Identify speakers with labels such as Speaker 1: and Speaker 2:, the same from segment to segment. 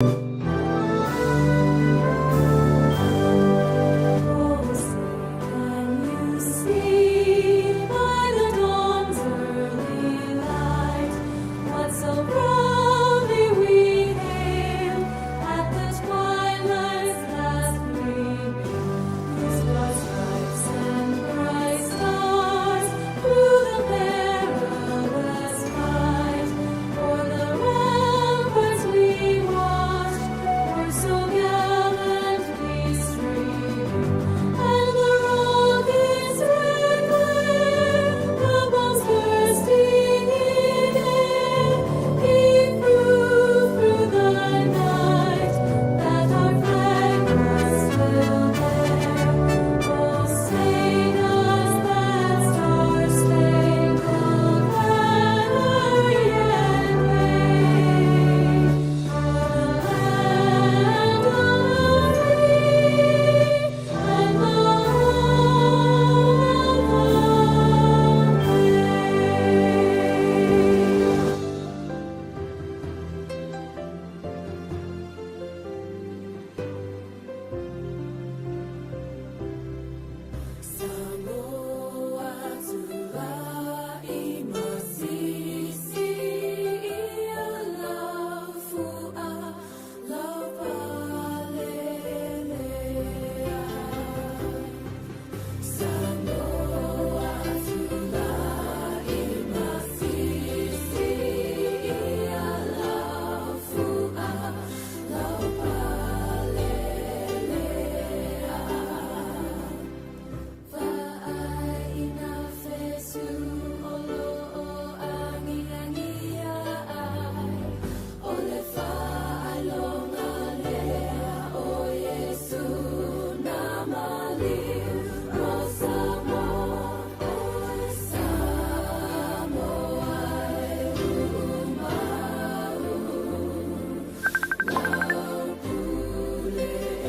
Speaker 1: Oh, say, can you see by the dawn's early light what so proudly we hailed at the twilight's last gleaming, whose broad stripes and bright stars through the perilous fight o'er the ramparts we watched were so gallantly streaming, and the rocket's red glare, the bombs bursting in air, gave proof through the night that our flag was still there. Oh, say does that star-spangled banner yet wave o'er the land of the free and the home of the brave? Samoa tulai masisi ia lau fua lau palelea. Samoa tulai masisi ia lau fua lau palelea. Vaai ina fesu o lo o angi angi ai o le whaalonga lea o Yesu na maliu mo Samoa o Samoa e umau lau pule e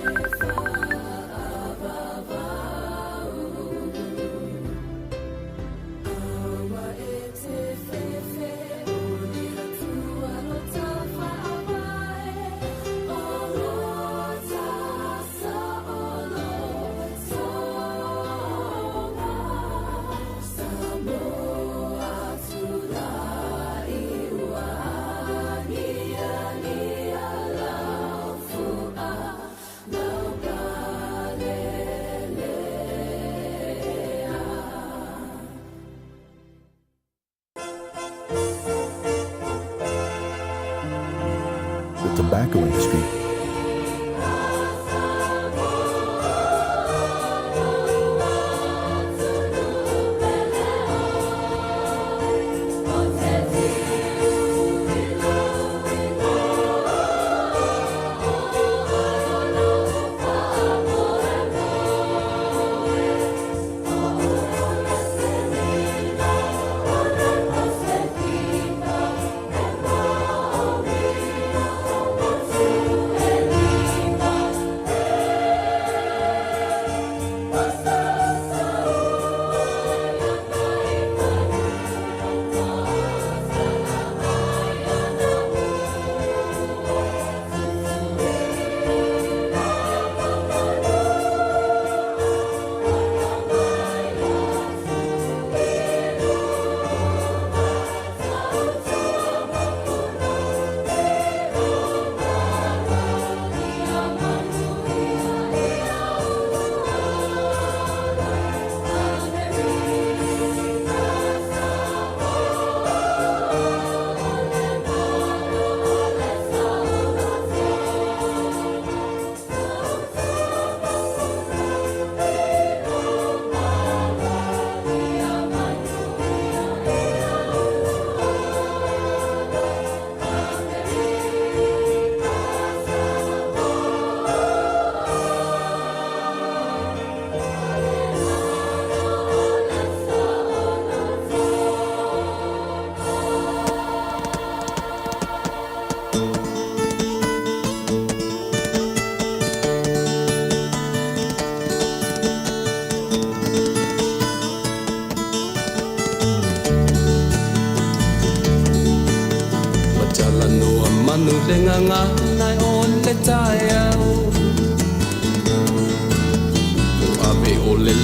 Speaker 1: whaavavau Aua e te fefe o le atua lo tawhaavae o lo tasa o lo tonga Samoa tulai ua angi angi lau fua lau palelea.
Speaker 2: The tobacco industry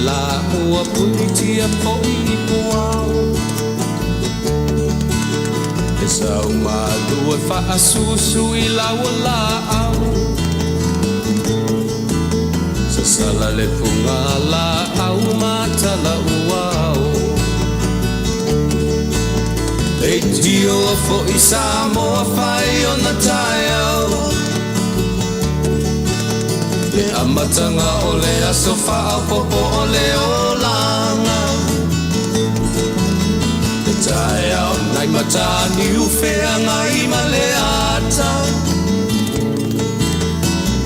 Speaker 3: la ua punitia foʻi i puao Le sau malu e faasusu i lau laau Sasala le fugalaau ma talauao Leitioa foʻi Samoa fai ona taeao Le amataga o le aso faaopoopo o le olaga Le taeao nai Mataniu Feagai ma le ata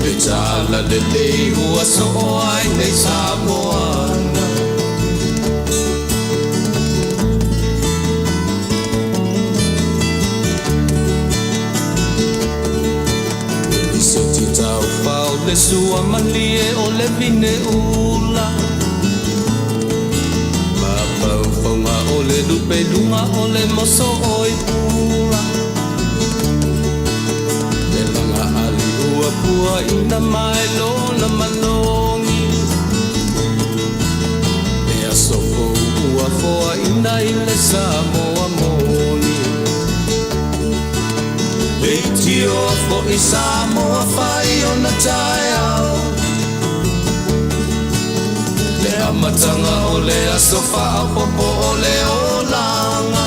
Speaker 3: Le talalelei ua soo ai nei Samoana. Le lisiti taufao le sua malie o le vine ula Mafaufauga o le lupeluga o le moso oi pula Le laga ali ua puaina mai lona malogi Le aso fou ua foaina i le Samoa moni Leitioa foʻi Samoa fai ona taeao Le amataga o le aso faaopoopo o le olaga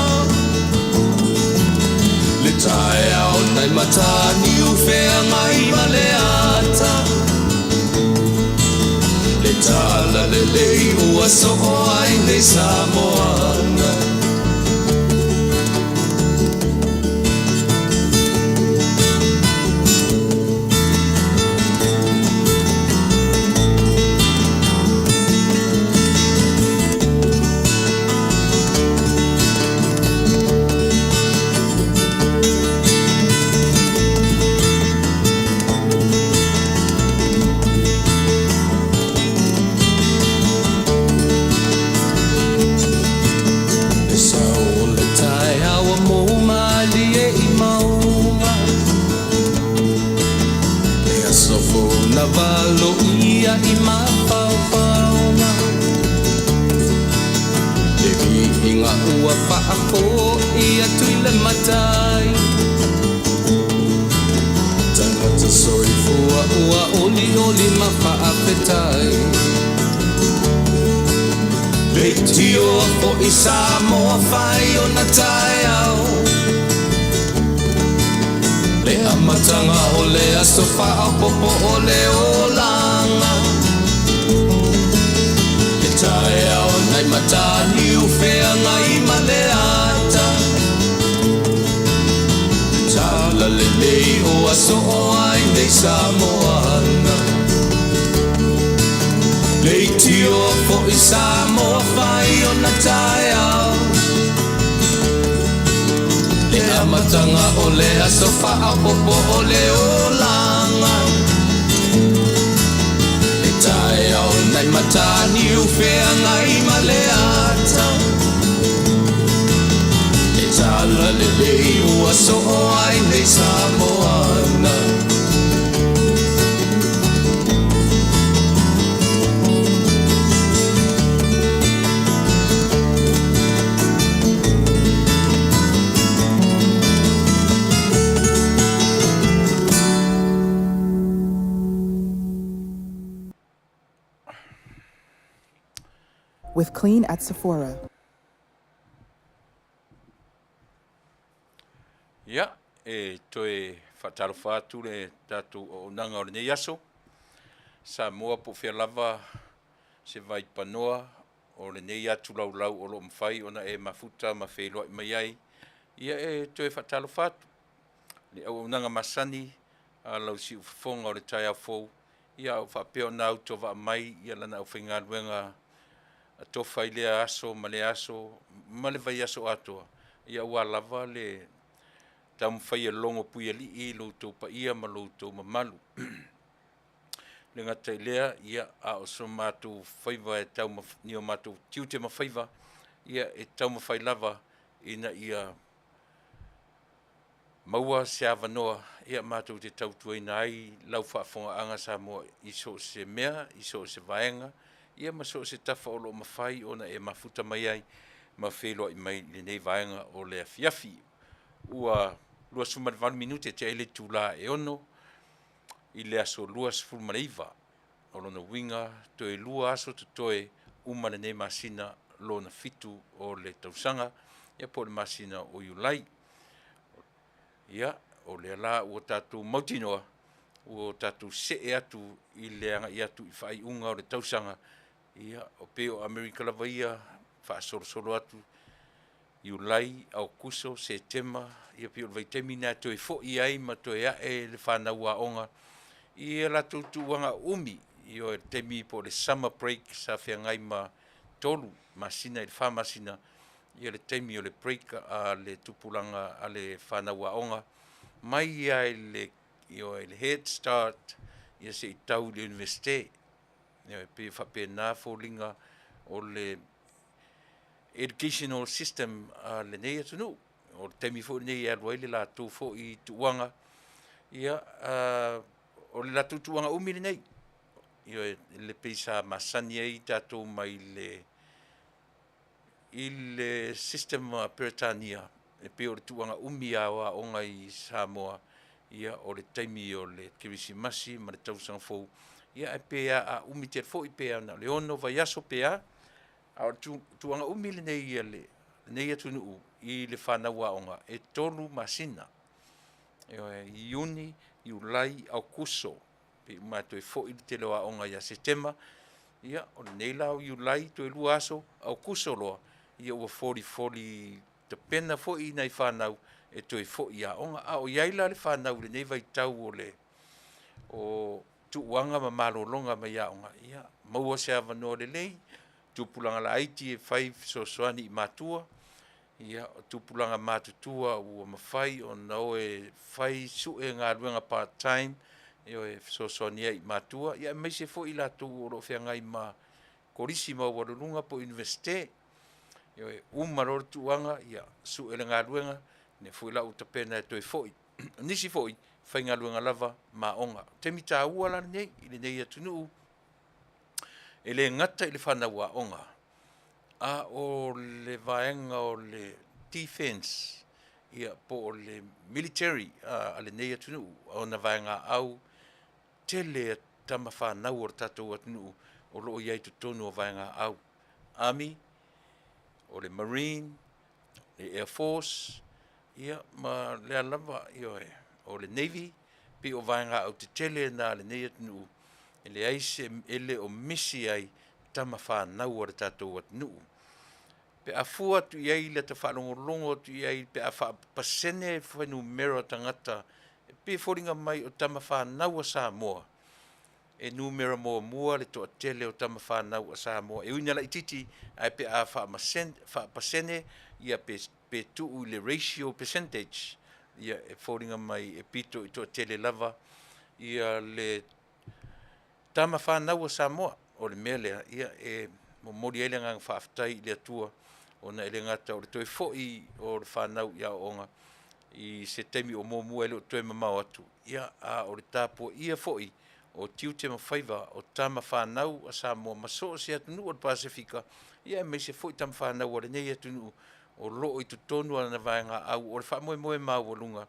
Speaker 3: Le taeao nai Mataniu Feagai ma le ata Le talalelei ua soo ai nei Samoana. Le sau o le taeao ua mou malie i mauga Le aso fou na valoia i mafaufauga Le viiga ua faafoi atu i le Matai Tagata soifua ua olioli ma faafetai Leitioa foʻi Samoa fai ona taeao Le amataga o le aso faaopoopo o le olaga Le taeao nai Mataniu Feagai ma le ata Le talalelei ua soo ai nei Samoana Leitioa foʻi Samoa fai ona taeao Le amataga o le aso faaopoopo o le olaga Le taeao nai Mataniu Feagai ma le ata Le talalelei ua soo ai nei Samoana.
Speaker 4: With Clean at Sephora.
Speaker 5: Ia, e toe faatalofa atu le tatou auaunaga o lenei aso. Samoa po o fea lava se vaipanoa o lenei atu laulau o lo o mafai ona e mafuta ma feiloai mai ai, ia e toe faatalofa atu. Le auaunaga masani a lau siufofoga o le taeao fou, ia o faapea ona autovaa mai ia lana aufaigaluega atofa i lea aso ma lea aso ma le vaiaso atoa, ia aua lava le taumafai e logo puialii lo outou paia ma lo outou mamalu. Le gata i lea, ia, a o so matou faiva e tau ni o matou tiute ma faiva, ia e taumafai lava ina ia maua se avanoa ia matou te tautuaina ai lau faafofogaaga Samoa i so o se mea, i so o se vaega. ia ma so o se tafa o lo o mafai ona e mafuta mai ai ma feiloai mai i lenei vaega o le afiafi. Ua 28 minute tea ai le itula e 6 i le aso 29. O lona uiga toe 2 aso totoe uma lenei masina lona 7 o le tausaga, ia po o le masina o Iulai. Ia, o lea la ua tatou mautinoa ua tatou see atu i le agai atu i faaiuga o le tausaga, ia e pei o Amerika lava ia, faasolosolo atu Iulai, Aokuso, Setema, ia pei o le vaitaimi lena e toe foi ai ma toe ae le fanau aoga i a latou tuuaga umi, ioe, le taimi po o le summer break sa feagai ma 3 masina i le 4 masina, ia le taimi o le break a le tupulaga a le fanau aoga mai lava i le, ioe, i le Head Start ia se i tau i le Iunivesite. Ioe, e pei e faapena foliga o le educational system a lenei atunuu. O le taimi foi lenei e alu ai le latou foi tuuaga, ia, o le latou tuuaga umi lenei. Ioe, e pei sa masani ai tatou mai le i le system a Peretania, e pei o le tuuaga umi lava o aoga i Samoa, ia o le taimi o le Kerisimasi ma le Tausaga Fou, ia ae pe a umi tele foi pe na o le 6 vaiaso pe a, a o le tuuaga umi lenei a lenei atunuu i le fanau aoga, e 3 masina. Ioe, Iuni, Iulai, Aokuso, pei uma lava e toe foi le tele o aoga ia Setema, ia o lenei la o Iulai toe 2 aso, Aokuso loa, ia ua folifoli tapena foi nai fanau e toe foi i aoga. A o i ai la le fanau i lenei vaitau o le o tuuaga ma malologa mai aoga, ia maua se avanoa lelei, tupulaga laiti e fai fesoasoani i matua, ia o tupulaga matutua ua mafai ona o e fai sue galuega part time, ioe, e fesoasoani ai i matua, aemaise foi i latou o lo o feagai ma kolisi maualuluga po o Iunivesite. Ioe, uma loa le tuuaga, ia sue le galuega, o lea foi la ua tapena e toe foi. O nisi foi, faigaluega lava ma aoga. O le taimi taua la lenei i lenei atunuu, e le gata i le fanau aoga, a o le vaega o le defense, ia po o le military a lenei atunuu, ona vaegaau tele tama fanau a le tatou atunuu o lo o i ai i totonu o vaegaau, Army, o le Marine, le Air Force, ia ma lea lava, ioe, o le Navy, pei o vaegaau tetele na a lenei atunuu, e leai se, e le o misi ai tama fanau a le tatou atunuu. Pe a fua atu i ai i lata faalogologo atu i ai pe a faapasene fuainumera o tagata, e pei e foliga mai o tama fanau a Samoa e numera muamua le toatele o tama fanau a Samoa, e ui ina laitiiti, ae pe a faapasene ia pe tuu i le ratio percentage, ia e foliga mai e pito i toatele lava ia le tama fanau a Samoa. O le mea lea, ia e momoli ai le agaga faafetai i le Atua, ona e le gata o le toe foi o le fanau i aoaoga i se taimi o muamua e le o toe mamao atu, ia a o le tapuaia foi o tiute ma faiva o tama fanau a Samoa ma so o se atunuu o le Pasefika, ia aemaise foi tama fanau a lenei atunuu o lo o i totonu o lana vaegaau. O le faamoemoe maualuga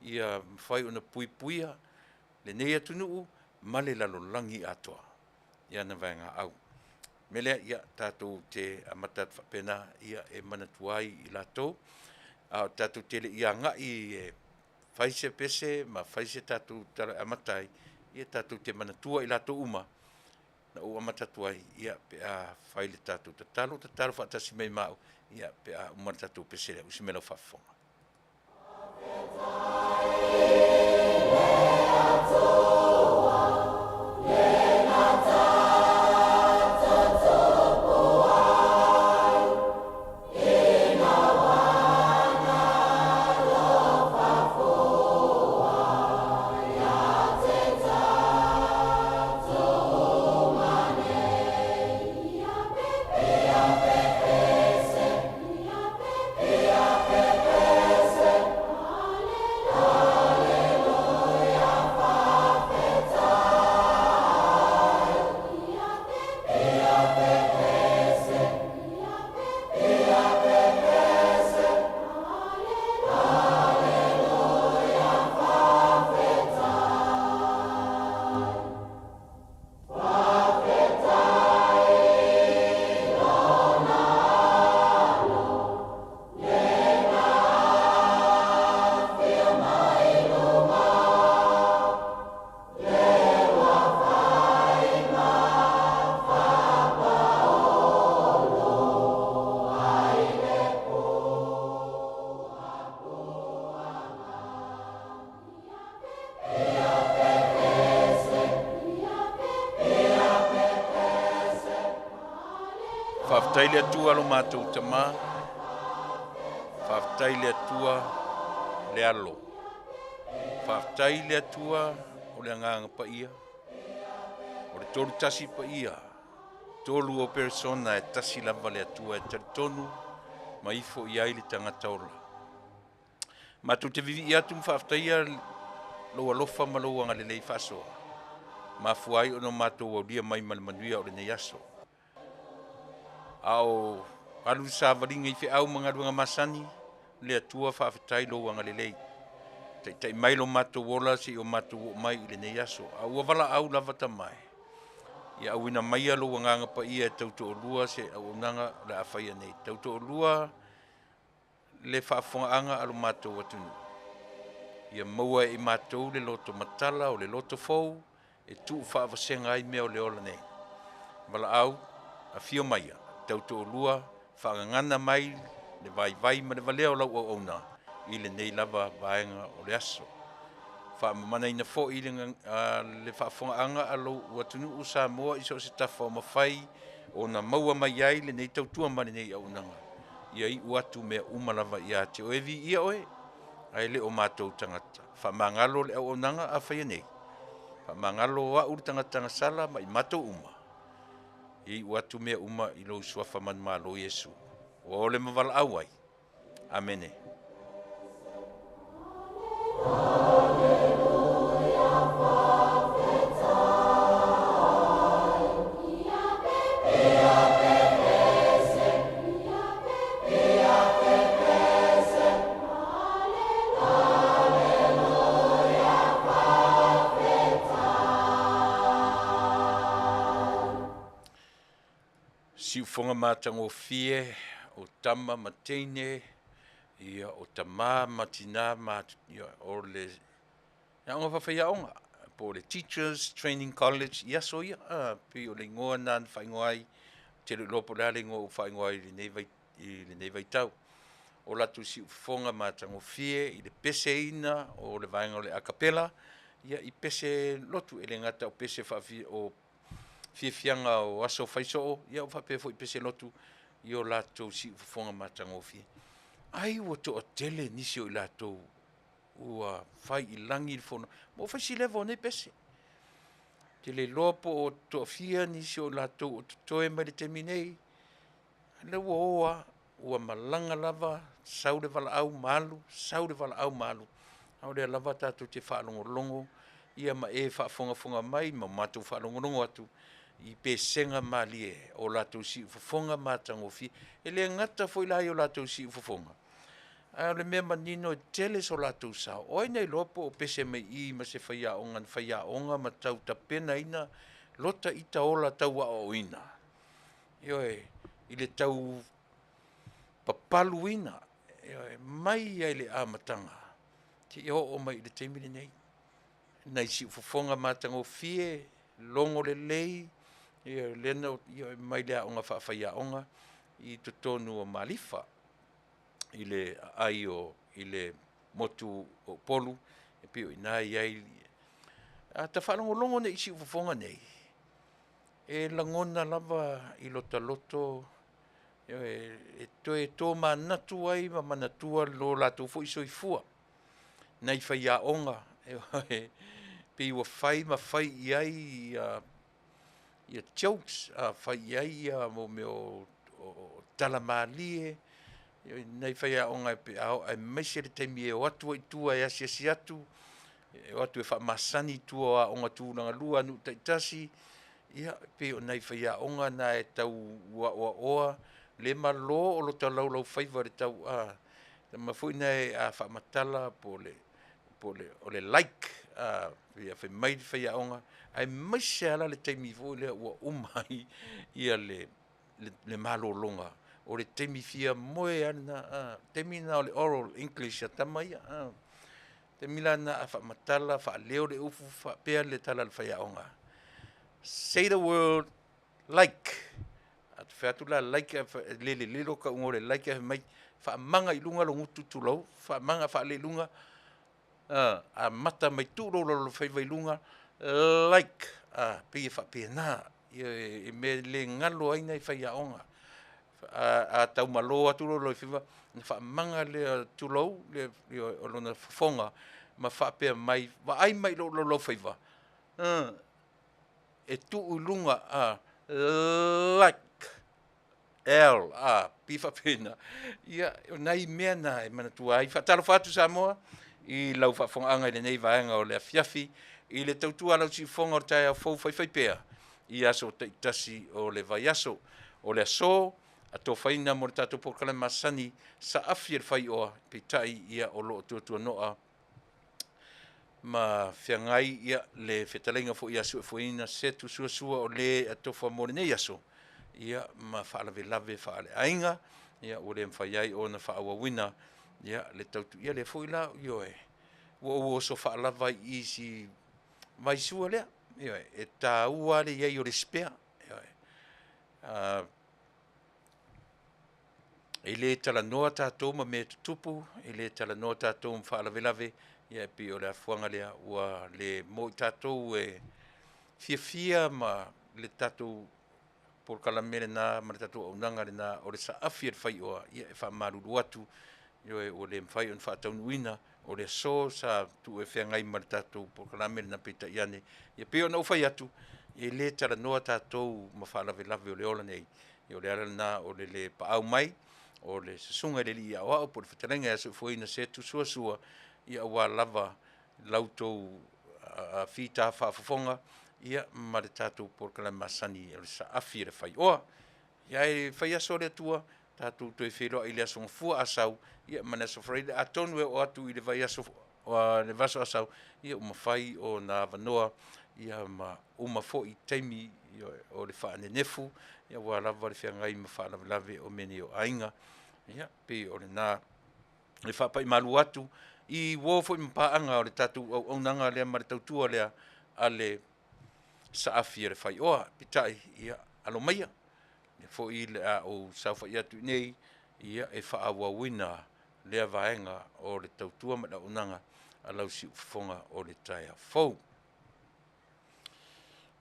Speaker 5: ia mafai ona puipuia lenei atunuu ma le lalolagi atoa i ana vaegaau. O le mea lea, ia tatou te amata atu faapena, ia e manatua ai i latou, a o tatou te le i agai e fai se pese ma fai se tatou tala e amata ai, ia tatou te manatua i latou uma na ou amata atu ai, ia, pe a fai le tatou tatalo, tatalo faatasi mai ma au, ia, pe a uma le tatou pese lea. Usi mai lau faafofoga. Faafetai le Atua lo matou Tamā, faafetai le Atua le Alo, faafetai le Atua o le Agaga Paia, o le tolu tasi paia, tolu o persona e tasi lava le Atua e talitonu ma ifo i ai le tagata ola. Matou te vivii atu ma faafetaia lou alofa ma lou agalelei faasoa, mafua ai ona o matou aulia mai ma le manuia o lenei aso. A o alu le savaliga i feau ma galuega masani, le Atua faafetai lou agalelei. Taitai mai lo matou ola se i o matou oo mai i lenei aso. A ua valaau lava tamae, ia auina maia lou agaga paia e tautoalua se auaunaga o le a faia nei. Tautoalua le faafofogaaga a lo matou atunuu, ia maua e i matou le loto matala o le loto fou e tuufaavasega ai mea o le ola nei. Valaau, afio maia, tautoalua, faagagana mai le vaivai ma le valea o lau auauna i lenei lava vaega o le aso. Faamamanaina foi le faafofogaaga a lou atunuu Samoa i so o se tafa o mafai ona maua mai ai lenei tautua ma lenei auaunaga, ia iu atu mea uma lava ia te oe, viia oe, ae le o matou tagata. Faamagalo le auaunaga a faia nei, faamagalo au le tagata gasala ma i matou uma, ia iu atu mea uma i lou suafa manumalo Iesu, ua ole ma valaau ai. Amene. Siufofoga matagofie o tama ma teine, ia o tama ma tina ma ia, o le aoga faafaiaoga po o le Teachers Training College i aso ia, pei o le igoa lena na faaigoa ai, ou te le iloa po o le a le igoa ua faaigoa ai i lenei vaitau. O latou siufofoga matagofie i le peseina o le vaega o le acapella, ia i pese lotu, e le gata o pese o fiafiaga o aso faisoo, ia faapea foi i pese lotu i o latou siufofoga matagofie. Ai ua toatele nisi o i latou ua fai i lagi le fono, ma ua fai si leva o nei pese. Ou te le iloa po o toafia nisi o i latou o totoe mai le taimi nei, a o lea ua o lava, ua malaga lava, sau le valaau ma alu, sau le valaau ma alu, a o lea lava tatou te faalogologo ia ma e faafogafoga mai ma matou faalogologo atu i pesega malie o latou siufofoga matagofie. E le gata foi la i o latou siufofoga, a o le mea manino e tele so latou sao. O ai na iloa po o pese mai i i ma se faiaoga na faiaoga ma tau tapenaina lota ita ola tau aoaoina, ioe, i le tau papaluina, ioe, mai lava i le amataga seia oo mai i le taimi lenei. Nai siufofoga matagofie, logo lelei, ioe, lea na ioe, mai le aoga faafaiaoga i totonu o Malifa i le aai o i le motu o Upolu e pei o i ina e i ai. A ta faalogologo nei i siufofoga nei, e lagona lava i lota loto, ioe, e toe tomanatu ai ma manatua lo latou foi soifua nai faiaoga, ioe, pei ua fai ma fai i ai jokes, fai i ai mea o tala malie nai faiaoga pe a oo, aemaise le taimi e o atu ai i tua e asiasi atu, e o atu e faamasani i tua o aoga tulagalua a nuu taitasi, ia pei o nai faiaoga na e tau aoaoa le malo o lota laulaufaiva i le tau ma foi lea a faamatala po o le like, pei ona fai mai le faiaoga, aemaise lava la le taimi foi lea ua uma ai le malologa, o le taimi fia moe lava lena, o le taimi lena o le Oral English a tama ia. O le taimi la lena a faamatala faaleo le upu faapea le tala a le faiaoga, say the word like. A ta fai atu la like ae le lelei lota tauga o le like ae fai mai, faamaga i luga lou gutu tulou, faamaga faalele i luga, amata mai tuu lou laulafaiva i luga, like. E pei e faapena, ioe, e mea e le galo ai nai faiaoga. A, a taumalo atu loa lou faiva, ona faamaga lea, tulou, le, o lona fofoga ma faapea mai, vaai mai i lou laulaufaiva, e tuu i luga, a, like, L, a, pei faapena. Ia, o nai mea na e manatua ai. Faatalofa atu Samoa i lau faafofogaaga i lenei vaega o le afiafi i le tautua a lau siufofoga o le taeao fou faifaipea i aso taitasi o le vaiaso. O le aso, atofaina mo le tatou polokalame masani, Saafi e le Faioa, peitai ia o lo o tuatuanoa ma feagai ia le fetalaiga foi ia Suefueina Setu Suasua o le atofa mo lenei aso, ia ma faalavelave faaleaiga, ia ua le mafai ai ona faaauauina ia le tautu ia lea foi la, ioe, ua ou oso faalava ai i si vaisua lea, ioe, e taua lava le i ai o le spare, ioe. E le talanoa tatou ma mea tutupu, e le talanoa tatou ma faalavelave, ia e pei o le afuaga lea ua le mo i tatou e fiafia ma le tatou polokalame lena ma le tatou auaunaga lena o le saafi e le faioa, ia e faamalulu atu, ioe, ua le mafai ona faataunuuina. O le aso sa tuu e feagai ma le tatou polokalame lena, peitai ane, e pei ona ou fai atu, e le talanoa tatou ma faalavelave o le ola nei. Ia o le ala lena o le le paau mai o le Susuga i le Alii Aoao po o le Fetalaiga ia Soifuaina Setu Suasua, ia aua lava la outou fita faafofoga ia ma le tatou polokalame masani o le Saafi e le Faioa. Ia ae fai aso a le Atua, tatou toe feiloai i le Aso Gafua a sau, ia ma le Aso Faraile. Atonu e oo atu i le vaiaso le vaiaso a sau, ia ua mafai ona avanoa ia ma uma foi taimi o le faanenefu aua lava le feagai ma faalavelave o mea nei o aiga. Ia, pei o lena e faapai malu atu i uo foi ma paaga o le tatou auaunaga lea ma le tautua lea a le Saafi a le Faioa. Peitai, ia, alo maia, o lea foi o le a ou saofai atu i inei ia e faaauauina lea vaega o le tautua ma le auaunaga a lau siufofoga o le taeao fou.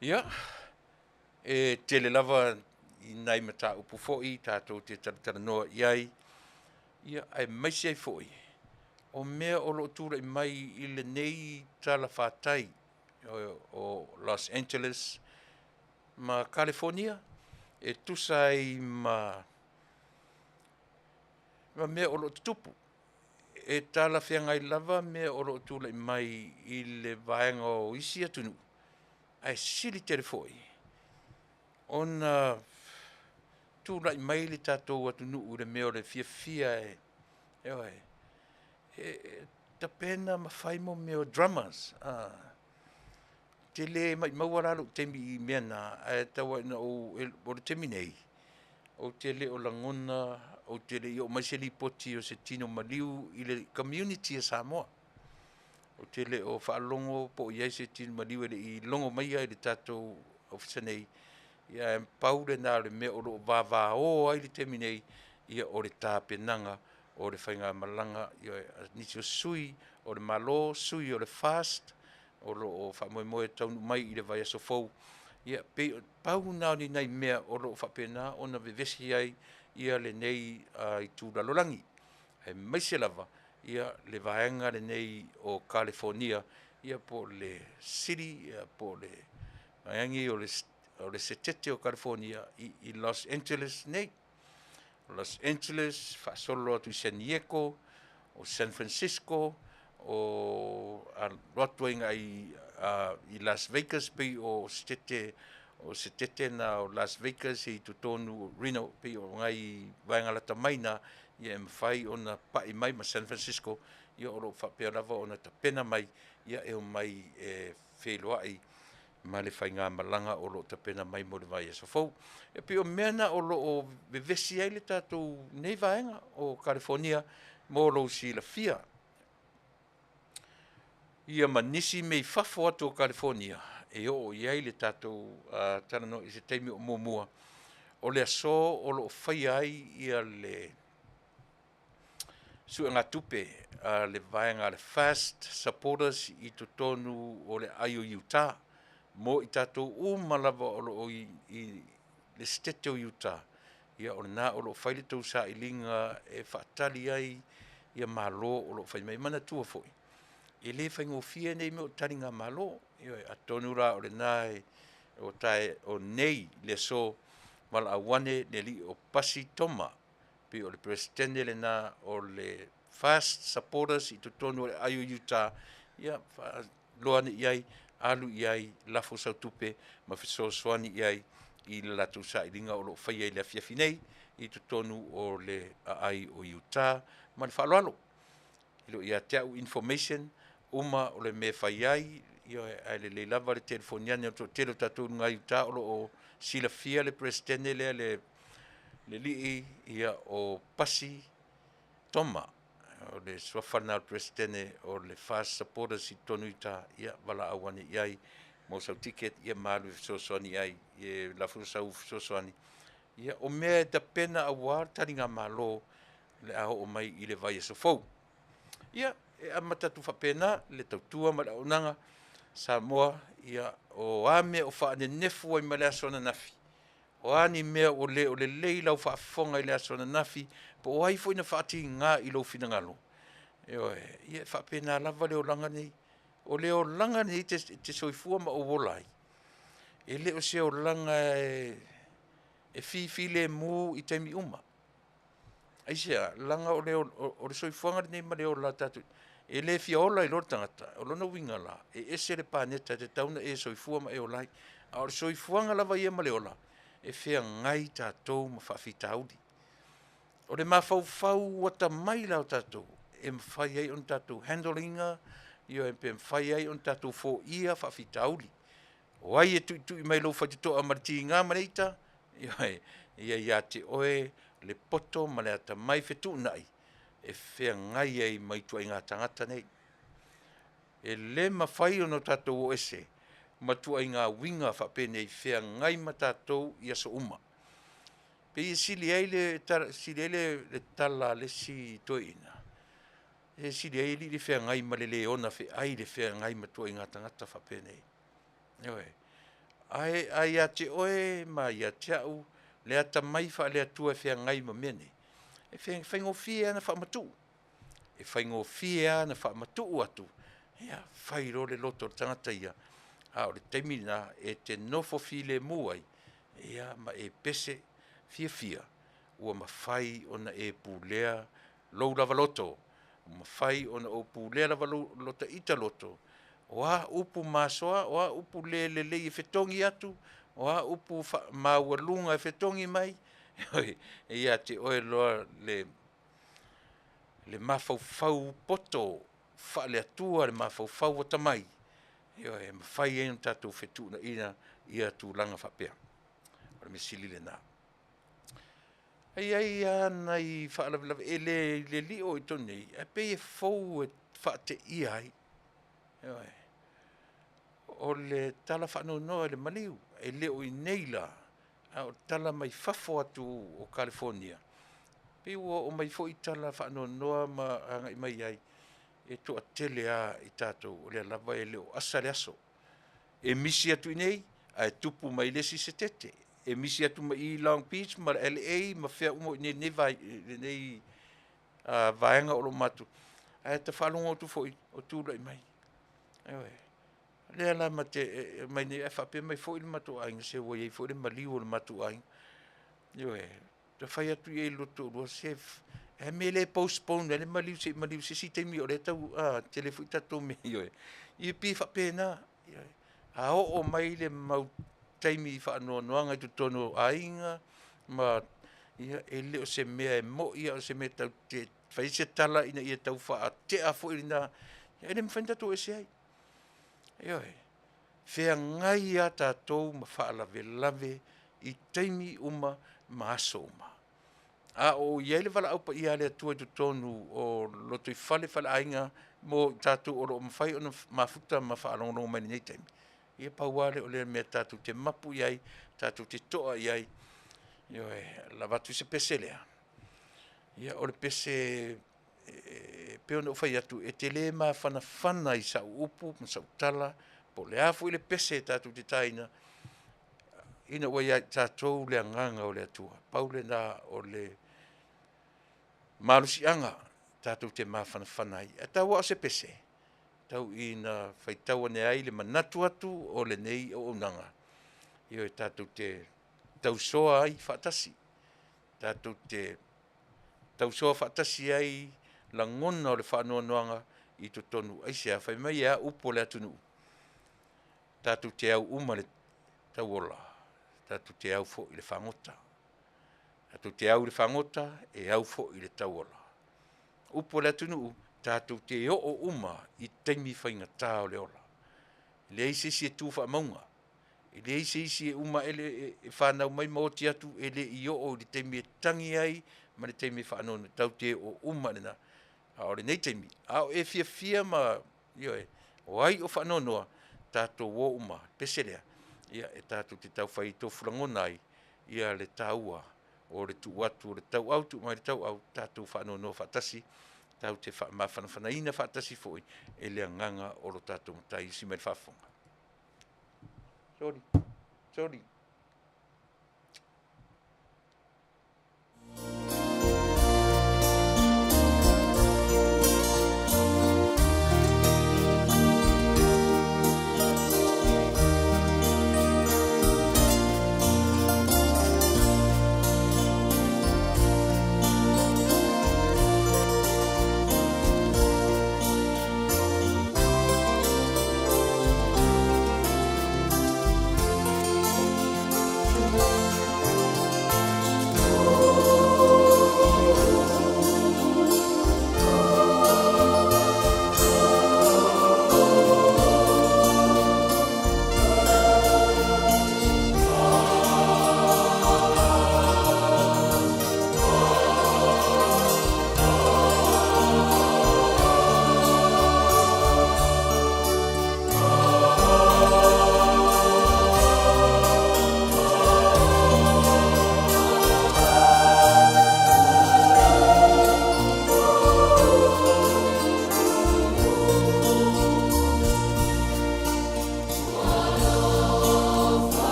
Speaker 5: Ia, e tele lava nai mataupu foi tatou te talatalanoa i ai, ia aemaise ai foi o mea o lo o tulai mai i lenei talafatai o Los Angeles ma Kalifonia e tusa ai ma mea o lo o tutupu. E talafeagai lava mea o lo o tulai mai i le vaega o isi atunuu, ae sili tele foi ona tulai mai le tatou atunuu i le mea o le fiafia e, ioe, e tapena ma fai mea o dramas. Ou te le maumaua la lou taimi i mea na, ae tau lava ina ou… o le taimi nei, ou te le o lagona, ou te le i oo mai se lipoti o se tino maliu i le community a Samoa. Ou te le o faalogo po o i ai se tino maliu e le i logo maia i le tatou ofisa nei, ae pau lena o le mea o lo o vavao ai le taimi nei, ia o le tapenaga o le faigamalaga a nisi o sui o le Malo, sui o le FAST, o lo o faamoemoe e taunuu mai i le vaiaso fou. Ia pei pau na o ni nai mea o lo o faapena ona vevesi ai ia lenei itu lalolagi, aemaise lava ia le vaega lenei o Kalifonia, ia po o le city po o le vaega o le setete o Kalifonia i Los Angeles nei. Los Angeles faasolo atu i San Diego, o San Francisco, o alu atu ai agai i Las Vegas, pei o setete o setete na o Las Vegas e i totonu o Reno, pei o nai vaega lata mai na, ia e mafai ona pai mai ma San Francisco, ia o lo o faapea lava ona tapena mai ia e omai e feiloai ma le faigamalaga o lo o tapena mai mo le vaiaso fou. E pei o mea na o lo o vevesi ai le tatou nei vaega o Kalifonia mo lou silafia. Ia ma nisi mea i fafo atu o Kalifonia e oo i ai le tatou talanoa i se taimi o muamua, o le aso o lo o faia ai ia le suegatupe a le vaega a le FAST Supporters i totonu o le aai o Utah mo i tatou uma lava o lo o i le Setete o Utah. Ia o lena o lo o fai le tou sailiga e faatali ai ia Malo o lo o fai mai. Manatua foi, e le faigofie nei mea o taligamalo. Ioe, atonu la o lena e o tae o nei le aso, valaau ane le alii o Pasi Toma, pei o le Peresetene lena o le FAST Supporters i totonu o le aai o Utah, ia faailoa ane i ai, alu i ai, lafo sau tupe ma fesoasoani i ai i le latou sailiga o lo o faia i le afiafi nei i totonu o le aai o Utah. Ma le faaaloalo. E le o ia te au information uma o le mea e fai ai, ioe, ae lelei lava le telefoni ane o le toatele o tatou i luga i Utah o lo o silafia le Peresetene lea le alii ia o Pasi Toma, o le suafa lena o le Peresetene o le FAST Supporters i totonu i Utah, ia valaau ane i ai mo sau ticket ia ma alu e fesoasoani i ai, e lafo sau fesoasoani. Ia o mea e tapena aua le taligamalo o le a oo mai i le vaiaso fou. Ia, e amata atu faapena le tautua ma le auaunaga Samoa, ia o a mea o faanenefu ai ma le aso ananafi, o a ni mea ua le o lelei i lau faafofoga i le aso ananafi, po o ai foi na faatiga i lou finagalo, ioe, ia e faapena lava le olaga lenei. O le olaga lenei e te soifua ma ou ola ai, e le o se olaga e fifilemu i taimi uma. Aisea? Leaga o le soifuaga lenei ma le ola tatou te, e le fia ola ai loa le tagata, o lona uiga la, e ese le paneta e tatau ona e soifua ma e ola ai. A o le soifuaga lava ia ma le ola, e feagai tatou ma faafitauli. O le mafaufau atamai la o tatou, e mafai ai ona tatou handle ina, ioe, pe mafai ai ona tatou foia faafitauli. O ai e tuitui mai i lou faitotoa ma le tiga ma le ita? Ioe, ia ia te oe le poto ma le atamai fetuunai e feagai ai ma ituaiga tagata nei. E le mafai ona tatou o ese ma ituaiga uiga faapenei e feagai ma tatou i aso uma. E pei e sili ai le tala a le isi toeaina, e sili ai alii le feagai ma le le ona feai le feagai ma ituaiga tagata faapenei. Ioe. Ae a ia te oe ma ia te au le atamai faale-Atua e feagai ma mea nei, e faigofie lava ona faamatuu, e faigofie lava ona faamatuu atu, ia fai loa le loto o le tagata ia, a o le taimi lena e te nofo filemu ai, ia ma e pese fiafia ua mafai ona e pulea lou lava loto, ua mafai ona ou pulea lava lota ita loto, o a upu masoa, o a upu le lelei e fetogi atu, o a upu maualuga e fetogi mai, e ia te oe loa le mafaufau poto faale-Atua, le mafaufau atamai, ioe, e mafai ai ona tatou fetuunaiga ia tulaga faapea. O le mea sili lena. E i ai lava nai faalavelave, e le i le lio i totonu nei, ae pei e fou e faateia ai. Ioe. O le tala faanoanoa i le maliu, e le o i inei la, a o tala mai fafo atu o Kalifonia, pei ua oo mai foi tala faanoanoa ma agai mai ai, e toatele lava i tatou o lea lava e le o asa le aso, e misi atu i inei ae tupu mai le isi setete, e misi atu ma i Long Beach ma le LA ma fea uma i inei i lenei vaega o lo o matou, ae ta faalogo atu foi o tulai mai. Ioe. O lea la ma te omai nei ae faapea mai foi le matou aiga, se ua i ai foi le maliu o le matou aiga. Ioe. Ta fai atu i ai i lo toalua, se e a le mea e le postpone ai le maliu se i maliu i se isi taimi o lea e tau tele foi tatou mea, ioe, ia pei e faapena. A oo mai le mau taimi faanoanoaga i totonu o aiga ma, ia, e le o se mea e moi a o se mea tatou te fai ai se tala ina ia tau faatea foi lena, e le mafai ona tatou o ese ai. Ioe. Feagai lava tatou ma faalavelave i taimi uma ma aso uma. A o i ai le valaau paia a le Atua i totonu o lotoifale faleaiga mo i tatou o lo o mafai ona mafuta ma faalogologo mai i lenei taimi, ia pau lava lea o le mea tatou te mapu i ai, tatou te toa i ai, ioe, lava atu se pese lea. Ia, o le pese e pei ona ou fai atu, e te le mafanafana i sau upu ma sau tala, po o le a foi le pese tatou te taina. ina ua ia i tatou le agaga o le Atua, pau lena o le malosiaga tatou te mafanafana ai. Ae tau lava o se pese, tau ina faitau ane ai le manatu atu o lenei auaunaga, ioe, tatou te tausoa ai faatasi, tatou te tausoa faatasi ai lagona o le faanoanoaga i totonu. Aisea? Fai mai e a upu a le atunuu? Tatou te au uma i le tauola, tatou te au foi i le fagota. Tatou te au i le fagota, e au foi i le tauola. O upu a le atunuu, tatou te oo uma i taimi faigata o le ola. E leai se isi e tu faamauga, e leai se isi e uma ae e fanau mai ma oti atu e le i oo i le taimi e tagi ai ma le taimi e faanoanoa ai, tatou te oo uma lava i lena. A o lenei taimi, a o e fiafia ma, ioe, o ai o faanoanoa, tatou o uma, pese lea, ia e tatou te tau fai tofu lagona ai le taua o le tuu atu o le tauau tuu mai le tauau, tatou faanoanoa faatasi, tatou te faamafanafanaina faatasi foi e le agaga o lo tatou Matai usi mai i le faafofoga. Sorry, sorry.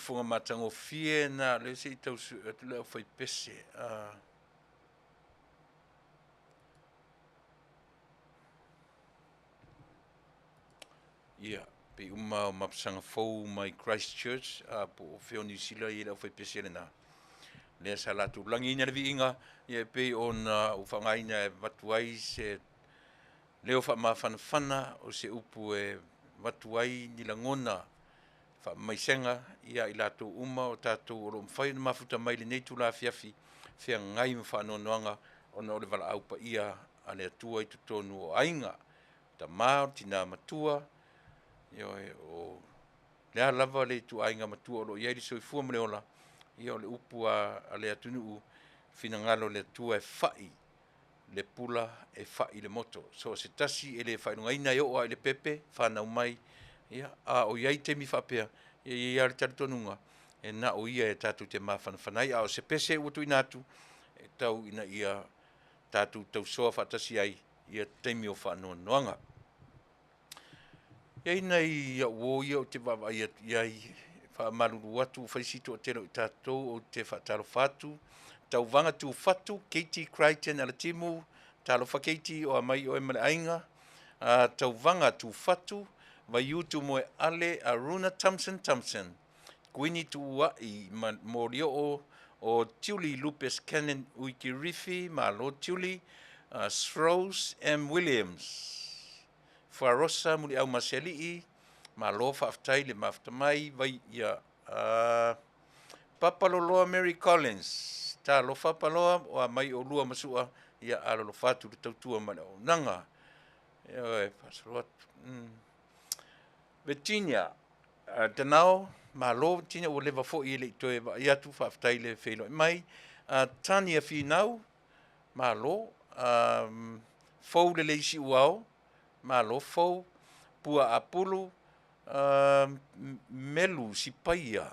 Speaker 5: Faafofoga matagofie na lea se i tau sue atu le aufaipese. Ia, pei uma o mapusaga fou mai Christchurch, po o fea o Niu Sila i le aufaipese lena. Lea sa latou lagiina le viiga, ia e pei ona ua faaaogaina e avatu ai se leo faamafanafana o se upu e avatu ai ni lagona faamaisega ia i latou uma o tatou o lo o mafai ona mafuta mai i lenei itula afiafi, feagai ma faanoanoaga ona o le valaau paia a le Atua i totonu o aiga, tama, o tina matua, ioe, o le a lava le ituaiga matua o lo o i ai le soifua ma le ola, ia o le upu lava a le atunuu, finagalo o le Atua e fai le pula e fai le moto. So o se tasi e le faailogaina e oo lava i le pepe fanau mai, ia, a o i ai taimi faapea, e i ai lava le talitonuga, e na o Ia e tatou te mafanafana ai. A o se pese ua tuuina atu, e tau ina ia tatou tausoa faatasi ai i taimi o faanoanoaga. E i ai nai au uo ia ou te vaavaai atu i ai, e faamalulu atu ua fai si toatele o i tatou ou te faatalofa atu. Tauvaga Tufatu Katie Crichton Alatimu, talofa Katie, o a mai oe ma le aiga. Tauvaga Tufatu, Vaiutu Moeale, Aruna Thompson Thompson, Kuini Tuuai Molioo, o Tiuli Lupes Cannon Uikirifi, malo Tiuli, Srose M. Williams, Fuarosa Muliau Masealii, malo faafetai le mafuta mai, vai ia Papaloloa Mary Collins, talofa Paloa, o a mai oulua ma Sua, ia alolofa atu le tautua ma le auaunaga. Ioe, faasolo atu. Virginia Danao, malo Virginia, ua leva foi e le i toe vaai atu, faafetai le feiloai mai. Tania Finau, malo. Fou Lelei Siuao, malo Fou. Pua Apulu, Melu Sipaia,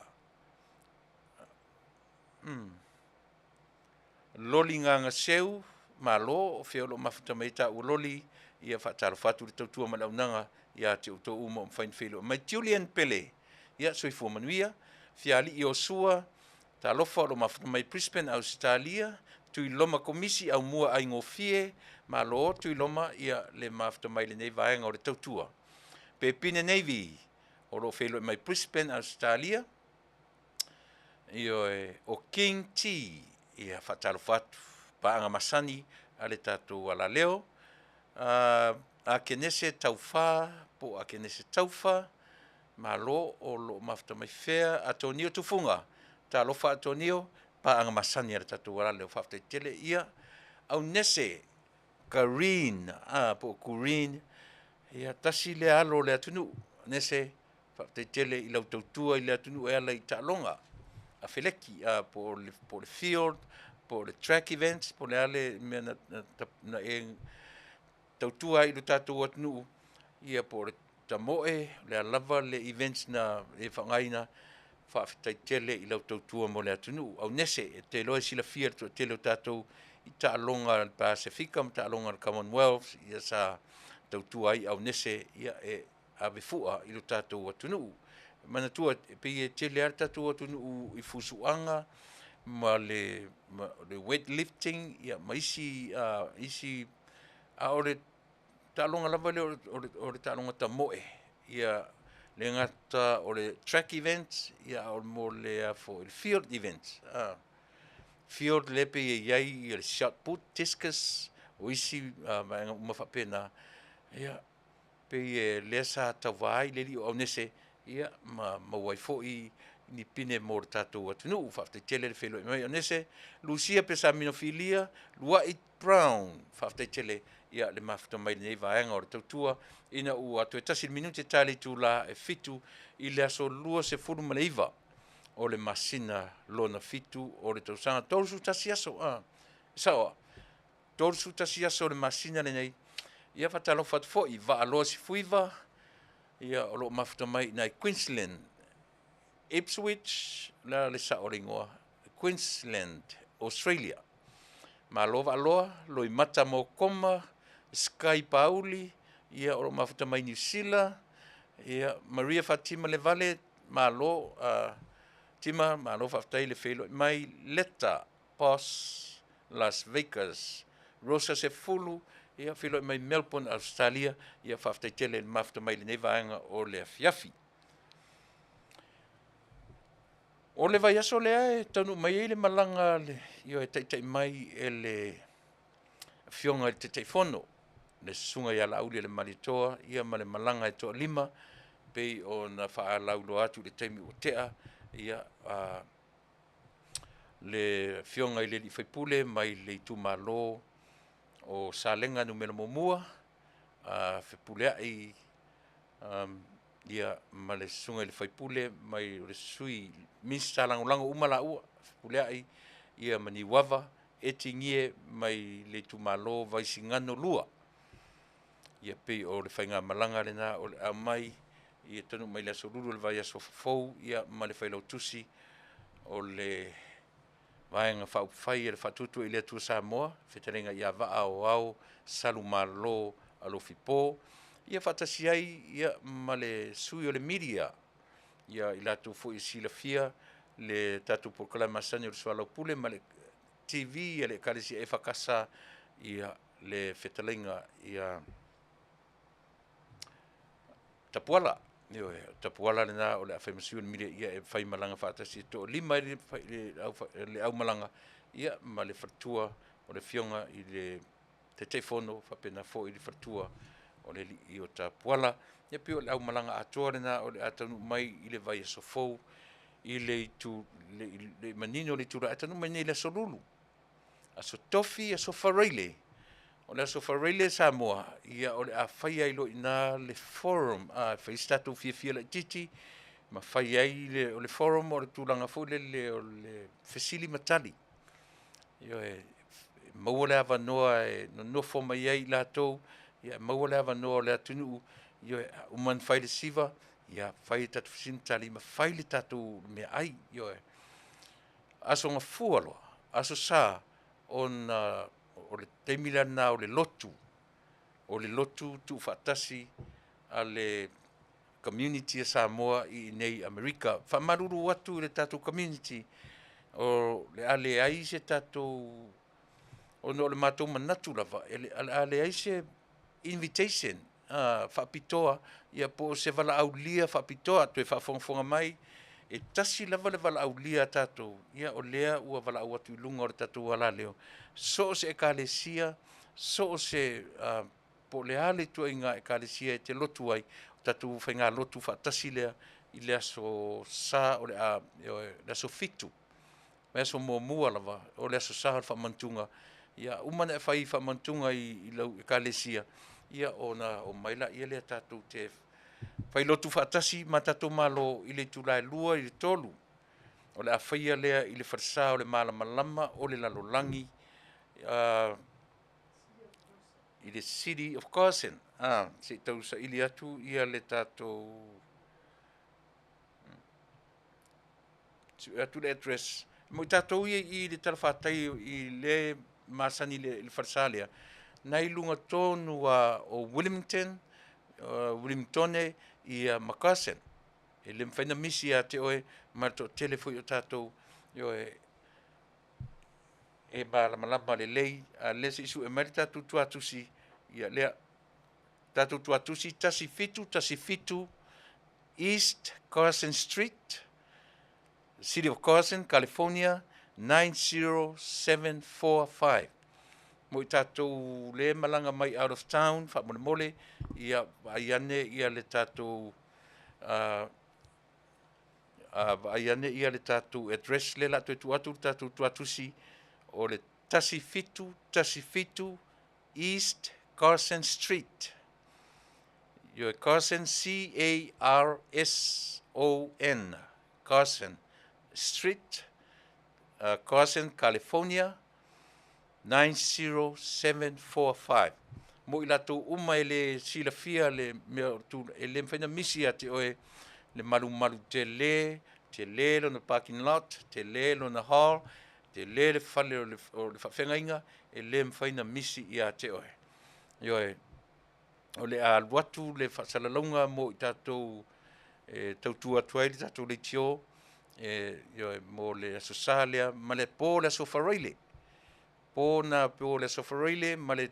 Speaker 5: Loli Gagaseu, malo, o fea o lo o mafuta mai ai taua Loli, ia faatalofa atu i le tautua ma le auaunaga ia te outou uma o mafai ona feiloai mai. Julian Pele, ia soifua manuia. Fialii Iosua, talofa o lo o mafuta mai Brisbane, Ausetalia. Tuiloma Komisi, Aumua Aigofie, malo Tuiloma, ia le mafuta mai lenei vaega o le tautua. Pepine Navy, o lo o feiloai mai Brisbane, Ausetalia. Ioe, o King T, ia faatalofa atu, paaga masani a le tatou alaleo. Akenese Taufa po o Akenese Taufa, malo o lo o mafuta mai fea. Atonio Tufuga, talofa Atonio, paaga masani a le tatou alaleo, faafetai tele. Ia, Aunese Kareen, po o Kureen, ia tasi lea alo o le atunuu, Nese, faafetai tele i lau tautua i le atunuu e ala i taaloga afeleki, po o le field, po o le track events, po o le a le mea na e tautua ai i lo tatou atunuu, ia po o le tamoe, o le a lava le events na e faaaogaina, faafetai tele i lau tautua mo le atunuu. Aunese, e te iloa e silafia e le toatele o tatou i taaloga a le Pasefika ma taaloga a le Commonwealth, ia sa tautua ai Aunese, ia e ave fua i lo tatou atunuu. Manatua e pei e tele lava le tatou atunuu i fusuaga ma le weight lifting ia ma isi, a o le taaloga lava lea o le taaloga tamoe, ia le gata o le track events, ia a o le field events. Field lea pei e i ai le shot put, discus, o isi vaega uma faapena, ia pei e lea sa tauva ai le alii o Aunese, ia ma maua ai foi ni pine mo le tatou atunuu. Faafetai tele le feiloai mai Aunese. Lucia Pesamino Filia, Luai Brown, faafetai tele ia le mafuta mai lenei vaega o le tautua ina ua toe 1 minute ta le itula e 7 i le aso 29 o le masina lona 7 o le tausaga 31 aso, sao 31 aso o le masina lenei. Ia faatalofa atu foi Vaaloa Sifuiva, ia o lo o mafuta mai i nai Queensland, Ipswich, la le sao o le igoa, Queensland, Australia. Malo Vaaloa, Loimata Mokoma, Sky Pauli, ia o lo o mafuta mai Niu Sila, ia Maria Fatima Levale, malo. Tima, malo faafetai le feiloai mai. Leta Boss, Las Vegas. Rosa Sefulu, ia, feiloai mai Melbourne, Australia. Ia, faafetai tele i le mafuta mai i lenei vaega o le afiafi. O le vaiaso lea e taunuu mai ai le malaga le, ioe, e taitai mai e le Afioga i le Taitaifono, le Susuga ia Laaulialemalietoa, ia ma le malaga e toalima, pei ona faalauiloa atu i le taimi ua tea, ia, le Afioga i le sui usufono mai le itumalo o Salega Nu.1, Fepuleai ma le Susuga i le sui usufono mai o le Sui Minisita Lagolago uma laua, Fepuleai ma Niuava, Eti Gie mai le itumalo Vaisigano 2. Ia pei o le faigamalaga lena o le a aumai ia taunuu mai le aso Lulu o le vaiaso fou, ia ma le Failautusi o le Vaega Faaupufai a le Faatuatua i le Atua Samoa, fetalaiga ia Vaa Aoao Salumalo Alofi Po, ia faatasi ai ia ma le sui o le media, ia i latou foi e silafia le tatou polokalame masani o le soalaupule ma le TV a le Ekalesia EFKS, ia le fetalaiga ia Tapuala. Ioe, o Tapuala lena o le a fai ma sui o le media, ia e faimalaga faatasi e toalima ai le aumalaga, ia ma le faletua o le Afioga i le Taitaifono, faapena foi le faletua o le alii o Tapuala. Ia pei o le aumalaga atoa lena o le a taunuu mai i le vaiaso fou i le itu le manino o le itula e taunuu mai nei i le aso Lulu, aso Tofi, aso Faraile. O le aso Faraile Samoa, ia o le a fai ai loa i ina le forum, fai se tatou fiafia laitiiti ma fai ai le, o le forum o le tulaga foi lele o le fesili ma tali. Ioe, e maua le avanoa e nonofo mai ai i latou, ia maua le avanoa o le atunuu, ioe, a uma ona fai le siva, ia fai le tatou fesili ma tali ma fai le tatou meaai. Ioe. Aso Gafua loa, Aso Sa, ona o le taimi la lena o le lotu, o le lotu tuufaatasi a le community a Samoa i inei i Amerika. Faamalulu atu i le tatou community, o le a leai se tatou, ona o le matou manatu lava, o le a leai se invitation faapitoa, ia po o se valaaulia faapitoa. Toe faafogafoga mai, e tasi lava le valaaulia a tatou, ia o lea ua valaau atu i luga o le tatou alaleo, so o se ekalesia, so o se po o le a le ituaiga ekalesia e te lotu ai, o tatou faigalotu faatasi lea i le aso Sa o le a, le aso 7, vaiaso muamua lava, o le aso Sa o le faamantuga. Ia uma ona e fai faamantuga i lau ekalesia, ia ona omai laia lea tatou te failotu faatasi ma tatou malo i le itula e 2 i le 3. O le a faia lea i le falesa o le Malamalama o le Lalolagi i le City of Carson. Se i tausaili atu ia le tatou sue atu le address. Mo i tatou ia i le talafatai i le masani i le falesa lea, na i luga tonu o Wilmington, Wilmingtone ia ma Carson. E le mafai ona misi ia te oe ma le toatele foi o tatou, ioe, e malamalama lelei, a lea se i sue mai le tatou tuatusi, ia lea, tatou tuatusi 1717 East Carson Street, City of Carson, California 90745. Mo i tatou le malaga mai out of town, faamolemole, ia vaai ane ia le tatou vaai ane ia le tatou address lea o le a toe tuu atu le tatou tuatusi o le 1717 East Carson Street. Ioe, Carson, C-A-R-S-O-N, Carson Street, Carson, California 90745. Mo i latou uma e le silafia le mea o tu, e le mafai ona misi ia te oe le malumalu tele, tele lona parking lot, tele lona hall, tele le fale o le faafeagaiga, e le mafai ona misi ia te oe. Ioe, o le a alu atu le faasalalauga mo i tatou e tautua atu ai le tatou leitio. E, ioe, mo le Aso Sa lea ma le po le Aso Faraile. Po na po le Aso Faraile ma le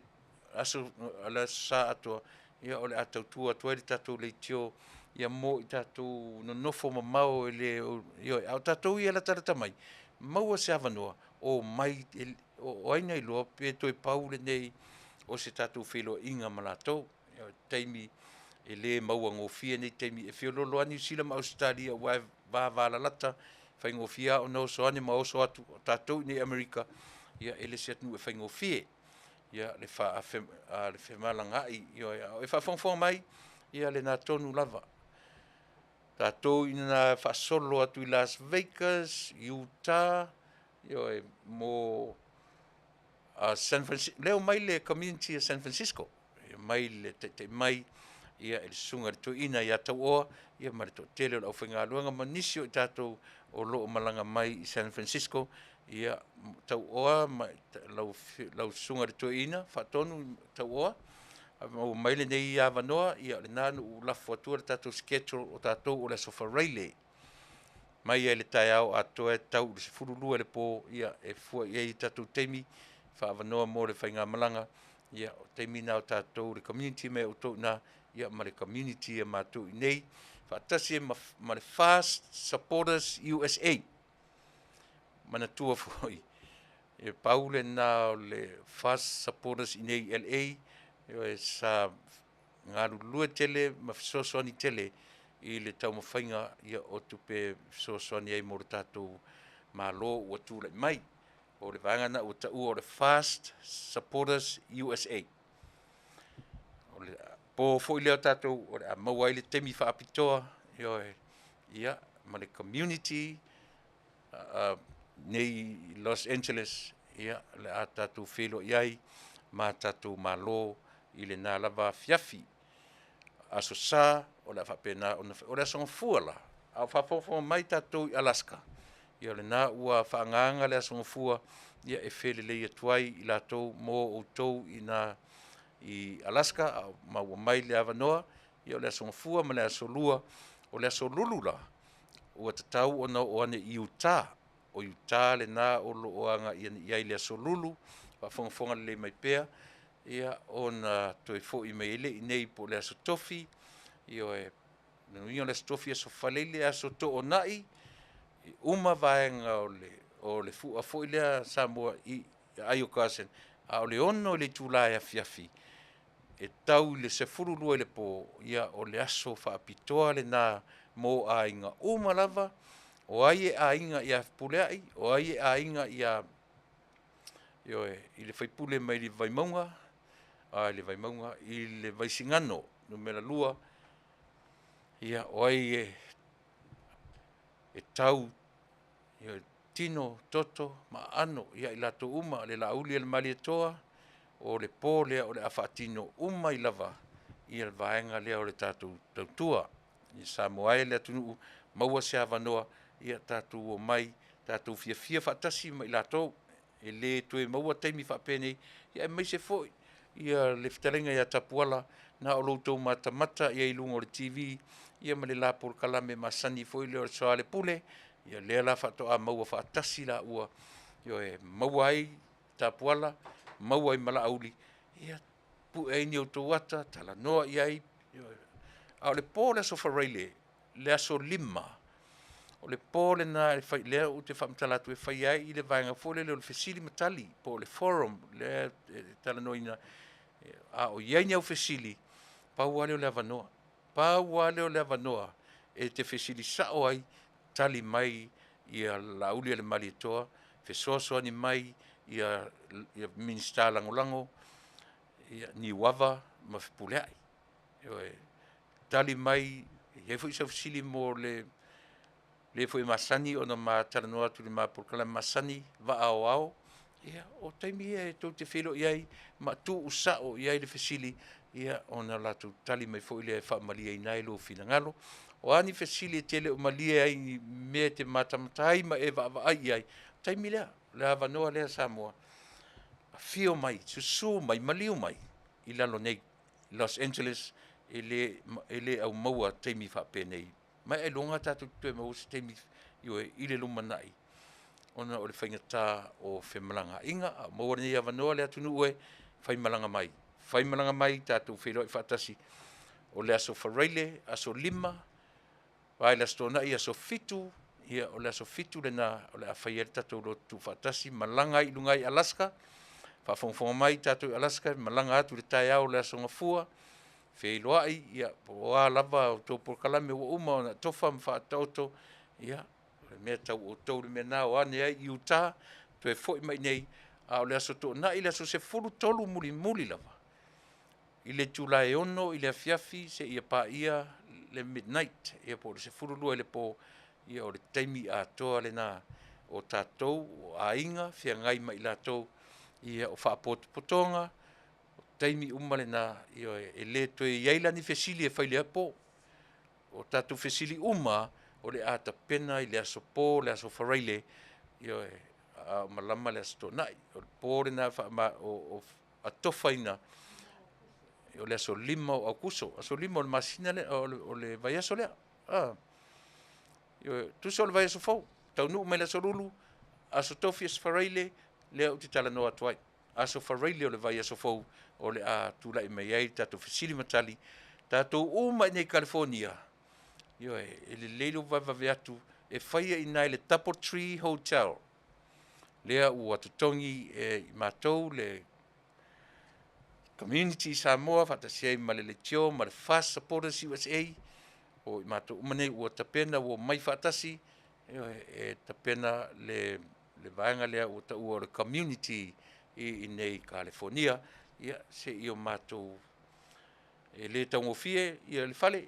Speaker 5: aso le Aso Sa atoa, ia o le a tautua atu ai le tatou leitio ia mo i tatou nonofo mamao e le ioe, a o tatou ia e latalata mai, maua se avanoa, omai, o ai na iloa pe toe pau lenei o se tatou feiloaiga ma latou. O taimi e le mauagofie nei taimi, e feoloolo lava Niu Sila ma Ausetalia aua e vavalalata, e faigofie lava ona oso ane ma oso atu. O tatou i inei i Amerika, ia e le se atunuu e faigofie le femalagaai. Ioe, a o e faafogafoga mai, ia lena tonu lava. Tatou ina faasolo atu i Las Vegas, Utah, ioe, mo San Francisco, lea e omai le community o San Francisco, e omai le taitai mai ia e le susuga i le toeaina ia Tauoa ia ma le toatele o le aufaigaluega ma nisi o i tatou o lo o malaga mai i San Francisco. Ia Tauoa ma lau susuga i le toeaina Faatonu Tauoa, maua mai lenei avanoa, ia o lena na ou lafo atua le tatou schedule o tatou o le Aso Faraile mai lava i le taeao atoa e tau i le 12 i le po, ia e fua i ai le tatou taimi faaavanoa mo le faigamalaga. Ia o taimi na o tatou le community mai outou i ina, ia ma le community a matou i inei, faatasi ai ma le Fast Supporters USA. Manatua foi, e pau lena o le Fast Supporters i inei i LA, ioe, sa galulue tele ma fesoasoani tele i le taumafaiga ia, o tupe fesoasoani ai mo le tatou Malo ua tulai mai. O le vaega lena ua taua o le Fast Supporters USA. O le po foi lea o tatou o le a maua ai le taimi faapitoa, ioe, ia, ma le community nei i Los Angeles, ia, o le a tatou feiloai ai ma tatou malo i lena lava afiafi. Aso Sa o le a faapena ona o le Aso Gafua la, a o faafogafoga mai tatou i Alaska, ia o lena ua faaagaaga le Aso Gafua ia e felelei atu ai i latou mo outou i ina i Alaska, ma ua mai le avanoa, ia o le Aso Gafua ma le Aso Lua. O le Aso Lulu la, ua tatau ona oo ane i Utah. O Utah lena o lo o agai ane i ai i le Aso Lulu, faafogafoga lelei mai pea, ia ona toe foi mai ai lea i inei po o le Aso Tofi, ioe, lona uiga o le Aso Tofi, Aso Faraile, Aso Toonai, e uma vaega o le fua foi lea a Samoa i aai o Carson, a o le 6 i le itula e afiafi e tau i le 12 i le po, ia o le aso faapitoa lena mo aiga uma lava, o ai e aiga ia Fepuleai, o ai e aiga ia, ioe, i le faipule mai le Vaimauga, a i le Vaimauga, i le Vaisigano numera 2, ia o ai e tau ia tino, toto ma aano ia i latou uma, le Laauli a le Malietoa, o le po lea o le a faatino uma ai lava ia le vaega lea o le tatou tautua. I Samoa e le atunuu, maua se avanoa, ia tatou omai, tatou fiafia faatasi ma i latou, e le toe maua taimi faapenei, aemaise foi ia le fetalaiga ia Tapuala, na o lo outou matamata i ai i luga o le TV ia ma le la polokalame masani foi lea o le Soalepule, ia lea la faatoa maua faatasi laua, ioe, maua ai Tapuala, maua ai ma Laauli, ia pue ai ni outou ata, talanoa i ai. Ioe. A o le po o le Aso Faraile, le aso 5, o le po lena e fai, lea ou te faamatala atu e fai ai i le vaega foi lele o le fesili ma tali, po o le forum lea e talanoaina, a o i ai ni au fesili, pau lava lea o le avanoa. Pau lava lea o le avanoa e te fesili sao ai, tali mai ia Laauli a le Malietoa, fesoasoani mai ia Minisita Lagolago, ia Niuava ma Fepuleai. Ioe, tali mai, e i ai foi sau fesili mo le le foi e masani ona ma talanoa atu i le ma polokalame masani, Vaa Aoao, ia o taimi ia e tou te feiloai ai ma tuusao i ai le fesili, ia ona latou tali mai foi lea e faamalieina ai lou finagalo. O a ni fesili e te le o malie ai i ni mea e te matamata ai ma e vaavaai i ai, o le taimi lea, o le avanoa lea Samoa, afio mai, susu mai, maliu mai i lalo nei, Los Angeles, e le aumaua taimi faapenei. Ma ailoga tatou te toe maua se taimi Ioe, i le lumanai, ona o le faigata o femalagaaiga. A o maua lenei avanoa le atunuu e, faimalaga mai, faimalaga mai tatou feiloai faatasi. O le aso Faraile, aso 5, vae le Aso Toonai aso 7, ia o le aso 7 lena o le a fai ai le tatou lotu tuufaatasi, malaga ai i luga i Alaska, faafogafoga mai tatou i Alaska, malaga atu i le taeao o le Aso Gafua, feiloai, ia po o a lava a outou polokalame ua uma ona tofa ma faataoto, ia, o le mea tau outou le mea lena, o ane ai i Utah, toe foi mai i inei, a o le Aso Toonai le aso 13 mulimuli lava, i le itula e 6 i le afiafi seia paia le midnight, ia po o le 12 i le po, ia o le taimi atoa lena o tatou o aiga feagai ma i latou, ia o faapotopotoga, o taimi uma lena, ioe, e le toe i ai la ni fesili e fai i lea po. O tatou fesili uma o le a tapena i le aso po, le aso Faraile, ioe, a o malama le Aso Toonai. O le po lena o atofaina o le aso 5 o Aokuso, aso 5 o le masina lea, o le vaiaso lea. Ioe, tusa o le vaiaso fou, taunuu mai le aso Lulu, aso Tofi, aso Faraile, lea ou te talanoa atu ai. Aso Faraile o le vaiaso fou o le a tulai mai ai le tatou fesili ma tali, tatou uma i inei i Kalifonia, ioe, e lelei lou vavevave atu, e faia i ina i le Doubletree Hotel, lea ua totogi e i matou le community i Samoa faatasi ai ma le Leitio ma le FAST Supporters USA, o i matou uma nei ua tapena, ua omai faatasi, ioe, e tapena le vaega lea ua taua o le community i inei i Kalifonia. Ia, se i o matou, e le taugofie le fale,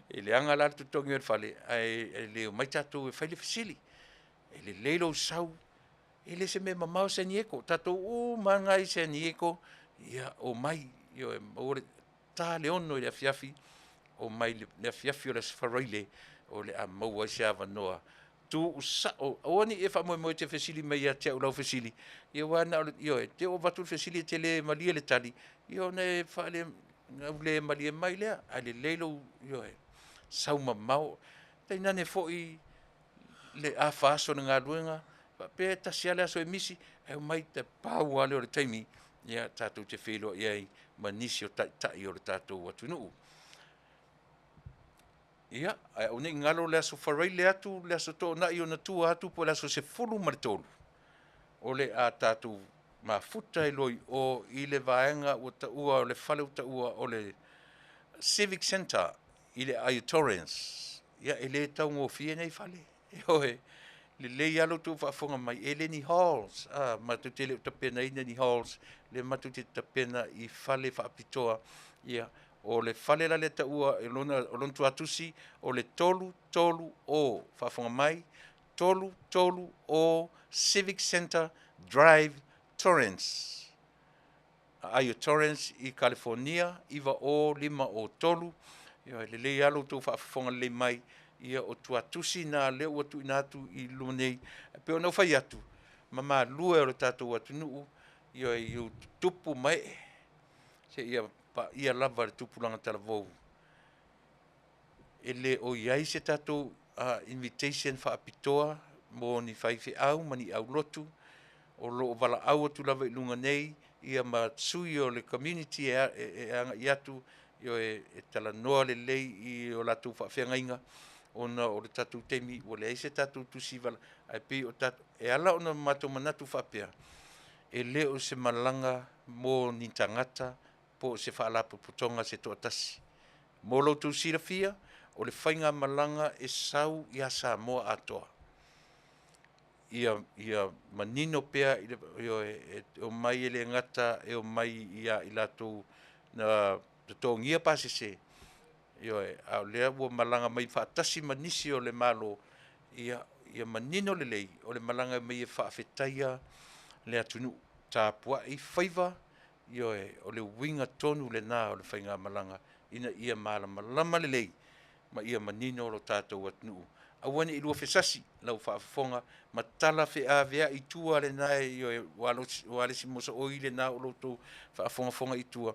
Speaker 5: e leaga la le totogi o le fale, ae le omai tatou e fai le fesili. E lelei lou sau, e le o se mea mamao San Diego, o tatou uma lava na i San Diego, ia omai, ioe, maua le ta le 6 i le afiafi, omai i le afiafi o le aso Faraile o le a maua ai se avanoa tuusao. Aua ne i e faamoemoe e te fesili mai ia te au i lau fesili, ia aua na o le, ioe, te i ua avatu le fesili e te le malie le tali, ia ona e faalegaulemalie mai lea, ae lelei lou, ioe, sau mamao, tainane foi le afa aso o le galuega, faapea e tasi lava le aso e misi, ae omai, na pau lava lea o le taimi tatou te feiloai ai ma nisi o taitai o le tatou atunuu. Ia, ae aua ne i galo le aso Faraile atu, le aso Toonai i ona tua atu po o le aso 13, o le a tatou mafuta ai loa i o i le vaega ua taua o le fale ua taua o le Civic Centre i le aai o Torrens. Ia, e le taugofie nei fale. Ioe, lelei lava lo outou faafofoga mai, e le ni halls, matou te le o tapenaina ni halls, lea matou te tapena i fale faapitoa. Ia, o le fale la lea taua, o lona tuatusi, o le 330, faafofoga mai, 330 Civic Centre Drive, Torrens. Aai o Torrens i Kalifonia, 90503. Ia, lelei lava lo outou faafofoga lelei mai, ia o tuatusi na lea ua tuuina atu i luma nei. E pei ona ou fai atu, mamalu e o le tatou atunuu, ia i ou tupu ma ee, seia paia lava le tupulaga talavou. E le o i ai se tatou invitation faapitoa mo ni faifeau ma ni aulotu, o lo o valaau atu lava i luga nei ia ma sui o le community e agai atu, ioe, e talanoa lelei i o latou faafeagaiga, ona o le tatou taimi ua leai se tatou tusi vala, ae pei o tatou, e ala ona matou manatu faapea, e le o se malaga mo ni tagata po o se faalapotopotoga se toatasi. Mo lo outou silafia, o le faigamalaga e sau ia Samoa atoa. Ia manino pea, ioe, e omai e le gata e omai ia i latou na totogia pasese, ioe, a o lea ua malaga mai faatasi ma nisi o le Malo, ia manino lelei, o le malaga mai e faafetaia le atunuu, tapuai faiva, ioe, o le uiga tonu lena o le faigamalaga, ina ia malamalama lelei ma ia manino lo tatou atunuu. Aua ne i lua fesasi lau faafofoga ma tala feaveai i tua lena, ioe, ua le isi mosooi lena o lo outou faafogafoga i tua.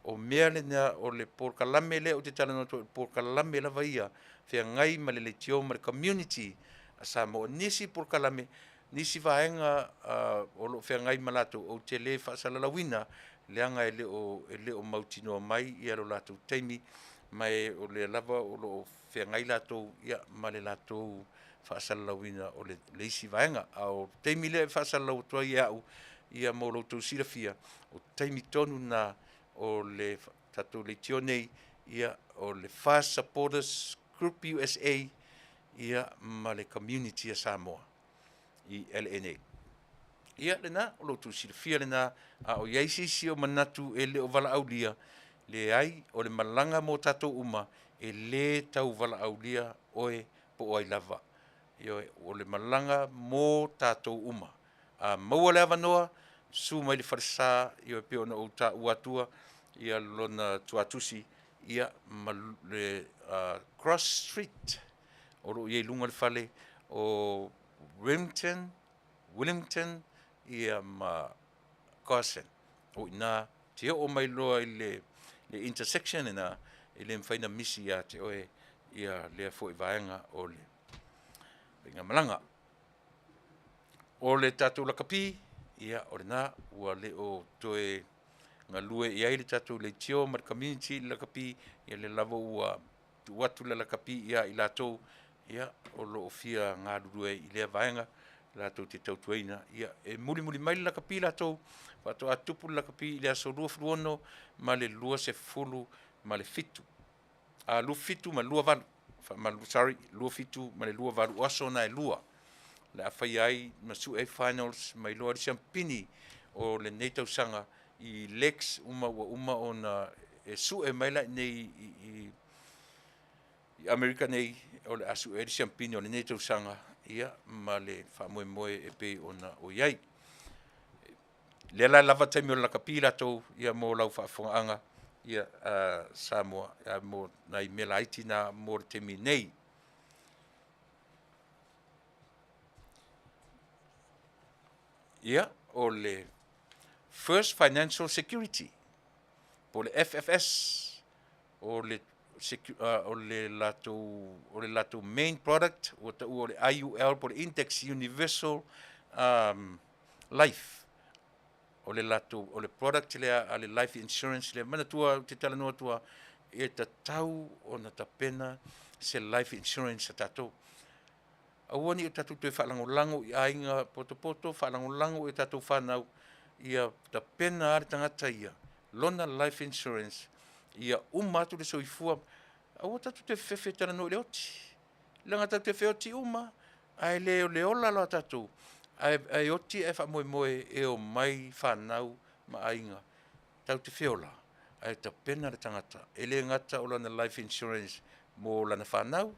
Speaker 5: O mea lena o le polokalame lea ou te talanoa atu ai, o le polokalame lava ia, feagai ma le leitio ma le community. a Samoa. Nisi polokalame, nisi vaega o lo o feagai ma latou, ou te le faasalalauina, leaga e le o mautinoa mai lo latou taimi, ma o lea lava o lo o feagai latou ma le latou faasalalauina o le isi vaega. A o le taimi lea e faasalalau atu ai e au, ia mo lo outou silafia, o le taimi tonu lena o le tatou leitio nei, ia, o le FAST Supporters Group USA, ia, ma le community a Samoa i LA nei. Ia lena, o lo outou silafia lena, a o i ai se isi o manatu e le o valaaulia, leai, o le malaga mo tatou uma, e lē tau valaaulia oe po o ai lava. Ioe, o le malaga mo tatou uma. A maua le avanoa, susu mai le falesa, ioe, pei ona ou taua atua ia lona tuatusi, ia ma le Cross Street o lo o i ai i luga o le fale o Wilmington, Willington ia ma Carson. O i ina, te oo mai loa i le intersection lena, e le mafai ona misi ia te oe ia lea foi vaega o le faigamalaga. O le tatou lakapi, ia o lena ua le o toe galue i ai le tatou leitio ma le community i le lakapi, ia lea lava ua tuu atu le lakapi ia i latou ia o lo o fia galulue i lea vaega latou te tautuaina. Ia, e mulimuli mai le lakapi latou, faatoa tupu le lakapi i le aso 26 ma le 27, 27 ma le 28, sorry, 27 ma le 28, o aso na e lua o le a faia ai ma sue ai finals ma iloa ai le siamupini o lenei tausaga i legs uma ua uma ona e sue mai la i inei i Amerika nei, o le a sue ai le siamupini o lenei tausaga, ia, ma le faamoemoe e pei ona o i ai. Lea la e lava taimi o le lakapi latou, ia mo lau faafofogaaga, ia, Samoa, mo nai mea laiti na mo le taimi nei. Ia, o le First Financial Security, po o le FFS, o le latou main product ua taua o le IUL po o le Index Universal Life. O le latou, o le product lea a le life insurance lea. Manatua ou te talanoa atu lava, e tatau ona tapena se life insurance a tatou. Aua ne i o tatou toe faalagolago i aiga potopoto, faalagolago i a tatou fanau, ia tapena lava le tagata ia lona life insurance, ia uma atu le soifua. Aua tatou te fefe e talanoa i le oti, leaga tatou te feoti uma, ae le o le ola la o tatou, ae oti ae faamoemoe e omai fanau ma aiga. Tatou te feola, ae tapena le tagata, e le gata o lana life insurance mo lana fanau,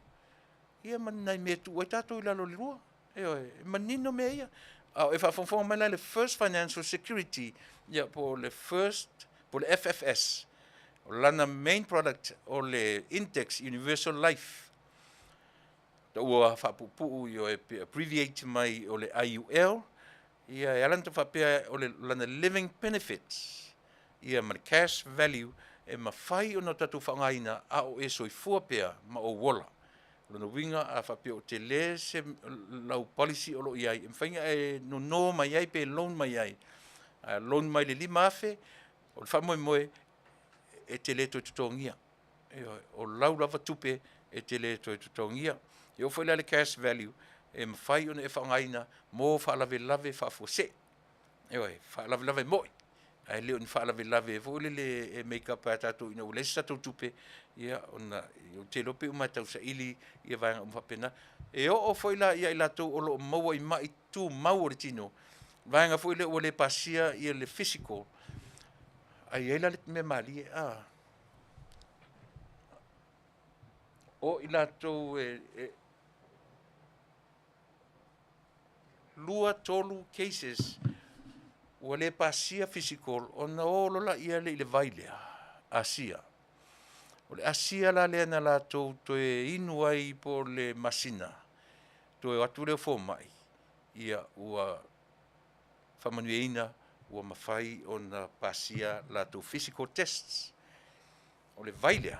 Speaker 5: ia ma ni nai mea e tuu ai tatou i lalo o le lua. Ioe, e manino mea ia. A o e faafogafoga mai la i le First Financial Security, ia po o le First, po o le FFS, o lana main product o le Index Universal Life, ua faapuupuu, ioe, pe abbreviate mai o le IUL, ia e ala ona faapea o le lana living benefits, ia ma le cash value e mafai ona tatou faaaogaina a o e soifua pea ma ou ola. O lona uiga, a faapea o tele se lau policy o lo o i ai, e mafai ona e nono mai ai pe loan mai ai. A loan mai le $5,000, o le faamoemoe e te le toe totogia. Ioe, o lau lava tupe e te le toe totogia. E oo foi la i le cash value, e mafai ona e faaaogaina mo faalavelave faafuasei. Ioe, faalavelave moi, ae le o ni faalavelave foi lele e make up ai tatou ina ua leai se tatou tupe, ia ona ou te iloa pe uma e tausaili ia vaega uma faapena. E oo foi la ia i latou o lo o maua i mai tumau o le tino, vaega foi lea ua le pasia ia le physical, ae i ai la le mea malie, o i latou e 2, 3 cases ua le pasia physical ona o loa laia i le vai lea, asia. O le asia la lea na latou toe inu ai po o le masina, toe o atu lea o fomai, ia ua faamanuiaina ua mafai ona pasia latou physical tests. O le vai lea,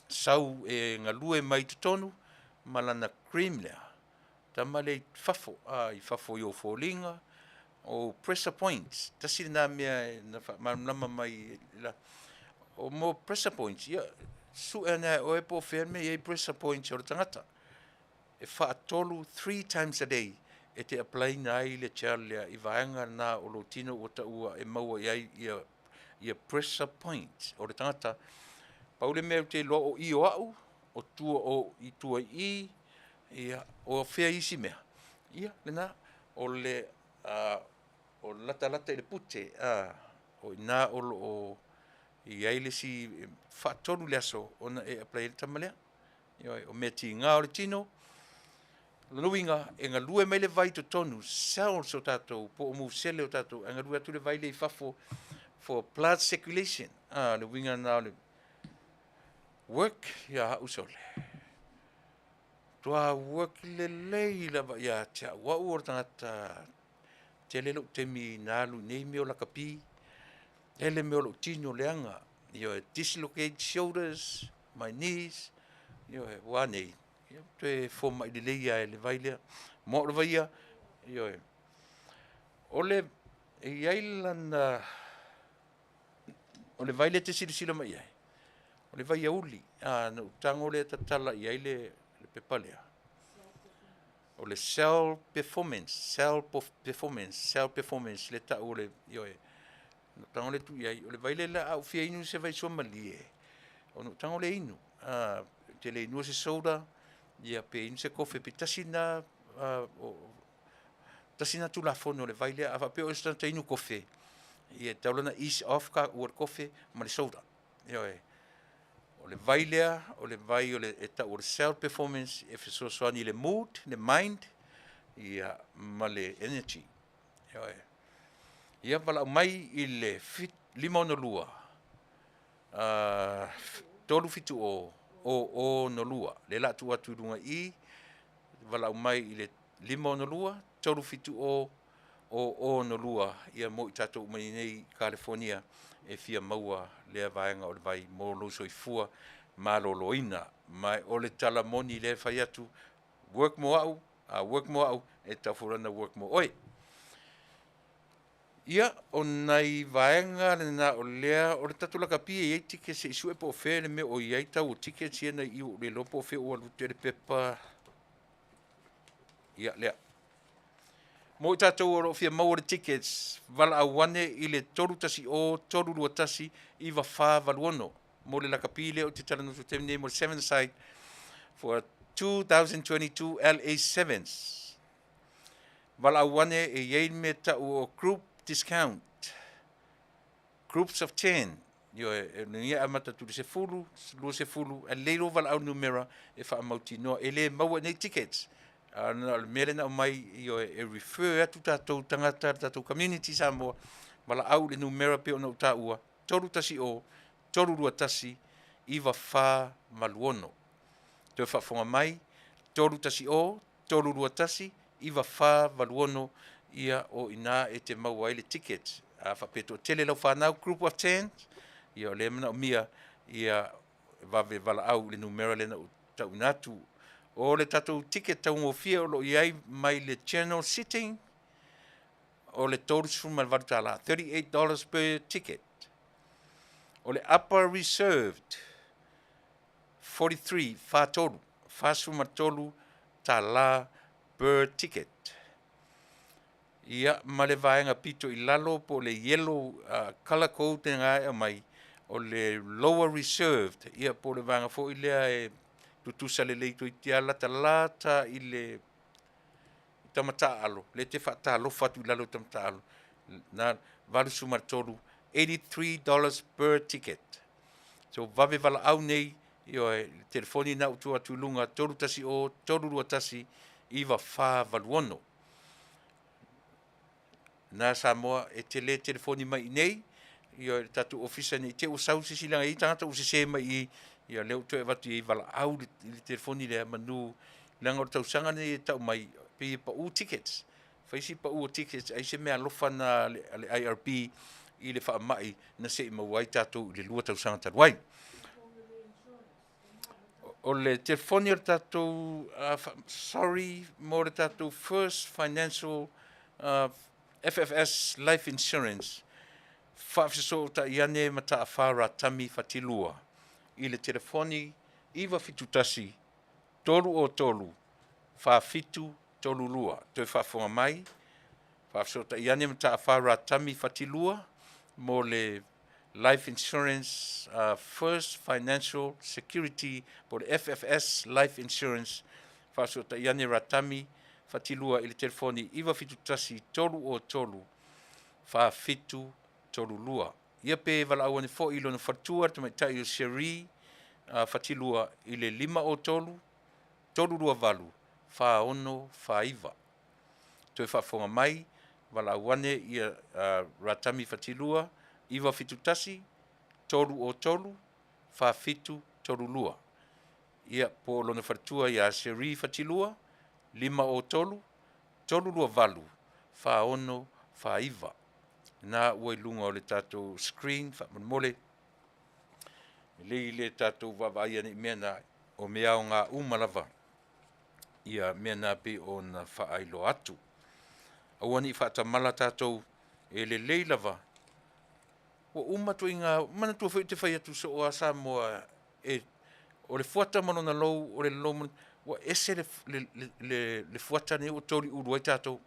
Speaker 5: sau e galue mai totonu ma lana cream lea. tama lea i fafo, a, i fafo i ou foliga, o pressure points, tasi lena mea na faamalamalama mai la, o mo pressure points, ia, sue ane lava e oe po o fea le mea e i ai pressure points o le tagata. E faatolu, three times a day, e te apply-ina ai le gel lea i vaega na o lou tino ua taua e maua i ai ia, ia pressure points o le tagata. Pau le mea ou te iloa o i o au, o tua o i tua i i, ia, o fea isi mea, ia, lena, o le, uh, o latalata i le pute, uh, o i ina o lo o i ai le isi faatolu le aso ona e apply ai le tama lea. Ioe, o mea tiga o le tino, lona uiga, e galue mai le vai i totonu, cells o tatou, po o musele o tatou, ae galue atu le vai lea i fafo for blood circulation. Ah, le uiga lena o le work ia au sole. Toa work lelei lava ia te au. Au o le tagata tele lou taimi na alu i nei mea o lakapi, tele mea o lou tino leaga, ioe, dislocate shoulders, my knees, ioe, ua a nei, ia, toe fomai lelei lava e le vai lea. Mo au lava ia, ioe, o le, e i ai lana, o le vai lea e te silasila mai i ai, o le vaiauli, a, na ou tago lea tatala i ai le, le pepa lea. O le cell performance, cell performance, cell performance le tau o le, ioe, na ou tago lea tuu i ai, o le vai lea a ou fia inu se vai suamalie, ona ou tago lea inu. A, ou te le inua se soda, ia pe inu se kofe, pe tasi lena, tasi lena tulafono o le vai lea, a faapea o oe o se tagata inu kofe, ia e tatau la ona ease off ka ua le kofe ma le soda. Ioe. O le vai lea, o le vai o le, e tau o le self performance e fesoasoani i le mood, le mind, ia, ma le energy. Ioe. Ia valaau mai i le 562 370 002. Lea la tuu atu i luga i i, valaau mai i le 562 370 002 ia mo i tatou uma nei i Kalifonia e fia maua lea vaega o le vai mo lou soifua maloloina. Ma o le tala moni lea e fai atu, work mo au, a work mo au, e tatau foi la ona work mo oe. Ia, o nai vaega lena o lea, o le tatou lakapi e i ai tickets se i sue po o fea le mea o i ai tau o tickets ia na i ua ou le iloa po o fea ua alu atu ai le pepa. Ia, lea. Mo i tatou o lo o fia maua le tickets, valaau ane i le 310 321 9486 mo le lakapi lea ou te talanoa atu i le taimi nei mo le seven side for 2022 LA Sevens. Valaau ane e i ai le mea tau o group discount. Groups of 10. Ioe, e ina amata atu i le 10, 20, ae lelei lou valaau numera e faamautinoa. E le maua i nei tickets. A na o le mea lea na aumai, ioe, e refer atu tatou tagata, le tatou community Samoa, valaau i le numera pei ona ou taua, 310 321 9486. Toe faafofoga mai, 310 321 9486, ia o i ina e te maua ai le ticket. A faapea e toatele lau fanau, group of 10, ia o lea e manaomia ia vave valaau i le numera lea na ou tauina atu. O le tatou ticket taugofie o lo o i ai mai le general sitting, o le $38, $38 per ticket. O le upper reserved, 43, 43, 43 tala per ticket. Ia, ma le vaega pito i lalo po o le yellow colour code lena e aumai, o le lower reserved, ia po o le vaega foi lea e tutusa lelei toeitiiti lava latalata i le tama taaalo, lea e te faatalofa atu i lalo i tama taaalo, na $83, $83 per ticket. So vave valaau nei, ioe, i le telefoni lena ua tuu atu i luga, 310 321 9486. Na Samoa e te le telefoni mai i inei, ioe, i le tatou ofisa ne i te i ua sau se isi leaga e i ai tagata ua sese mai i i, ia lea ua toe avatu i ai valaau i le telefoni lea manu leaga o le tausaga lenei e tau mai pei e pau tickets. Fai si pau o tickets ai se meaalofa na a le IRB i le faamai na se i maua ai tatou i le 2 tausaga talu ai. O le telefoni o le tatou, sorry mo le tatou First Financial FFS Life Insurance, faafesootai ane ma Taafa Ratami Fatilua i le telefoni 971 303 4732. Toe faafofoga mai, faafesootai ane ma Taafa Ratami Fatilua mo le Life Insurance First Financial Security po o le FFS Life Insurance, faafesootai ane Ratami Fatilua i le telefoni 971 303 4732. Ia pe valaau ane foi i lona faletua le tamaitai o Cherie Fatilua i le 503 328 4649. Toe faafofoga mai, valaau ane ia Ratami Fatilua 971 303 4732. Ia po o lona faletua ia Cherie Fatilua 503 328 4649. Na ua i luga o le tatou screen faamolemole. Lelei le tatou vaavaai ane i mea na, o mea aoga uma lava ia mea na pei ona faailoa atu. Aua ne i faatamala tatou, e lelei lava ua uma ituaiga, manatua foi ou te fai atu soo lava Samoa, e, o le fuata ma lona lou, o le lou ma, ua ese le fuata lenei ua toliulu ai tatou.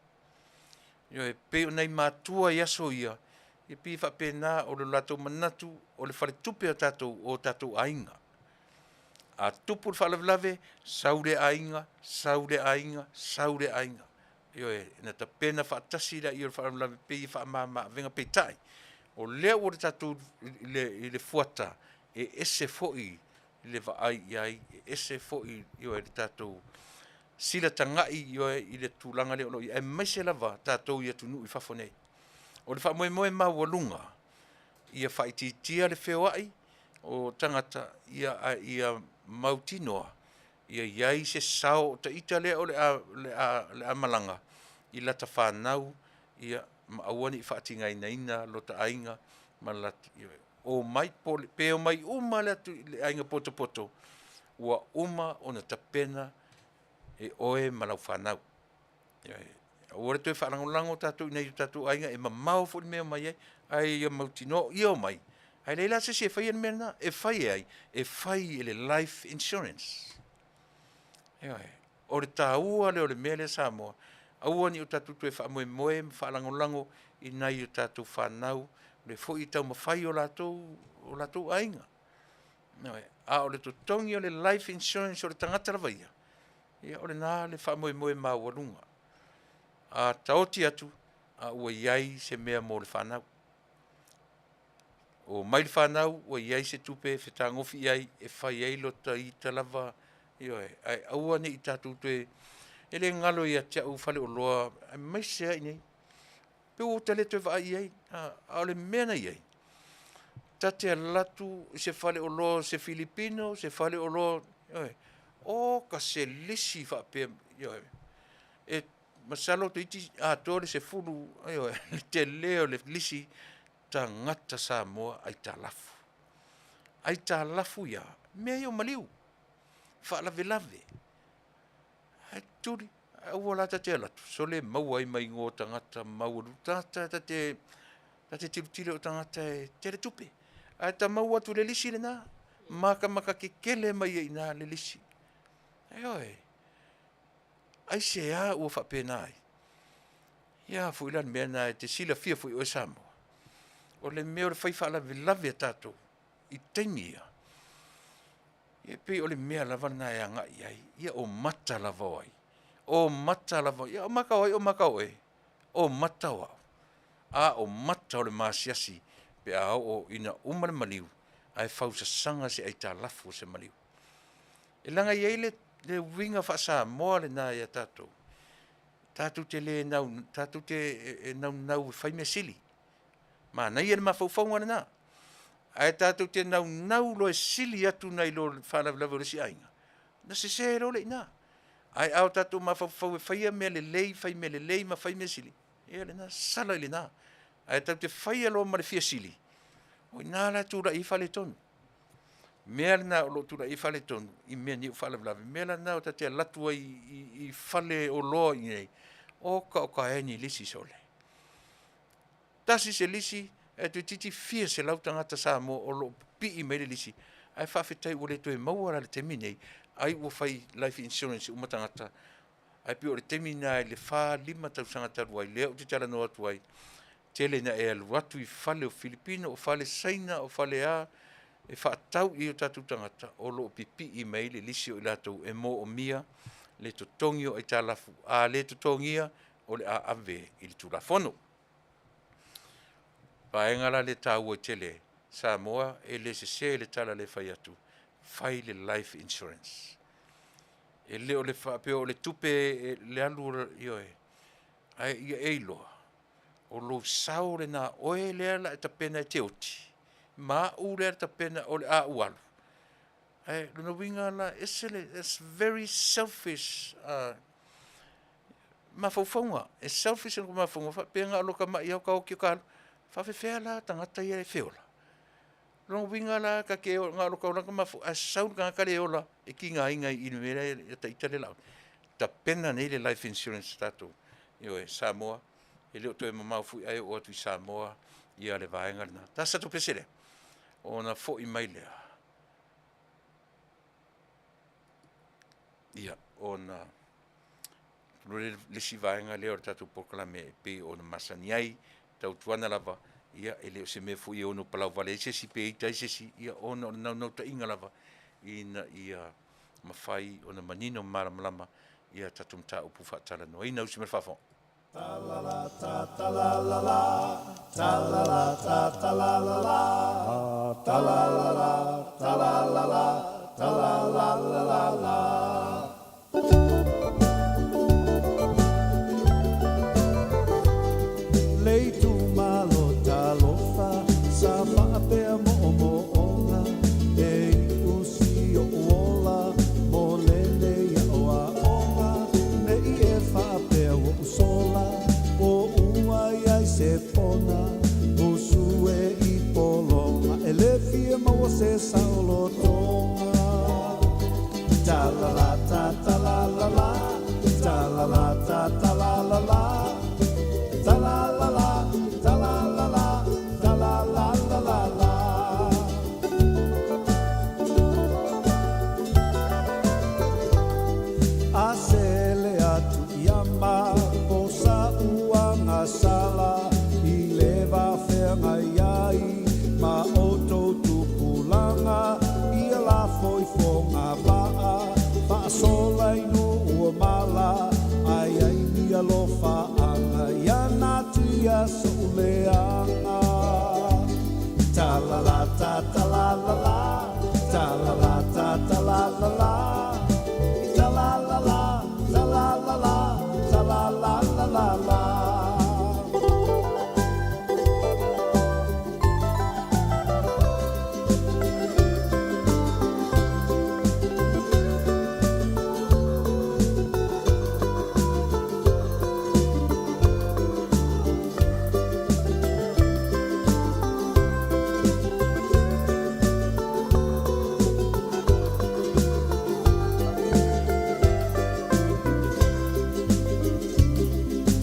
Speaker 5: Ioe, e pei o nai matua i aso ia, e pei e faapena o le latou manatu o le faletupe o tatou, o tatou aiga. A tupu le faalavelave, sau lea aiga, sau lea aiga, sau lea aiga. Ioe, na tapena faatasi laia o le faalavelave, pei e faamama avega, peitai, o lea ua tatou i le fuata, e ese foi le vaai i ai, e ese foi, ioe, le tatou silatagai, ioe, i le tulaga lea o lo o i ai, aemaise lava tatou i atunuu i fafo nei. O le faamoemoe maualuga, ia faaitiitia le feoai o tagata, ia, a ia mautinoa ia i ai se sao o ita lea o le a malaga i lata fanau, ia, ma aua ne i faatigaina lota aiga ma lata, omai pe omai uma le atu le aiga potopoto, ua uma ona tapena e oe ma lau fanau. Aua le toe faalagolago tatou i nai o tatou aiga, e mamao foi le mea e omai ai, ae ia mautinoa ia omai, ae leai la se isi e faia le mea lena. E fai e ai? E fai e le Life Insurance. Ioe. O le taua lea o le mea lea Samoa, aua ne i o tatou toe faamoemoe ma faalagolago i nai o tatou fanau, o lea foi e taumafai o latou aiga. Ioe. A o le totogi o le life insurance o le tagata lava ia, ia o lena le faamoemoe maualuga. A taoti atu, a ua i ai se mea mo le fanau. O mai le fanau, ua i ai se tupe e fetagofi i ai, e fai ai lota ita lava, ioe, ae aua ne i tatou toe, e le galo ia te au faleoloa, aemaise lava i inei, pe ua ta le toe vaai i ai, a o le mea na i ai, ta te alu atu i se faleoloa o se Filipino, se faleoloa, ioe, oka se lisi faapea, ioe, e masalo toeitiiti atoa le 10, ioe, le tele o le lisi tagata Samoa aitalafu. Aitalafu ia, mea ia o maliu, faalavelave, ae tuli, aua la ta te alu atu, sole maua ai ma igoa o tagata maualuga, tagata ta te, ta te tilotilo o tagata e tele tupe, ae ta maua atu i le lisi lena, makamaka kekele mai ai i ina le lisi. Ioe, aisea ua faapena ai? Ia foi la le mea lena e te silafia foi oe Samoa, o le mea o le fai faalavelave a tatou i taimi ia, e pei o le mea lava lena e agai i ai, ia o mata lava o ai? O mata lava, ia o mata o ai o mata o oe? O mata o au. A o mata o le masiasi pe a oo ina uma le maliu ae fausasaga se aitalafu o se maliu. E leaga e i ai le uiga faa-Samoa lena ia tatou, tatou te le nau, tatou te e naunau e fai mea sili. Manaia le mafaufauga lena. Ae tatou te naunau loa e sili atu nai lo le faalavelave o le isi aiga, ona sese loa lea i ina. Ae a o tatou mafaufau e faia mea lelei, fai mea lelei ma fai mea sili, ia lena, sala i lena. Ae tatou te faia loa ma le fia sili, o i ina la e tulai ai faaletonu. Mea lena o lo o tulai ai faaletonu i mea nei o faalavelave, mea la lena ta te alu atu ai i fale oloa i inei, oka oka e ni lisi sole. Tasi se lisi ae toeitiiti fia selau tagata Samoa o lo o pipii mai le lisi, ae faafetai ua le toe maua la i le taimi lenei, ai ua fai life insurance uma tagata. Ae pei o le taimi lena i le 4, 5 tausaga talu ai lea ou te talanoa atu ai, tele ina e alu atu i fale o Filipino, o fale Saina, o fale a, e faatau i ai o tatou tagata o lo o pipii mai le lisi o i latou e moomia le totogi o aitalafu. A le totogia, o le a ave i le Tulafono. Vaega la lea e taua tele, Samoa e le sese le tala lea e fai atu, fai le life insurance. E le o le faapea o le tupe le alu, ioe, ae ia e iloa, o lou sao lena, oe lea o le a e tapena e te oti, ma au lea e tapena o le a ou alu. Ae lona uiga la, e ese le, it's very selfish mafaufauga. E selfish lou mafaufauga faapea na o lota mai lava o ta oti o ta alu. E faapefea la tagata ia e feola? O lona uiga la ta te na o lota olaga ae sau le tagata le ola e tigaina i le mea lea ia ita le laogi. Tapena nei le life insurance a tatou. Ioe, Samoa, e le o toe mamao foi ae oo atu i Samoa ia le vaega lena. Tasi tatou pese lea, ona foi mai lea. Ia, ona le isi vaega lea o le tatou polokalame e pei ona masani ai, tautuana lava, ia e le o se mea foi e ono palauvale ai se isi pe ita ai se isi, ia ona o le naunautaiga lava ina ia mafai ona manino ma malamalama ia tatou mataupu faatalanoaina. Usi mai le faafofoga.
Speaker 3: Le itumalo talofa sa faapea moomooga e iu si o'u ola mo lenei aoaoga nei e faapea ua ou sola po ua i ai se pona usu e i pologa e le fia maua se saolotoga. Ta la la ta ta la la la ta la la ta ta la la la ta la la la ta la la la ta la la la la la. A sele atu ia ma po sa uagasala i le va feagai ai ma outou tupulaga ia la foifoga vaa faasola i nuu o mala ai ai ni alofaaga ia natia so'u leaga. Ta la la ta ta la la la ta la la ta ta la la la ta la la la ta la la la ta la la la la la.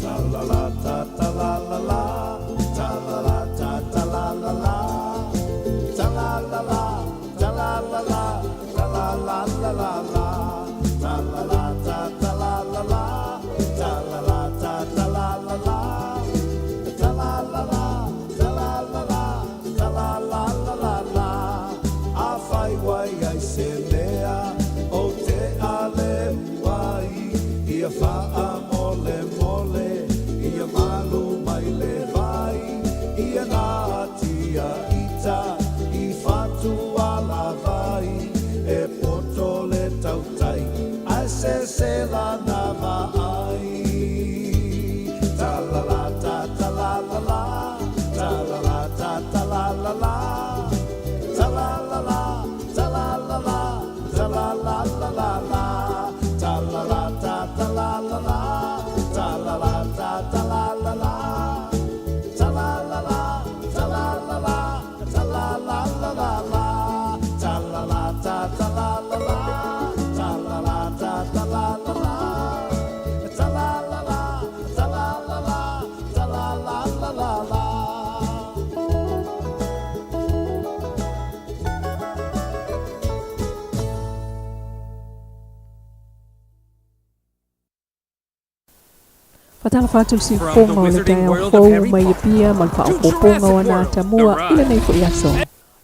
Speaker 3: Ta la la ta ta la la la ta la la ta ta la la la ta la la la ta la la la ta la la la la la ta la la ta ta la la la ta la la ta ta la la la ta la la la ta la la la ta la la la la la. Afai ua i ai se mea ou te ale ai ia faamolemole ia malu mai le vai ia natia ita i fatu alavai e poto le tautai ae sese lana vaai. Ta la la ta ta la la la ta la la ta ta la la la ta la la la ta la la la ta la la la la la ta la la ta ta la la la ta la la ta ta la la la ta la la la ta la la la ta la la la la la ta la la
Speaker 6: Faatalofa atu le siufofoga o le taeao fou mai Apia ma le faaopoopoga o ana atamua i lenei foi aso.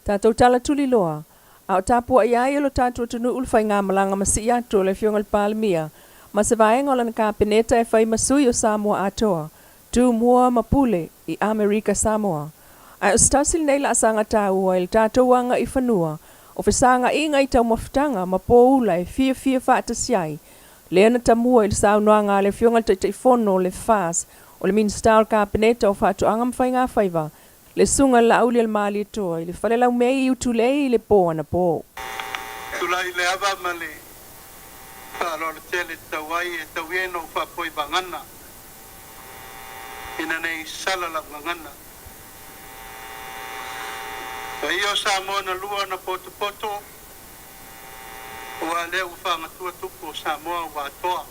Speaker 6: Tatou tala tuliloa, a o tapuai ai e lo tatou atunuu le faigamalaga masii atu a le Afioga i le Palemia ma se vaega o lana Kapeneta e fai ma sui o Samoa atoa, Tumua ma Pule i Amerika Samoa. Ae o se tasi lenei laasaga taua i le tatou agaifanua o fesaga'iga i taumafataga ma poula e fiafia faatasi ai, lea na tamua i le saunoaga a le Afioga i le Taitaifono o le FAS, o le Minisita o le Kapeneta o Faatoaga ma Faigafaiva, le Susuga i le Laaulialemalietoa i le Fale Laumei i Utulei i le po anapo.
Speaker 7: Tulai i le ava ma le faaaloalo tele tatau ai e tau ia ina ou faapoi vagana ina ne i sala lau gagana. Paia o Samoa na lua na potopoto, aua lea ua faagatua tupu o Samoa ua atoa.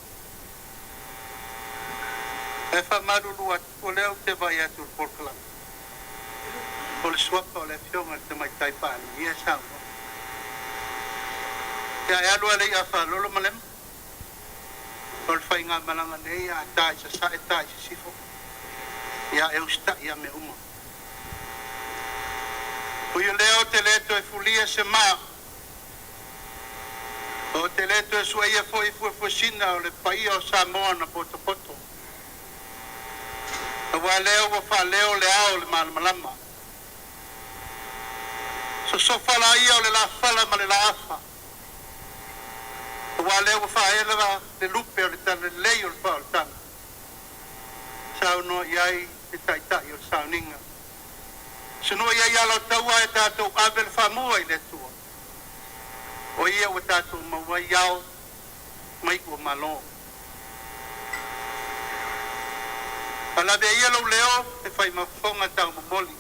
Speaker 7: Ae faamalulu atu, o lea ou te vaai atu i le polokalame, o le suafa o le Afioga i le Tamaitai Palemia e saunoa. Ia e alu lava le i'a a Faalolo ma Lema. O le faigamalaga nei a ta i sasae ta i sisifo, ia e usitai ia mea uma. Ui o lea ou te le toe fulia se maa, ou te le toe suaia foi fuefuesina o le paia o Samoa na potopoto, aua lea ua faaleo le ao o le malamalama. Sosofa laia o le lafala ma le laafa. Aua lea ua faaela le lupe o le talalelei o le faaolataga, saunoa i ai le Taitai o le Sauniga. Sunua i ai ala o taua ae tatou ave le faamua i le Atua, o Ia ua tatou maua ai ao ma iu o Malo. Falavea ia lou leo e fai ma fofoga taumomoli.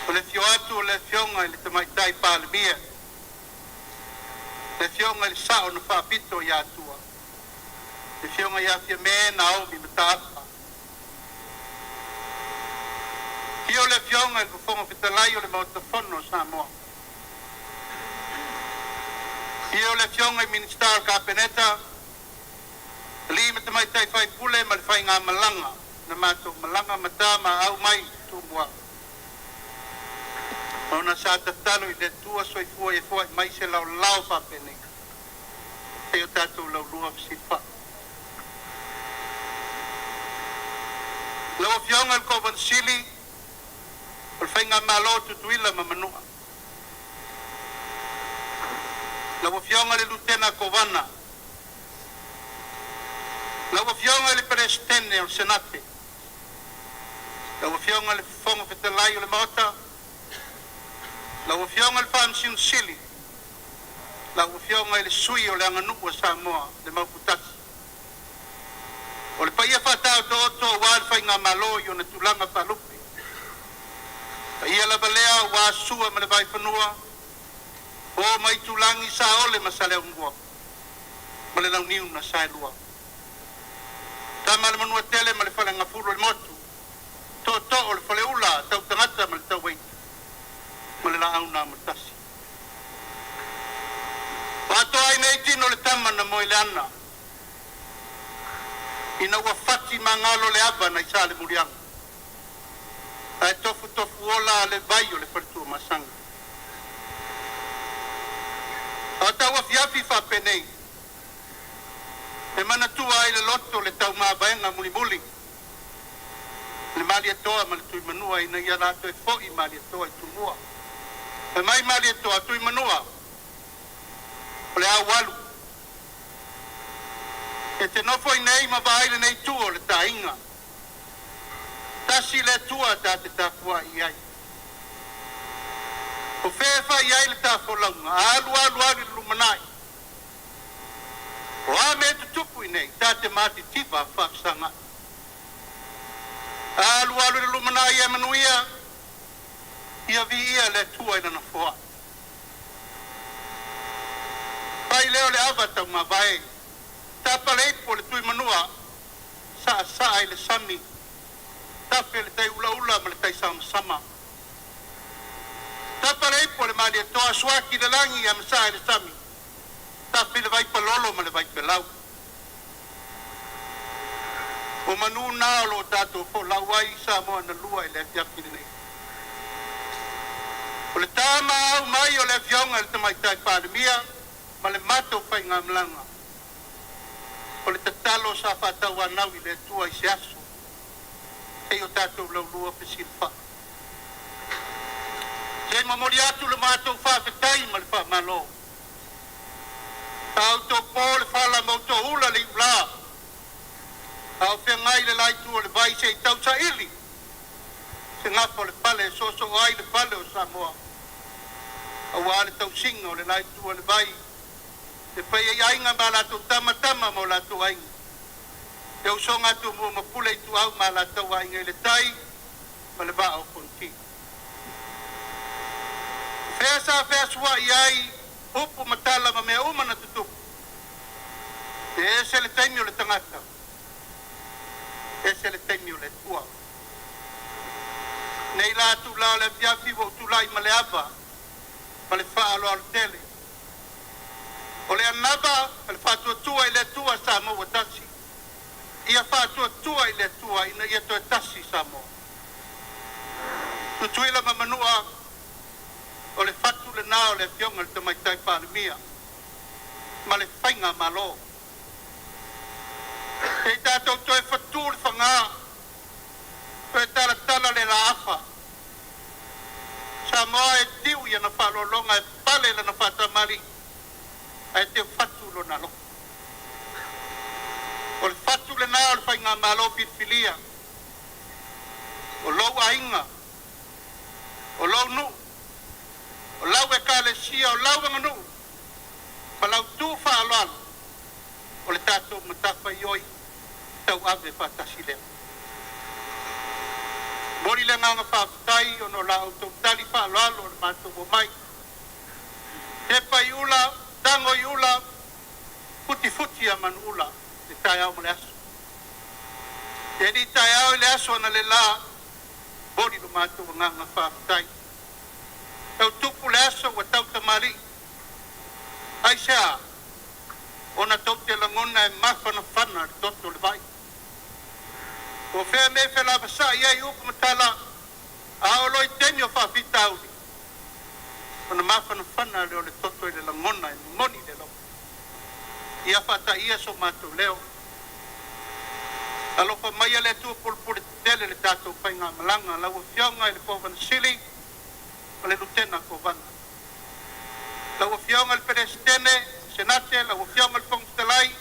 Speaker 7: O le afio atu o le Afioga i le Tamaitai Palemia, le Afioga i le Sao na Faapito ia Atua, le Afioga ia Fiame Naomi Mataafa. Afio le Afioga i le Fofoga Fetalai o le Maota Fono o Samoa. Afio le Afioga i Minisita o le Kapeneta, Alii ma Tamaitai Faipule ma le faigamalaga na matou malaga ma ta ma au mai i Tumua. Ona sa tatalo i le Atua soifua ia foai mai se laolao faapenei se i o tatou laulua fesilafai. Lau Afioga i le Kovana Sili o le Faigamalo o Tutuila ma Manua, Lau Afioga i le Lutena Kovana, Lau Afioga i le Peresetene o le Senate, Lau Afioga i le Fofoga Fetalai o le Maota, Lau Afioga i le Faamasino Sili, Lau Afioga i le Sui o le Aganuu a Samoa, le Mauputasi. O le paia faataotooto aua le Faigamalo i ona tulaga faalupe. Paia lava lea aua Sua ma le Vaifanua, Fofo ma Aitulagi, Saole ma Saleaaumua ma le Launiu na Saelua. Tama a le Manuatele ma le Faleagafulu o le Motu, Tootoo o le Faleula, Tautagata ma le Tauaitu ma le Laau na Amotasi. Ua atoa ai nei tino o le tama na moe le ana ina ua fati magalo le ava nai Salemuliaga ae tofutofu ola le vai o le faletuamasaga. A o tau afiafi faapenei, e manatua ai le loto le taumavaega mulimuli, le Malietoa ma le Tuimanua ina ia la toe fo'i Malietoa i Tumua. Fai mai Malietoa, Tuimanua, o le a ou alu. E te nofo i nei ma vaai lenei itu o le taaiga. Tasi le Atua ta te tapuai i ai. O fea e fai ai le ta folauga, a alu alu alu i le lumanai. O a mea e tutupu i nei, ta te matitiva faafesagai. A alu alu i le lumanai e manuia, ia viia le Atua i lana foai. Fai lea o le ava taumavae, tapa le ipu o le Tuimanua, saasaa i le sami, tafe le tai ulaula ma le tai samasama. Tapa le ipu a le Malietoa, suaki le lagi a masaa i le sami, tafe le vai palolo ma le vai pelau. O manu na o loo tatou folau ai i Samoa na lua i le afiafi lenei. O le tamaau mai o le Afioga i le Tamaitai Palemia ma le matou faigamalaga, o le tatalo sa faatauanau i le Atua i se aso seia o tatou laulua fesilafai. Se i momoli atu le matou faafetai ma le faamalo. Sa outou po le fala ma outou ula le iulā, a o feagai le la itu o le vai se i tausaili se gafa o le pale e soosoo ai le fale o Samoa, aua le tausiga o le la itu o le vai e fai ai aiga ma a latou tama, tama ma o latou aiga, le usoga a Tumua ma Pule Ituau ma Alataua Aiga i le Tai ma le Vaa o Fonoti. O fea sa feasua'i ai upu ma tala ma mea uma na tutupu? E ese le taimi o le tagata, ese le taimi o le Atua. Nei la itulā o le afiafi ua ou tulai ma le ava ma le faaaloalo tele. O le anava ma le faatuatua i le Atua Samoa ua tasi, ia faatuatua i le Atua ina ia toe tasi Samoa. Tutuila ma Manua, o le fatu lena o le Afioga i le Tamaitai Palemia ma le Faigamalo. Se i tatou toe fatu le fagā, toe talatala le laafa. Samoa e tiu i ana faaaloaloga e pale lana faatamalii ae teu fatu lona alofa. O le fatu lena o le faigamalo filifilia, o lou aiga, o lou nuu, o lau ekalesia, o lau aganuu ma lau tu faaaloalo o le tatou matafaioi tauave faatasi lea. Momoli le agaga faafetai ona o la outou tali faaaloalo o le matou omai. Tepa i ula, tago i ula, futifuti a manuula le taeao ma le aso. E alii taeao i le aso analeila, momoli lo matou agaga faafetai. Tau tupu le aso ua tau tamalii. Aisea? Ona tou te lagona e mafanafana le toto o le vai. Po o fea mea e felavasa'i ai upu ma tala, a oo loa i taimi o faafitauli, ona mafanafana lea o le toto i le lagona e moni le alofa. Ia faataia so matou leo. Alofa maia le Atua Pulepule Tetele le tatou faigamalaga, lau Afioga i le Kovana Sili ma le Lutena Kovana. Lau Afioga i le Peresetene, Senate, lau Afioga i le Fofoga Fetalai,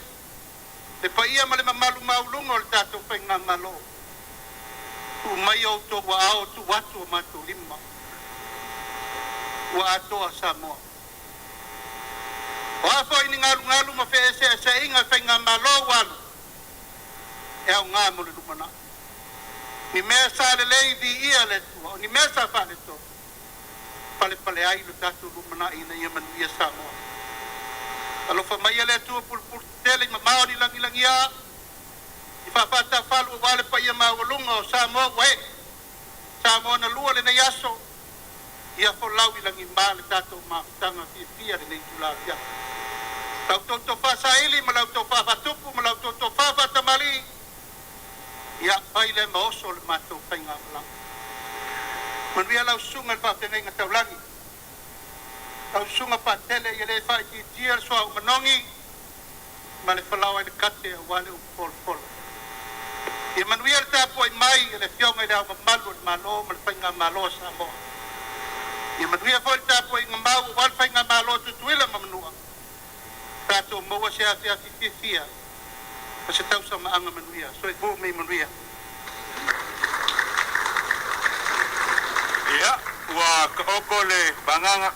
Speaker 7: le paia ma le mamalu maualuga o le tatou Faigamalo, tuu mai outou aao tuu atu o matou lima, ua atoa Samoa. O a foi ni galugalu ma feeseeseaiga i Faigamalo ua alu, e aoga mo le lumanai. Ni mea sa lelei viia le Atua, o ni mea sa faaletonu, palepale ai lo tatou lumanai ina ia manuia Samoa. Alofa maia le Atua pulupulu tetele i mamao ni lagilagia i faafaatafalu aua le paia maualuga o Samoa ua ee Samoa na lua lenei aso ia folau i lagima le tatou mafutaga fiafia lenei itula afiafi. La outou tofa saili ma la outou fa faatupu ma la outou tofa faatamalii ia fai lea ma oso le matou faigamalaga. Manuia lau susuga i le faafeagaiga taulagi, lau susuga Patele ia le faaitiitia le suauu manogi ma le falaoa i le kate aua le upu folafola. Ia manuia le tapuai mai a le Afioga i Le Ao Mamalu o le Malo ma le Faigamalo a Samoa. Ia manuia foi le tapuaiga mau aua le Faigamalo a Tutuila ma Manua. Tatou maua se afiafi fiafia ma se tausamaaga manuia. Soifua ma ia manuia.
Speaker 8: Ia, ua taoto le agaga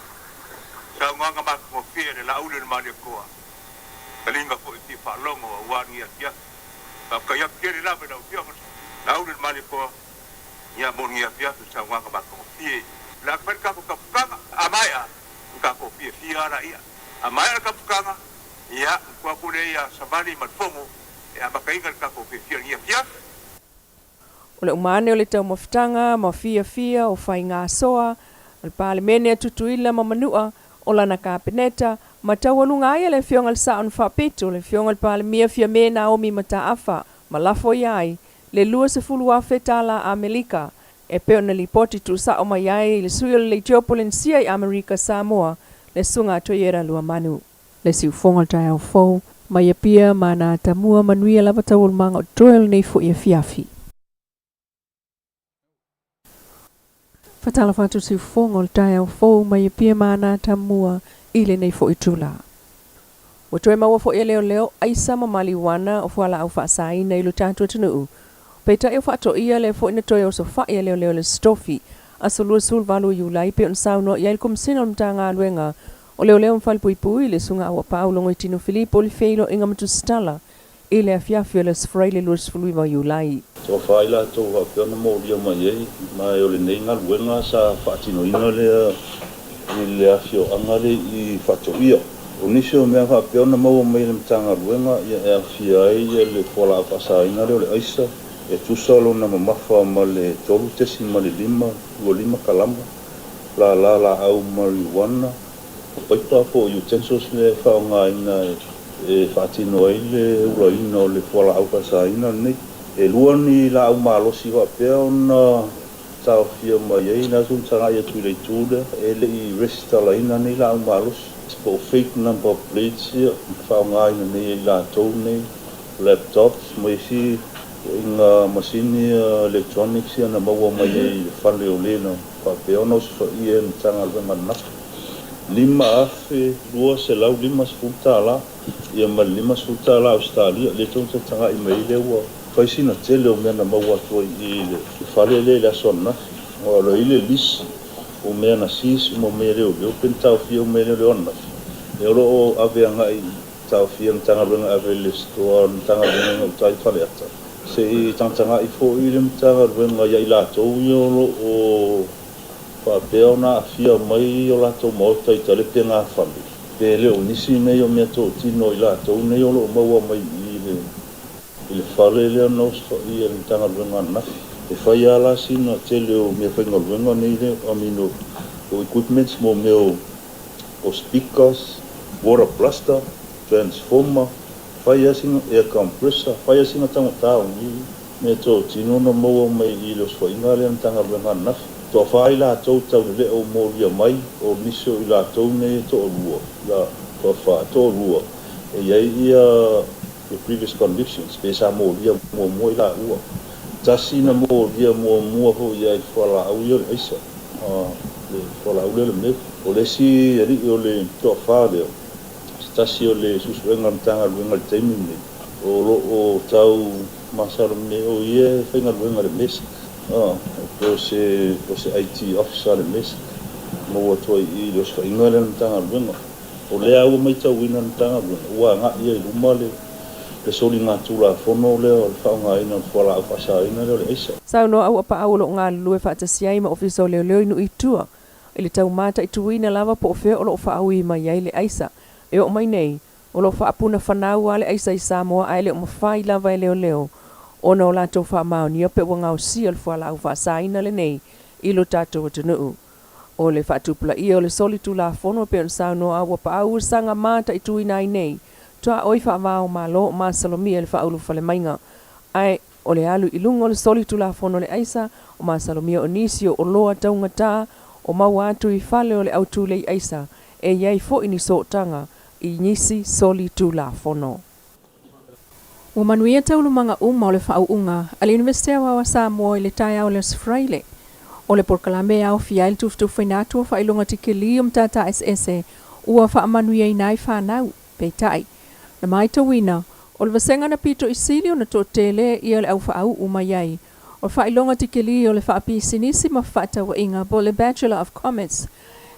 Speaker 8: saunoaga matagofie le Laauli o le Malietoa, taliga foi e fia faalogo aua lenei afiafi. Faafetai atu tele lava i lau Afioga Laauli o le Malietoa, ia mo lenei afiafi o saunoaga matagofie. O le a fai le tatou taputaga, a maea, ona tatou fiafia lava laia. A maea le taputaga, ia, ona tuu atu lea ia Savali ma le Fono e amataina le tatou fiafia i lenei afiafi.
Speaker 6: O le uma ane o le taumafataga ma fiafia o faigasoa a le Palemene a Tutuila ma Manua, o lana Kapeneta, ma taualuga ai e le Afioga i le Sao na Faapito, le Afioga i le Palemia Fiame Naomi Mataafa. ma lafo ia ai le $20,000 tala Amelika e pei ona lipoti tuusao mai ai i le sui o le Leitio Polenisia i Amerika Samoa, le Susuga a Toiera Luamanu. Le siufoga o le taeao fou mai Apia ma ana atamua manuia lava taualumaga o totoe o lenei foi afiafi. Faatalofa atu siufoga o le taeao fou mai Apia ma ana atamua i lenei foi itula. Ua toe maua foi e leoleo aisa ma maliuana o fualaau faasaina i lo tatou atunuu. Peitai o faatoia lea foi na toe osofai e leoleo le Sitofi, aso 28 o Iulai, pei ona saunoa i ai le Komesina o le Matagaluega o Leoleo ma Falepuipui, le Susuga Auapaau Logoitino Filipo i le feiloaiga ma tusitala i le afiafi o le Aso Faraile 29 o Iulai.
Speaker 9: Toafa ai latou faapea ona molia mai ai, ma o lenei galuega sa faatinoina lea i le afioaga lea i Faatoia. O nisi o mea faapea ona maua mai e le Matagaluega e aofia ai le fualaau faasaina lea o le aisa, e tusa lona mamafa ma le 3.525 kalama, lala laau marijuana, o paipa po o utensils lea e faaaogaina e faatino ai le ulaina o le fualaau faasaina lenei. E lua ni laau malosi faapea ona taofia mai ai le aso na tagai atu i le itu lea, e le i resitalaina nei laau malosi, po o fake number plates ia faaaogaina nei e i latou nei, laptops ma isi ituaiga masini electronics ia na maua mai ai i le fale o le na faapea ona osofaia e le Matagaluega ananafi. $5,250 ia ma le $50 Ausetalia lea tou te taga'i mai ai lea ua fai sina tele o mea na maua atu ai i le fale lea i le aso ananafi. Ua alu ai le lisi o mea na seize uma mai e leoleo pe na taofia uma e leoleo ananafi e o lo o ave agai taofia le Matagaluega ave i le stoa o le Matagaluega i gauta i Faleata se i tagatagai foi le Matagaluega ia i latou ia o lo o faapea ona aafia mai o latou maota i talepegafale pe le o nisi nei o mea totino i latou nei o lo o maua mai i le fale lea na osofaia e le Matagaluega ananafi. E fai lava la sina tele o mea faigaluega nei lea, I mean o equipments mo mea o speakers, water blaster, transformer, fai lava sina air compressor, fai lava sina taugata o nei mea totino na maua mai i le osofaiga lea a le Matagaluega ananafi. Toafa i latou tau lelea o molia mai, o nisi o i latou nei e toalua, la, toafa, toalua, e i ai ia previous convictions, pe sa molia muamua i laua. Tasi na molia muamua foi ia i fualaau ia o le aisa, le fualaau lea o le meth. O le isi alii o le toafa lea, se tasi o le suesuega o le Matagaluega i le taimi lenei, o lo o tau masalomea o ia e faigaluega i le MESC, po o se IT officer a le MESC, maua atu ai i le osofaiga lea a le Matagaluega. O lea ua matauina e le Matagaluega, ua agai ai i luma le soligatulafono lea o le faaaogaina o le fualaau faasaina lea o le aisa.
Speaker 6: Saunoa Auapaau o lo o galulue faatasi ai ma Ofisa o Leoleo i nuu i tua i le tau mataituina lava po o fea o lo o faaui mai ai le aisa. E oo mai nei, o lo o faapuna fanau lava le aisa i Samoa ae le o mafai lava e leoleo ona o latou faamaonia pe ua gaosia le fualaau faasaina lenei i lo tatou atunuu. O le faatupulaia o le solitulafono e pei ona saunoa Auapaau ua saga mataituina ai nei tuaoi faava-o-Malo o masalomia i le faaulufalemaiga ae o le alu i luga o le solitulafono o le aisa o masalomia o nisi o oloa taugata o maua atu i fale o le au tulei aisa e i ai foi ni sootaga i nisi solitulafono. Ua manuia taualumaga uma o le faauuga a le Iunivesite Aoao a Samoa i le taeao o le Aso Faraile. O le polokalame e aofia ai le tufatufaina atu o faailoga tikilī o matata eseese ua faamanuiaina ai fanau. Peitai, na matauina, o le vasega na pito i sili ona toatele ia le au faauu mai ai o le faailoga tikilī o le faapisinisi ma fefaatauaiga po o le Bachelor of Commerce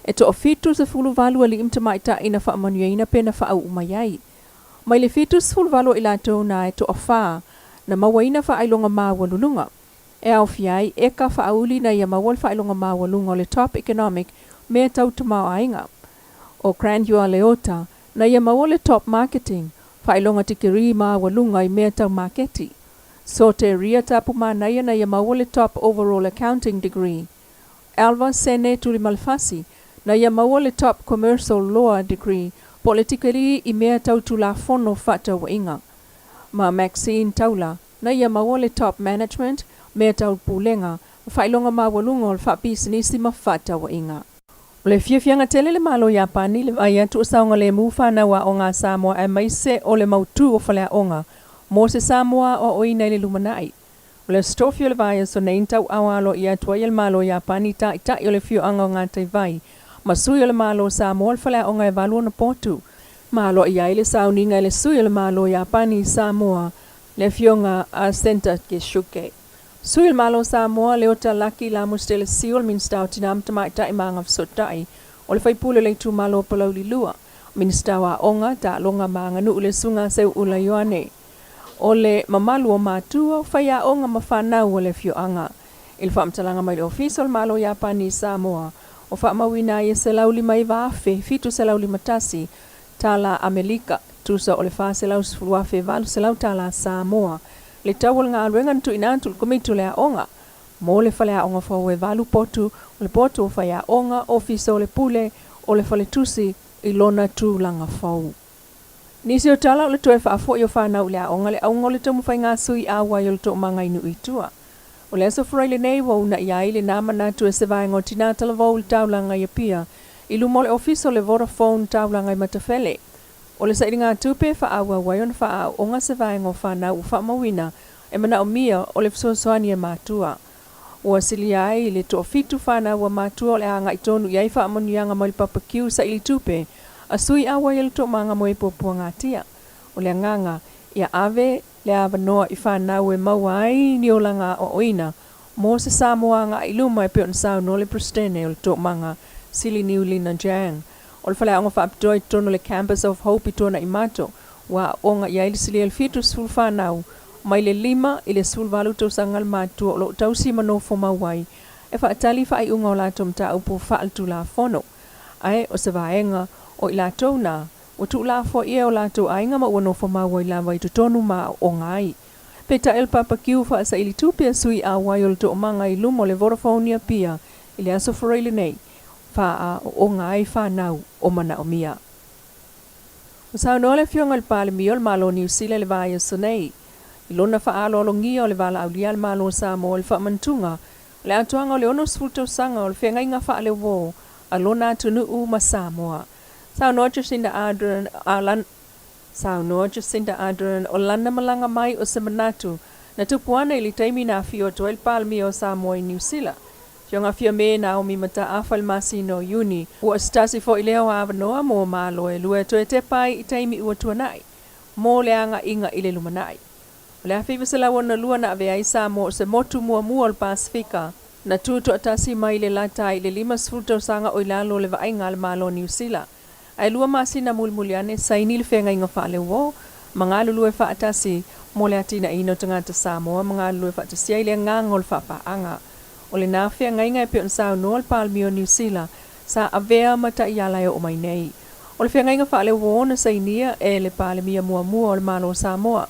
Speaker 6: e toa-78 alii ma tamaitai na faamanuiaina pe na faauu mai ai. Mai le 78 o i latou na e toafa na mauaina faailoga maualuluga, e aofia ai Eka Faauli na ia maua le faailoga maualuga o le Top Economic mea tau tamaoaiga, o Grandua Leota na ia maua le Top Marketing faailoga tikeri maualuga i mea tau maketi, Soteria Tapumanaia na ia maua le Top Overall Accounting Degree, Alva Sene Tulimalefasi na ia maua le Top Commercial Law Degree po o le tikeri i mea tau tulafono faatauaiga, ma Maxine Taula. Na ia maua le Top Management, mea tau pulega, ma faailoga maualuga o le faapisinisi ma fefaatauaiga. O le fiafiaga tele i le Malo o Iapani i le vaai atu o saogalemu fanau aoga a Samoa aemaise o le mautu o faleaoga mo se Samoa aoaoina i le lumanai. O le Aso Tofi o le vaiaso nei na tauaoa aloaia atu ai e le Malo o Iapani i taitai o le afioaga o Gataivai ma sui o le Malo o Samoa le faleaoga e valu ona potu. Ma aloaia ai le sauniga e le sui o le Malo o Iapani i Samoa, le Afioga a Senta Keisuke. Sui o le Malo o Samoa, Leota Laki Lamostele Sio, le Minisita o Tina ma Tamaitai ma Agafesootai, o le Faipule o le Itumalo o Palauli 2, Minisita o Aoga, Taaloga ma Aganuu le Susuga Seuula Ioane. O le mamalu o matua, o faiaoga ma fanau o le afioaga. I le faamatalaga mai le Ofisa o le Malo o Iapani i Samoa, ua faamauina ai e $109,751 tala Amelika, tusa o le $410,800 tala Samoa, le tau o le galuega na tuuina atu i le Komiti o le Aoga mo le faleaoga fou e valu potu, o le potu o faiaoga, ofisa o le pule, o le faletusi i lona tulaga fou. Nisi o tala o le toe faafoi o fanau i le aoga le auga o le taumafaiga a sui auai o le toomaga i nuu i tua. O le Aso Faraile nei ua uunaia ai lena manatu e se vaega o Tinā Talavou i le taulaga i Apia i luma o le ofisa o le Vodafone taulaga i Matafele. O le sailigatupe e faaauau ai ona faaaooga se vaega o fanau ua faamauina e manaomia o le fesoasoani e matua. Ua silia ai i le toafitu fanau a matua o le a agai tonu i ai faamanuiaga mai le papa kiu sailitupe a sui auai o le toomaga mo e puapuagatia. O le agaga, ia ave le avanoa i fanau e maua ai ni olaga aoaoina mo se Samoa agai i luma e pei ona saunoa le Peresetene o le Toomaga, Sili Niulina Jang. O le faleaoga faapitoa i totonu o le Campus of Hope i Tuanaimato, ua aooga i ai le silia i le 70 fanau mai le 5 i le 18 tausaga le matua o lo o tausi ma nofo mau ai e faatali faaiuga o latou mataupu faaletulafono. Ae o se vaega o i latou na ua tuulafoaia e o latou aiga ma ua nofo mau ai lava i totonu ma aooga ai. Peitai o le papa kiu faasaili tupe a sui auai o le toomaga i luma o le Vodafone i Apia i le Aso Faraile nei, faaaooga ai fanau o manaomia. Ua saunoa le Afioga i le Palemia o le Malo o Niu Sila i le vaiaso nei i lona faaaloalogia o le valaaulia a le Malo o Samoa i le faamanatuga o le atoaga o le 60 tausaga o le feagaiga faaleuo a lona atunuu ma Samoa. Saunoa Jacinda Ardern, a Saunoa Jacinda Ardern o lana malaga mai o se manatu na tupu ane i le taimi na afio atu ai le Palemia o Samoa i Niu Sila, Afioga Fiame Naomi Mataafa i le masina o Iuni. Ua se tasi foi lea o avanoa mo Malo e lua e toe tepa ai i taimi ua tuanai mo le agaiga i le lumanai. O le 1962 na avea ai Samoa o se motu muamua o le Pasefika na tutoatasi mai i le lata i le 50 tausaga o i lalo o le vaaiga a le Malo o Niu Sila. Ae lua masina mulimuli ane, saini le feagaiga faaleuo ma galulue faatasi mo le atinaeina o tagata Samoa ma galulue faatasi ai le agaga o le faapaaga. O lena feagaiga e pei ona saunoa le Palemia o Niu Sila sa avea ma taiala e oo mai nei. O le feagaiga faaleuo na sainia e le Palemia muamua o le Malo o Samoa,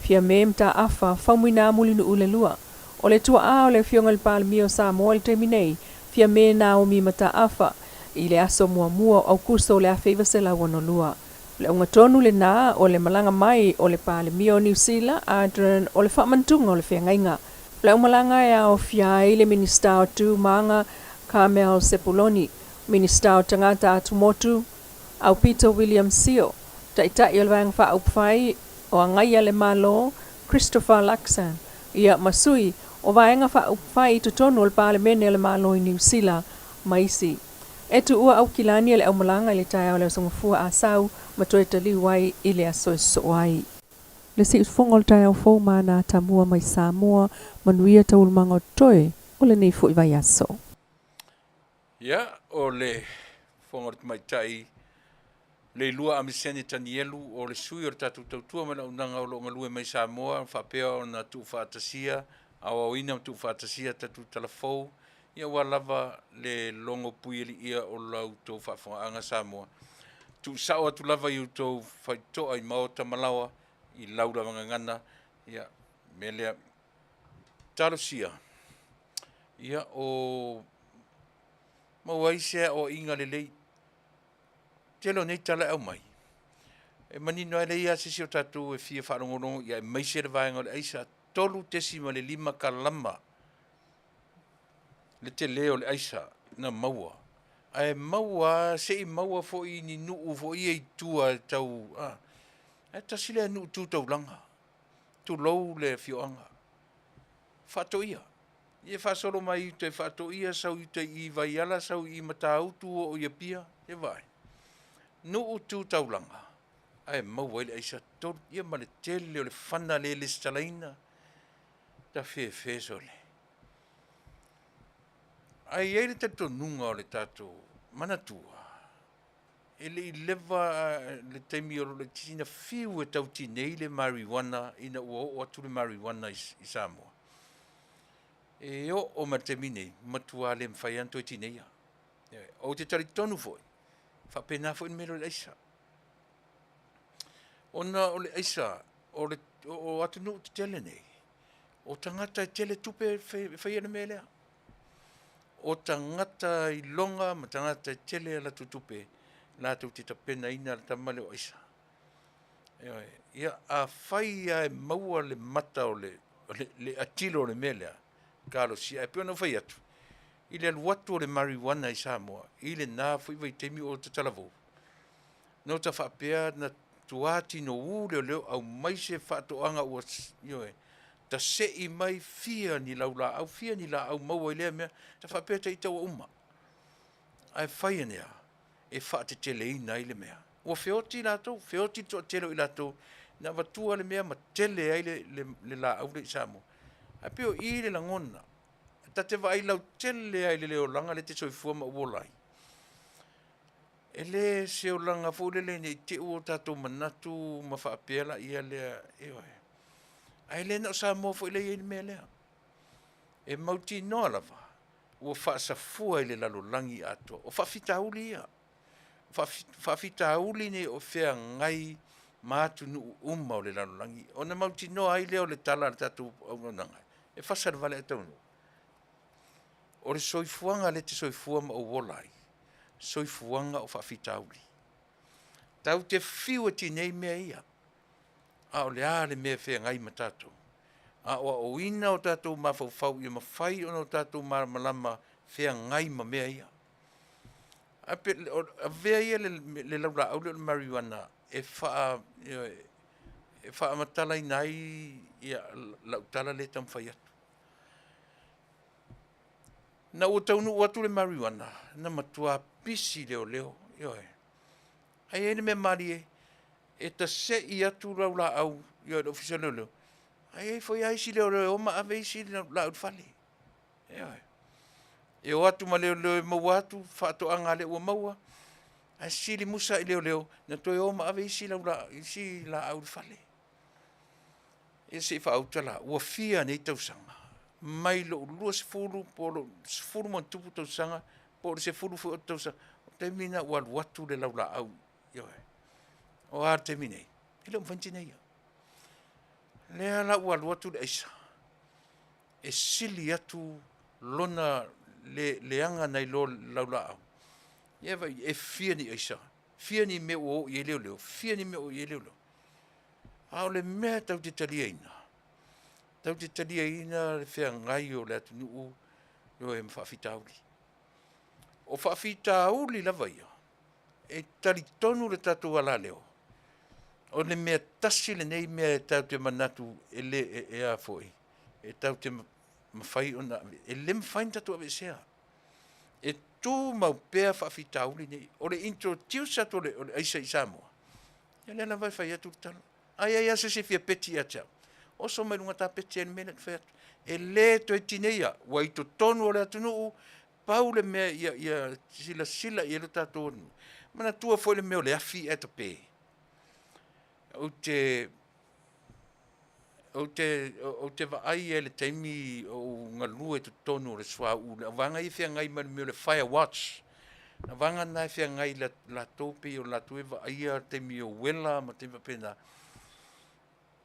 Speaker 6: Fiame Mataafa Faumuina Mulinuu le Lua. O le tuaa o le Afioga i le Palemia o Samoa i le taimi nei, Fiame Naomi Mataafa, i le aso muamua o Aukuso o le 1962. O le auga tonu lena o le malaga mai o le Palemia o Niu Sila, Ardern, o le faamanatuga o le feagaiga. O le aumalaga e aofia ai le Minisita o Tu ma Aga, Carmel Sepuloni, Minisita o Tagata Atumotu, Aupito William Sio, Taitai o le Vaega Faaupufai o Agaia le Malo, Christopher Luxon, ia ma sui o Vaega Faaupufai i totonu o le Palemene o le Malo i Niu Sila ma isi. E tuua Aukilani e le aumalaga i le taeao o le Aso Gafua Asau ma toe taliu ai i le aso e sosoo ai. Le siufofoga o le taeao fou ma ana atamua mai Samoa, manuia taualumaga o totoe o lenei foi vaiaso.
Speaker 5: Ia, o le Fofoga o le Tamaitai Leilua Amisene Tanielu, o le sui o le tatou tautua ma le auaunaga o lo o galue mai Samoa, faapea ona tuufaatasia, aoaoina ma tuufaatasia tatou talafou, ia aua lava le logo puialiia o la outou faafofogaaga Samoa. Tuusao atu lava i outou faitotoa i maota ma laoa, i lau lava gagana, ia, mea lea, talosia, ia, o maua ai se aoaiga lelei. Tele o nei tala e aumai, e manino ai leai lava se isi o tatou e fia faalogologo i ai, aemaise le vaega o le aisa. 3.5 kalama le telē o le aisa na maua, ae maua lava se i maua foi i ni nuu foi ia i tua e tau, a, ae tasi lea nuu tu taulaga, tulou le afioaga, Faatoia. Ia faasolo mai i uta i Faatoia, sau i uta i Vaiala, sau i Matautu, oo i Apia, ia vaai. Nuu tu taulaga, ae maua ai le aisa tolu, ia ma le tele o le fana le lesitalaina, tafefe sole. Ae i ai le talitonuga o le tatou manatua, e le i leva le taimi o lo o laitiiti na fiu e tau tinei le marijuana ina ua oo atu le marijuana i Samoa. E oo mai i le taimi nei, matua le mafai lava ona toe tineia. Ou te talitonu foi, e faapena foi le mea lea o le aisa. Ona o le aisa, o, le, o atunuu tetele nei, o tagata e tele tupe e faia le mea lea. O tagata iloga ma tagata e tele a latou tupe latou te tapenaina le tama lea o aisa. Ioe. Ia, afai lava e maua le mata o le, le, le atilo o le mea lea, talosia. Ae pei ona ou fai atu, i le alu atu o le marijuana i Samoa i lena foi vaitaimi o tatalavou, na ota faapea na tuā tinou leoleo aumai se faatoaga ua, ioe, tase'i mai fia ni laulaau, fia ni laau maua i lea mea, ta faapea ta ita ua uma. Ae fai ane a, e faateteleina ai le mea. Ua feoti latou, feoti le toatele o i latou na avatua le mea ma tele ai le, le, le laau lea i Samoa. Ae pei o i le lagona, ta te vaai lautele lava i le le olaga lea e te soifua ma ou ola ai. E le se olaga foi lele ne i te i ua o tatou manatu ma faapea laia lea, ioe. Ae le na o Samoa foi lea e i ai le mea lea. E mautinoa lava ua faasafua i le lalolagi atoa. O faafitauli ia. O faafitauli nei o feagai ma atunuu uma o le lalolagi. Ona mautinoa ai lea o le tala a le tatou auaunaga, e fasa le vale ae taunuu. O le soifuaga lea e te soifua ma ou ola ai, soifuaga o faafitauli. Tatou te fiu e tinei mea ia, a o le a le mea e feagai ma tatou? Aoaoina o tatou mafaufau ia mafai ona o tatou malamalama feagai ma mea ia. Ae pe, avea ia le, le laulaau lea o le marijuana e faa, e faamatalaina ai ia lau tala lea e taumafai atu. Na ua taunuu atu le marijuana, na matua pisi leoleo, ioe. Ae i ai le mea malie, e tase'i atu lau laau ioe i le Ofisa o Leoleo, ae i ai foi lava isi leoleo e o ma ave isi laau i le fale. Ioe. E o atu ma leoleo e maua atu faatoaga a lea ua maua, ae sili musa i leoleo na toe o ma ave isi lau laau, isi laau i le fale. Ia se i faauta la, ua fia nei tausaga, mai lou 20 po o lou 10+ tausaga, po o le 10 foi o tausaga, o taimi na ua alu atu le laulaau, ioe. O a le taimi nei? E le o mafai ona tineia. Lea la ua alu atu le aisa, e sili atu lona le leaga nai lo le laulaau. Ia vaai, e fia ni aisa, fia ni mea ua oo i ai leoleo, fia ni mea ua oo i ai leoleo. A o le mea tatou te taliaina, tatou te taliaina le feagai o le atunuu ioe ma faafitauli. O faafitauli lava ia, e talitonu le tatou alaleo, o le mea tasi lenei mea e tatou te manatu e le e, e a foi, e tatou te mafai ona e le mafai ona tatou aveesea. E tumau pea faafitauli nei. O le introduce atu o le, o le aisa i Samoa, ia lea lava e fai atu le tala. A i ai lava se isi e fia peti ia te au, oso mai luga ta peti ai le mea lea ou te fai atu. E le toe tineia, ua i totonu o le atunuu, pau le mea ia, ia silasila i ai lo tatou atunuu. Manatua foi le mea o le afi ae tape. Ou te, ou te, ou te vaai i le taimi o ou galue i totonu o le suauu, le vaega ia e feagai ma le mea o le fire watch. Le vaega lena e feagai latou pei o latou e vaaia le taimi o uela ma taimi faapena.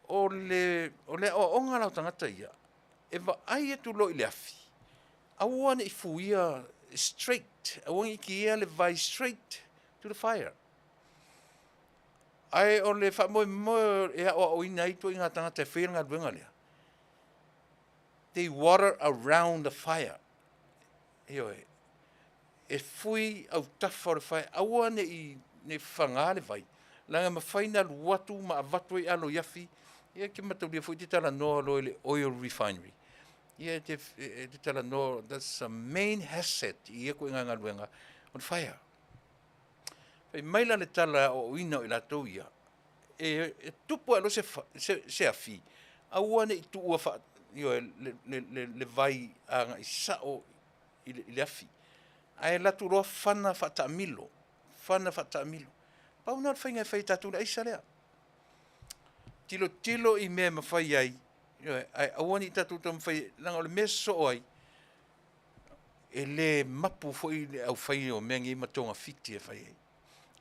Speaker 5: O le, o le aoaoga la o tagata ia, e vaai atu loa i le afi, aua ne i fuia straight, aua ne i kiia le vai straight to the fire. Ae o le faamoemoe e aoaoina ai ituaiga tagata e faia le galuega lea, They water around the fire. Ioe. E fui autafa o le fire, aua ne i, ne i fagā le vai, leaga e mafai ona alu atu ma avatu ai alo i afi, ia e te mataulia foi e te talanoa loa i le oil refinery. Ia e te, e te talanoa, that's the main asset i ia ituaiga galuega, o le fire. Fai mai la le tala e aoaoina o i latou ia, e, e tupu ae loa se, se, se afi, aua ne i tuua faa, ioe, le, le, le, le vai agai sao i le, i le afi. Ae alu atu loa fana faataamilo, fana faataamilo. Pau lena o le faiga e fai e tatou le aisa lea. Tilotilo i mea e mafai ai, ioe, ae aua ne i tatou taumafai, leaga o le mea e sosoo ai, e le mapu foi le aufai o mea nei ma togafiti e fai ai.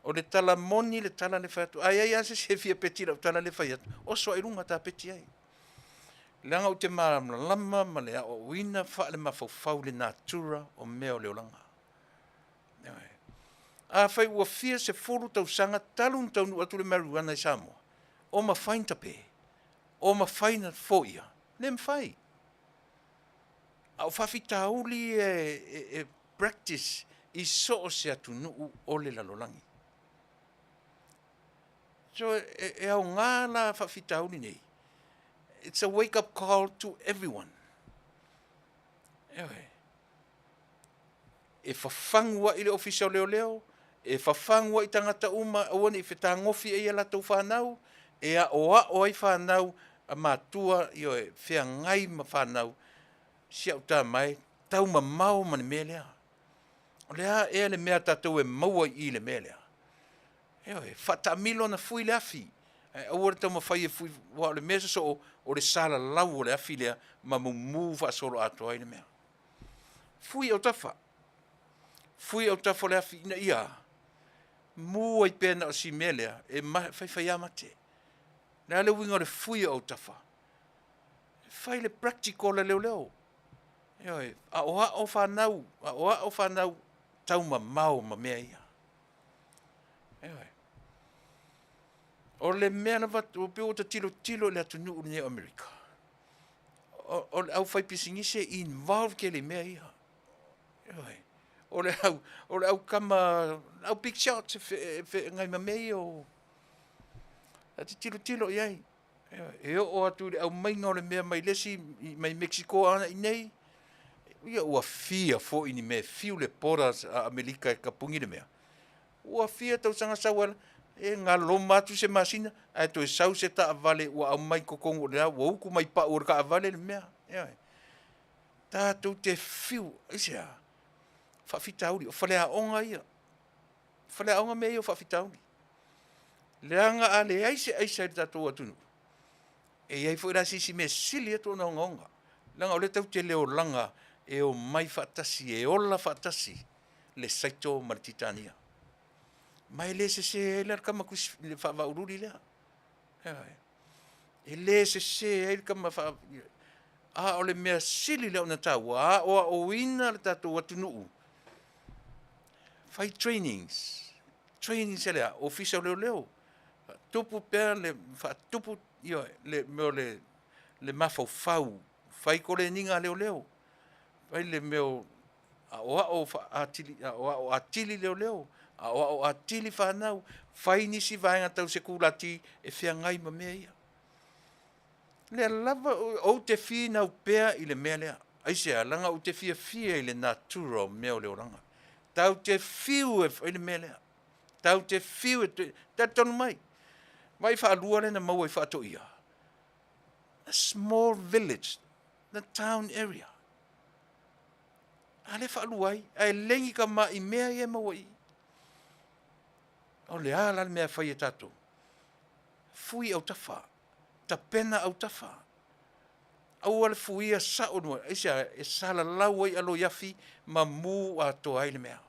Speaker 5: O le tala moni le tala lea e fai atu. A i ai lava se isi e fia peti i lau tala lea e fai atu, oso ai i luga ta peti ai. Leaga ou te malamalama ma le aoaoina faalemafaufau i le natura o mea o le olaga. Ioe. Afai ua fia sefulu tausaga talu ona taunuu atu le marijuana i Samoa, o mafai ona tape? O mafai ona foia? Le mafai. A o faafitauli ia e practice i so o se atunuu o le lalolagi. So e aoga la faafitauli nei, it's a wake up call to everyone. Ioe. E fafagu ai le Ofisa o Leoleo, e fafagu ai tagata uma, aua ne i fetagofi ai a latou fanau, e aoao ai fanau a matua, ioe, feagai ma fanau, si au tama e, taumamao ma le mea lea. O le a ea le mea a tatou e maua i i le mea lea? Ioe, faataamilo ona fui le afi, ae aua le taumafai e fui, aua o le mea sosoo, o le salalau o le afi lea ma mumu faasoloatoa ai le mea. Fui autafa, fui autafa o le afi ina ia mu ai pea na o si mea lea e faifai lava mate. O le a le uiga o le fui o autafa? Fai le practical a leoleo. Ioe, aoao fanau, aoao fanau taumamao ma mea ia. Ioe. O le mea lava, ua pei ua ta tilotilo i le atunuu lenei o Amerika. O le aufaipisinisi e involve tele i mea ia. Ioe. O le au, o le au kama, le au big shots e feagai ma mea ia o... Ta te tilotilo i ai. Ioe. E oo atu i le aumaiga o le mea mai le isi, mai Mexico agai i inei, ia ua fia foi ni mea e fiu le borders a Amerika e tapuni le mea. Ua fia tausaga sau ai e galoma atu se masina ae toe sau se taavale ua aumai totonu o le ua utu mai pau o le taavale le mea. Ioe. Tatou te fiu, aisea? Faafitauli, o faleaoga ia. Faleaoga mea ia o faafitauli. Leaga a leai se aisa i le tatou atunuu, e i ai foi la se isi mea sili atu ona ogaoga. Leaga o lea tatou te le olaga e omai faatasi, e ola faatasi le saito ma le titania. Ma e le sese ai la le tama tusi, le faavaauluuli lea. Ioe. E le sese ai le tama faa... A o le mea sili lea ona taua, aoaoina le tatou atunuu, fai trainings, trainings e le a, Ofisa o Leoleo, faatupu pea le, faatupu, ioe, le mea o le, le mafaufau, fai koleniga a leoleo, fai le mea o aoao atili, aoao atili leoleo, aoao atili fanau, fai nisi vaega tau sekulati e feagai ma mea ia. Lea lava ou te finau pea i le mea lea. Aisea? Leaga ou te fiafia i le natura o mea o le olaga. Tatou te fiu e fai le mea lea. Tatou te fiu e talitonu mai. Vaai faalua lea na maua i Faatoia. A small village, the town area. A lea faalua ai, ae legi tama i mea ia e maua i i. O le a la le mea e fai e tatou? Fui autafa, tapena autafa. Aua le fuia sao i luga, aisea? E salalau ai aloiafi ma mu atoa ai le mea.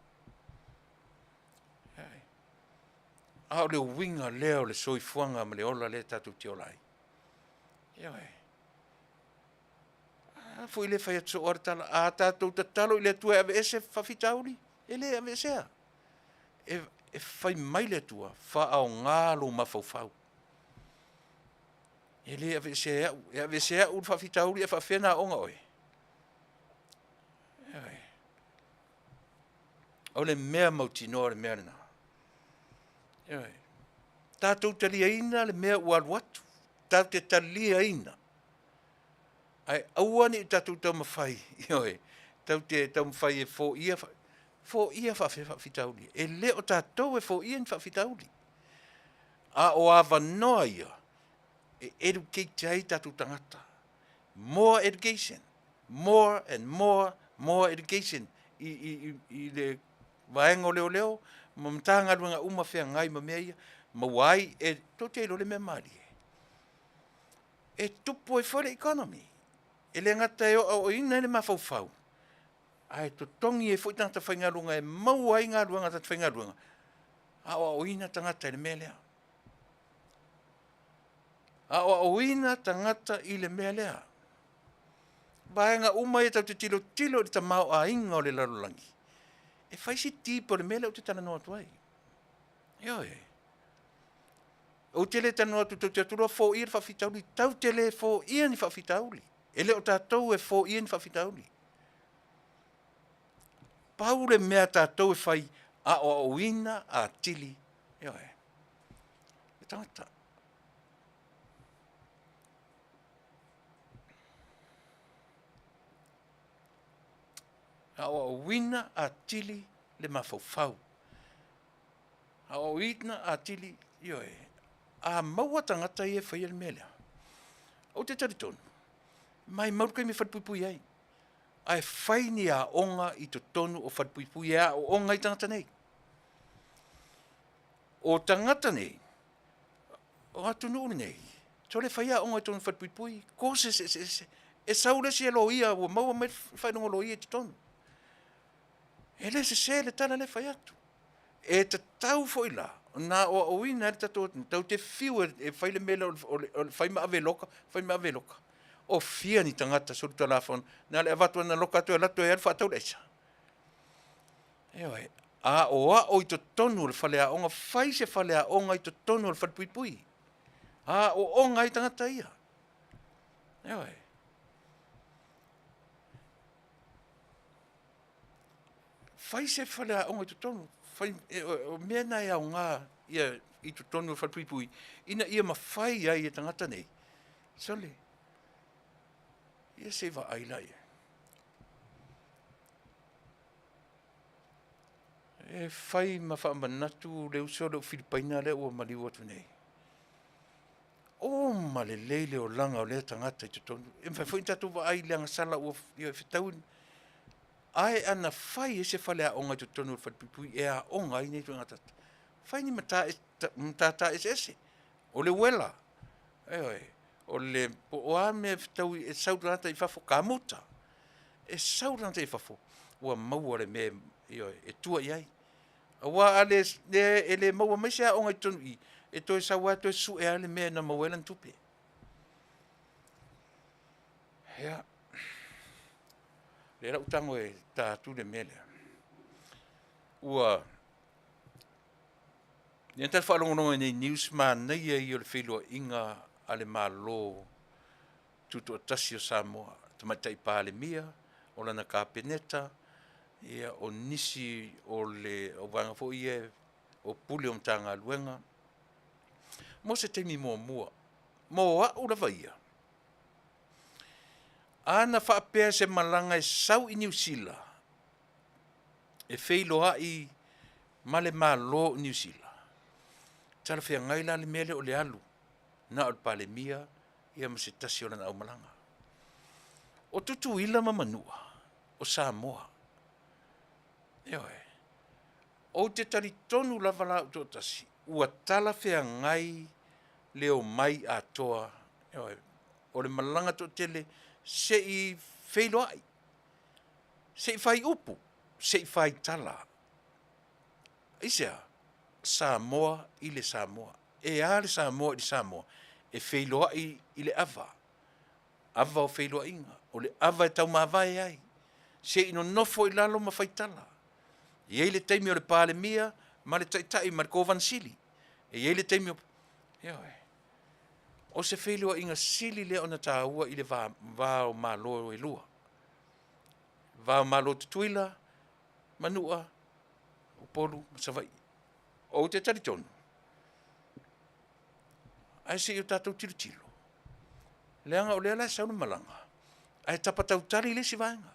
Speaker 5: A o le uiga lea o le soifuaga ma le ola lea tatou te ola ai. Ioe. A foi le fai atu soo lava le tala, a tatou tatalo i le Atua e aveese faafitauli, e le aveesea. E, e fai mai le Atua, faaaoga lou mafaufau. E le aveesea e au, e aveesea e au le faafitauli ae faafefea ona aoga oe? O le mea mautinoa o le mea lena. Ioe. Tatou taliaina le mea ua alu atu. Tatou te taliaina. Ae aua ne i tatou taumafai, ioe, tatou te taumafai e foia, foia faafefea faafitauli. E le o tatou e foia ni faafitauli. A o avanoa ia e educate ai tatou tagata. More education, more and more, more education i, i, i, i le vaega o leoleo ma Matagaluega uma feagai ma mea ia, maua ai e tou te iloa le mea malie. E tupu ai foi le economy. E le gata e aoaoina ai le mafaufau, ae totogi ai foi tagata faigaluega e maua ai galuega a tagata faigaluega, aoaoina tagata i le mea lea. Aoaoina tagata i le mea lea. Vaega uma ia tatou te tilotilo i le tamaoaiga o le lalolagi, e fai si deep o le mea lea ou te talanoa atu ai. Ioe. Ou te le talanoa atu tou te atu loa foia le faafitauli, tau te le foia ni faafitauli. E le o tatou e foia ni faafitauli. Pau le mea a tatou e fai, aoaoina atili, ioe, le tagata. Aoaoina atili le mafaufau. Aoaoina atili, ioe, a maua tagata ia e faia le mea lea, ou te talitonu, maimau le taimi e falepuipui ai, ae fai ni aoga i totonu o falepuipui e aooga ai tagata nei. O tagata nei, o atunuu lenei, sole fai aoga i totonu o falepuipui, courses eseese, e sau le isi e loia, ua maua mai le faailoga loia i totonu. E le sese le tala lea e fai atu. E tatau foi la ona aoaoina ai le tatou atunuu, tatou te fiu e fai le mea lea o le fai ma ave loka, fai ma ave loka. O fia ni tagata solitulafono, na o le avatu lava na loka atu e alu atu e alu faatau le aisa. Ioe, aoao i totonu o le faleaoga, fai se faleaoga i totonu o le falepuipui. Aooga ai tagata ia. Ioe. Fai se faleaoga i totonu, fai, e, o mea na e aoga ia i totonu o le falepuipui, ina ia mafai ai e tagata nei, sole, ia se i vaai la i ai. E fai ma faamanatu le uso lea o Filipaina lea ua maliu atu nei. Oma lelei le olaga o lea tagata i totonu. E mafai foi ona tatou vaai i le agasala ua ia fetaui. Ae ana fai ai se faleaoga i totonu o le falepuipui e aoga ai nei ituaiga tagata. Fai ni matata eseese. O le uela, ioe, o le po o a mea e fetaui e sau le tagata i fafo, kamuta. E sau le tagata i fafo, ua maua le mea ioe, e tua i ai. Aua a le, e le maua mai se aoga i totonu i i, e toe sau lava toe sue lava le mea na maua ai lana tupe. Ia, lea la ua tago e ta atu le mea lea. Ua, lea na tatou faalogologo i nei news manaia ia o le feiloaiga a le Malo Tutoatasi o Samoa, Tamaitai Palemia, o lana Kapeneta, ia, o nisi o le o vaega foi ia o Pule o Matagaluega, mo se taimi muamua, mo au lava ia, a na faapea se malaga e sau i Niu Sila e feiloai ma le Malo o Niu Sila, talafeagai la le mea lea o le alu na o le Palemia ia ma se tasi o lana aumalaga. O Tutuila ma Manua, o Samoa. Ioe. Ou te talitonu lava la au toatasi, ua talafeagai le omai atoa, ioe, o le malaga toatele se i feiloai, se i fai upu, se i fai tala. Aisea? Samoa i le Samoa. E a le Samoa i le Samoa? E feiloai i le ava, ava o feiloaiga, o le ava e taumavae ai, se i nonofo i lalo ma faitala. E i ai le taimi o le Palemia ma le Taitai ma le Kovana Sili. E i ai le taimi o... Ioe. O se feiloaiga sili lea ona taua i le va, va o Malo e lua. Va o Malo Tutuila, Manua. Upolu ma Savaii. Ou te talitonu, ae se i o tatou tilotilo, leaga o lea la e sau le malaga, ae tapa tautali le isi vaega.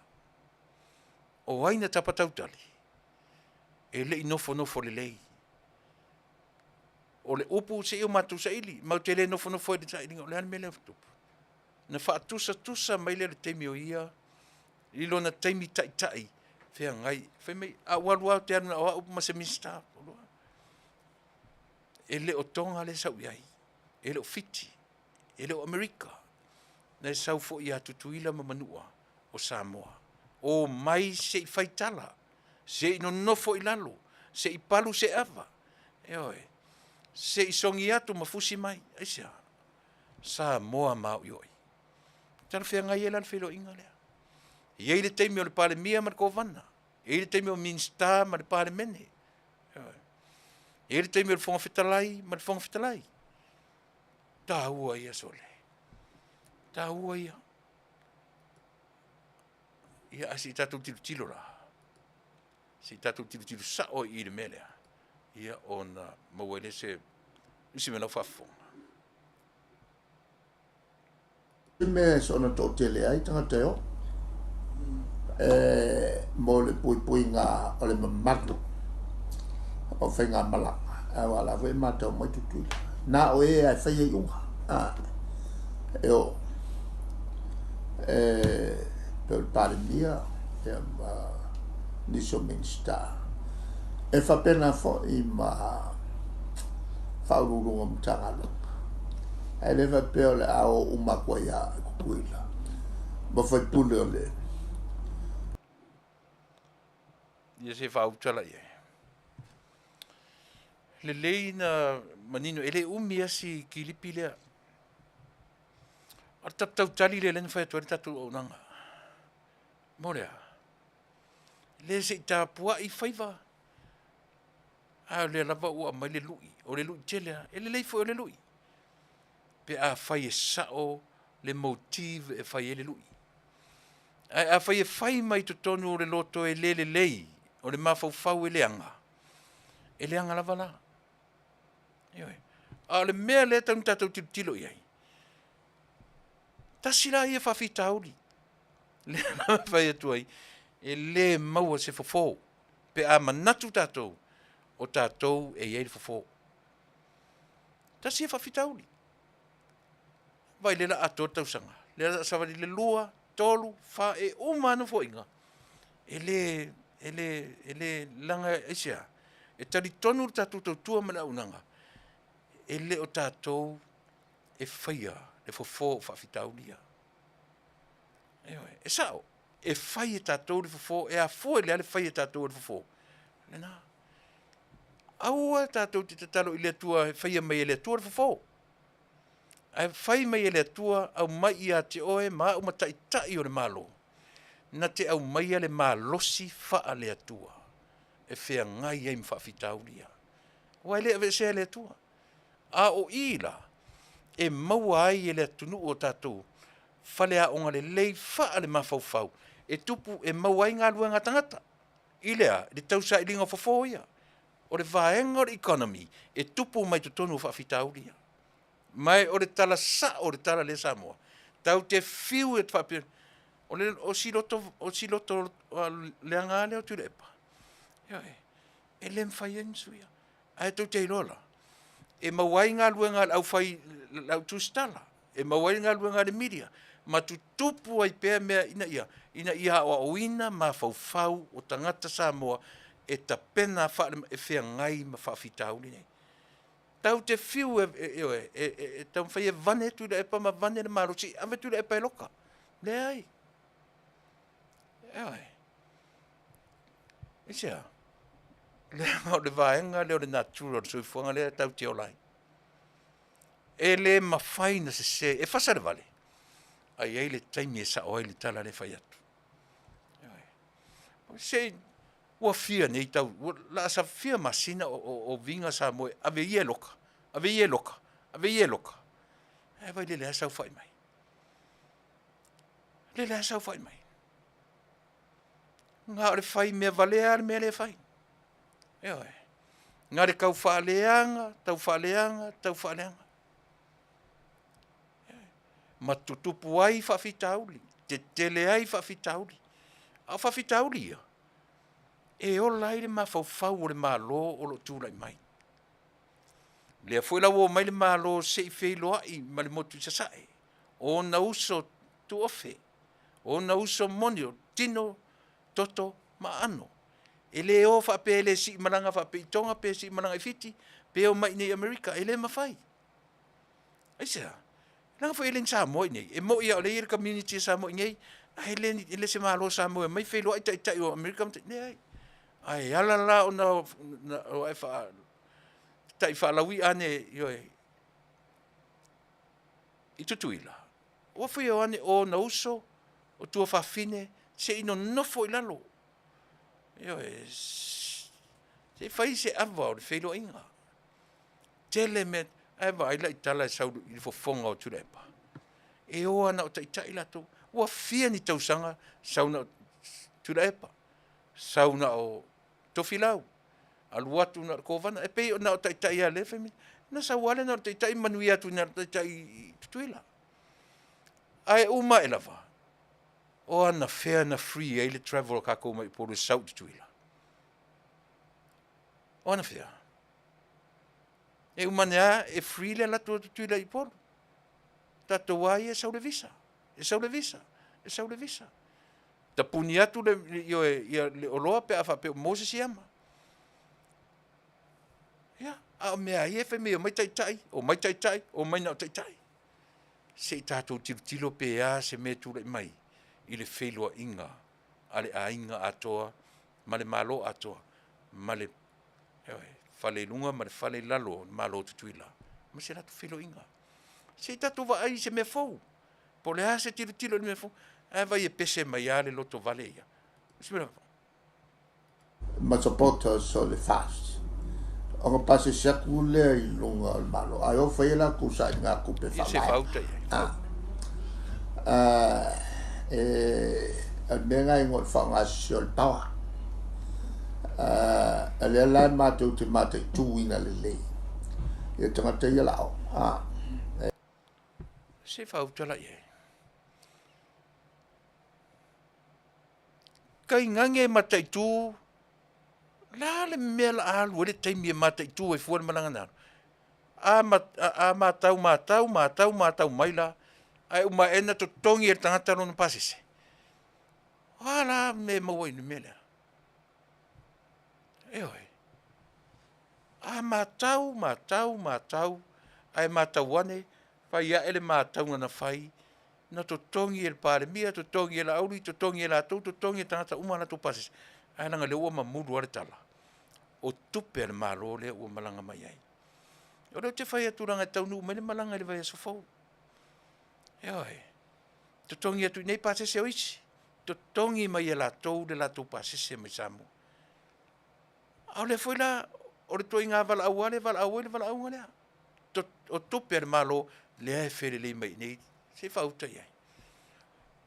Speaker 5: O ai na tapa tautali? E le i nofonofo lelei. O le upu se i o matou saili, matou te le nofonofo ai i le sailiga, o le a le mea lea ua tupu? Na faatusatusa mai lea i le taimi o ia i lona taimi taitai feagai, fai mai, a ou alu lava ou te alu na o au ma se Minisita. E le o Toga lea e sau i ai, e le o Fiti, e le o Amerika, na e sau foi ia Tutuila ma Manua o Samoa. Omai se i fai tala, se i nonofo i lalo, se i palu se ava, ioe, se i sogi atu ma fusi mai. Aisea? Samoa maoioi. Talafeagai ai la le feiloaiga lea. E i ai le taimi o le Palemia ma le Kovana, e i ai le taimi o Minisita ma le Palemene, ioe. E i ai le taimi o le Fofoga Fetalai ma le Fofoga Fetalai. Taua ia sole. Taua ia. Ia, ae se i tatou tilotilo la. Se i tatou tilotilo sao i i le mea lea, ia ona maua ai lea se isi mea lau faafofoga.
Speaker 10: Le mea e soona toatele ai tagata e o e mo le puipuiga o le mamalu o faigamalaga aua la foi e matau mai Tutuila na o e ae fai ai iuga a e o e pe o le Palemia ia ma nisi o Minisita e faapena foi ma Faauluuluga o Matagaluega. Ae le faapea o le a o uma atu ai lava i Tutuila ma faipule o le.
Speaker 5: Ia se faauta la i ai. Lelei na manino, e le umi lava si kilipi lea. O le tautautali lea lea na fai atu ai le tatou auaunaga. Mo le a? Le se i tapuai faiva. A o lea lava ua aumai le lui, o le lui tele lava. E lelei foi o le lui, pe afai e sao le motive e fai ai le lui. Ae afai e fai mai totonu o le loto e le lelei, o le mafaufau e leaga, e leaga lava la. Ioe. A o le mea lea e tatau ona tatou tilotilo i ai, tasi la ia faafitauli, lea la e fai atu ai, e le maua se fofo pe a manatu tatou o tatou e i ai le fofo. Tasi ia faafitauli. Vaai lea la atoa le tausaga, lea la savali le 2, 3, 4, e uma lava nofoaiga, e le, e le, e le, leaga aisea? E talitonu le tatou tautua ma le auaunaga, e le o tatou e faia le fofo o faafitauli ia. Ioe, e sao, e fai e tatou le fofo, e afua i le a le fai e tatou o le fofo? Lena. Aua tatou te tatalo i le Atua e faia mai e le Atua le fofo. Ae fai mai e le Atua, aumai ia te oe ma au ma taitai o le Malo, na te aumaia le malosi faale-Atua e feagai ai ma faafitauli ia. Aua e le aveesea e le Atua. A o i la, e maua ai e le atunuu o tatou faleaoga lelei faale-mafaufau e tupu e maua ai galuega a tagata. I le a? I le tausailiga o fofo ia. O le vaega o le economy e tupu mai totonu o faafitauli ia. Ma o le tala sao o le tala lea Samoa, tatou te fiu e faapea, o le o si loto, o si loto leaga lava lea o Tuilaepa. Ioe, e le mafai ai ona suia. Ae tou te iloa la, e maua ai galuega a le aufai, le au tusitala, e maua ai galuega a le media, ma tutupu ai pea mea ina ia, ina ia aoaoina mafaufau o tagata Samoa e tapena faale, e feagai ma faafitauli nei. Tatou te fiu e, e, e, e, e, e taumafai e vane Tuilaepa ma vane le malosi, ave Tuilaepa e loka. Leai. Ioe. Aisea? Leaga o le vaega lea o le natura o le soifuaga lea tatou te ola ai. E le mafai ona sese, e fasa le vale, ae i ai le taimi e sao ai le tala lea e fai atu. Ioe. Se i, ua fia nei tau, ua laa fia masina o, o, o viga Samoa e ave ia e loka, ave ia e loka, ave ia e loka. Ae vai lele lava saofai mai. Lele lava saofai mai. Na o le fai mea valea lava le mea lea e fai. Ioe. Na le tau faaleaga, tau faaleaga, tau faaleaga. Ma tutupu ai faafitauli, tetele ai faafitauli. A o faafitauli ia, e ola ai le mafaufau o le Malo o lo o tulai mai. Lea foi la ua omai le Malo se i feiloai ma le motu i Sasae, o ona uso tuofe, o ona uso moni, o tino, toto ma aano. E le o faapea e le sii malaga faapea i Toga pe sii malaga i Fiti, pe omai i inei i Amerika, e le mafai. Aisea? Leaga foi e le ni Samoa i inei. E moi lava o lea e i ai le community a Samoa i inei, ae le ni, e le se Malo Samoa e omai feiloai taitai o Amerika ma, leai. Ae ala la ona o ae faa, tai faalauia ane, ioe, i Tutuila, ua fia o ane o ona uso, o tuafafine, se i nonofo i lalo. Ioe, se i fai se ava o le feiloaiga. Tele mea, ae vaai la i tala e sau i le fofoga o Tuilaepa. E o lava na o taitai latou. Ua fia ni tausaga sau na o Tuilaepa, sau na o Tofilau, alu atu na o le Kovana. E pei na o taitai lava lea fai mai. Na sau lava lea na o le taitai manuia atu na o le taitai i Tutuila. Ae uma ae lava, o anafea na free ai le travel a tatou mai Upolu e sau i Tutuila? O anafea? E uma ane lava e free le alu atu o Tutuila i Upolu. Tatou lava ia e sau le visa, e sau le visa, e sau le visa. Tapuni atu le, ioe, ia le oloa pe a faapea ua maua se siama. Ia, a o mea a ia e fai mai e omai taitai, omai taitai, omai na o taitai. Se i tatou tilotilo pe a se mea e tulai mai i le feiloaiga a le aiga atoa ma le Malo atoa ma le fale i luga ma le fale i lalo o le Malo o Tutuila ma se latou feiloaiga. Se i tatou vaai i se mea fou, po o le a se tilotilo i le mea fou, ae vaai e pese mai lava le lotovale ia.
Speaker 10: Ma supporters o le FAST ona pasese atu lea i luga o le Malo ae o fai e latou sailigatupe faavae. E o le mea lena e igoa o le faaaogasese o le power. O lea la matou te mataituina lelei ia tagata ia la o.
Speaker 5: Se faautala i ai. Kaigage e mataitu, le a le mea la alu ai le taimi e mataitu ai fua le malaga na alu? A, ma, a, a matau, matau, matau, matau mai la, ae uma ae na totogi e le tagata lona pasese. O a la mea e maua i le mea lea? Ioe. A matau, matau, matau, ae matau ane, fai ae le matauga na fai, na totogi e le Palemia, totogi e Laauli, totogi e latou, totogi e tagata uma a latou pasese, ae leaga o lea ua mamulu lava le tala, o tupe a le Malo lea ua malaga mai ai. O lea ou te fai atu leaga e taunuu mai le malaga i le vaiaso fou. Ioe. Totogi atu i inei pasese o isi, totogi mai e latou le latou pasese mai Samoa. A o lea foi la, o le ituaiga valaau lava lea e valaau ai le valaauga lea. O tupe a le Malo lea e felelei mai i inei, se i faauta i ai.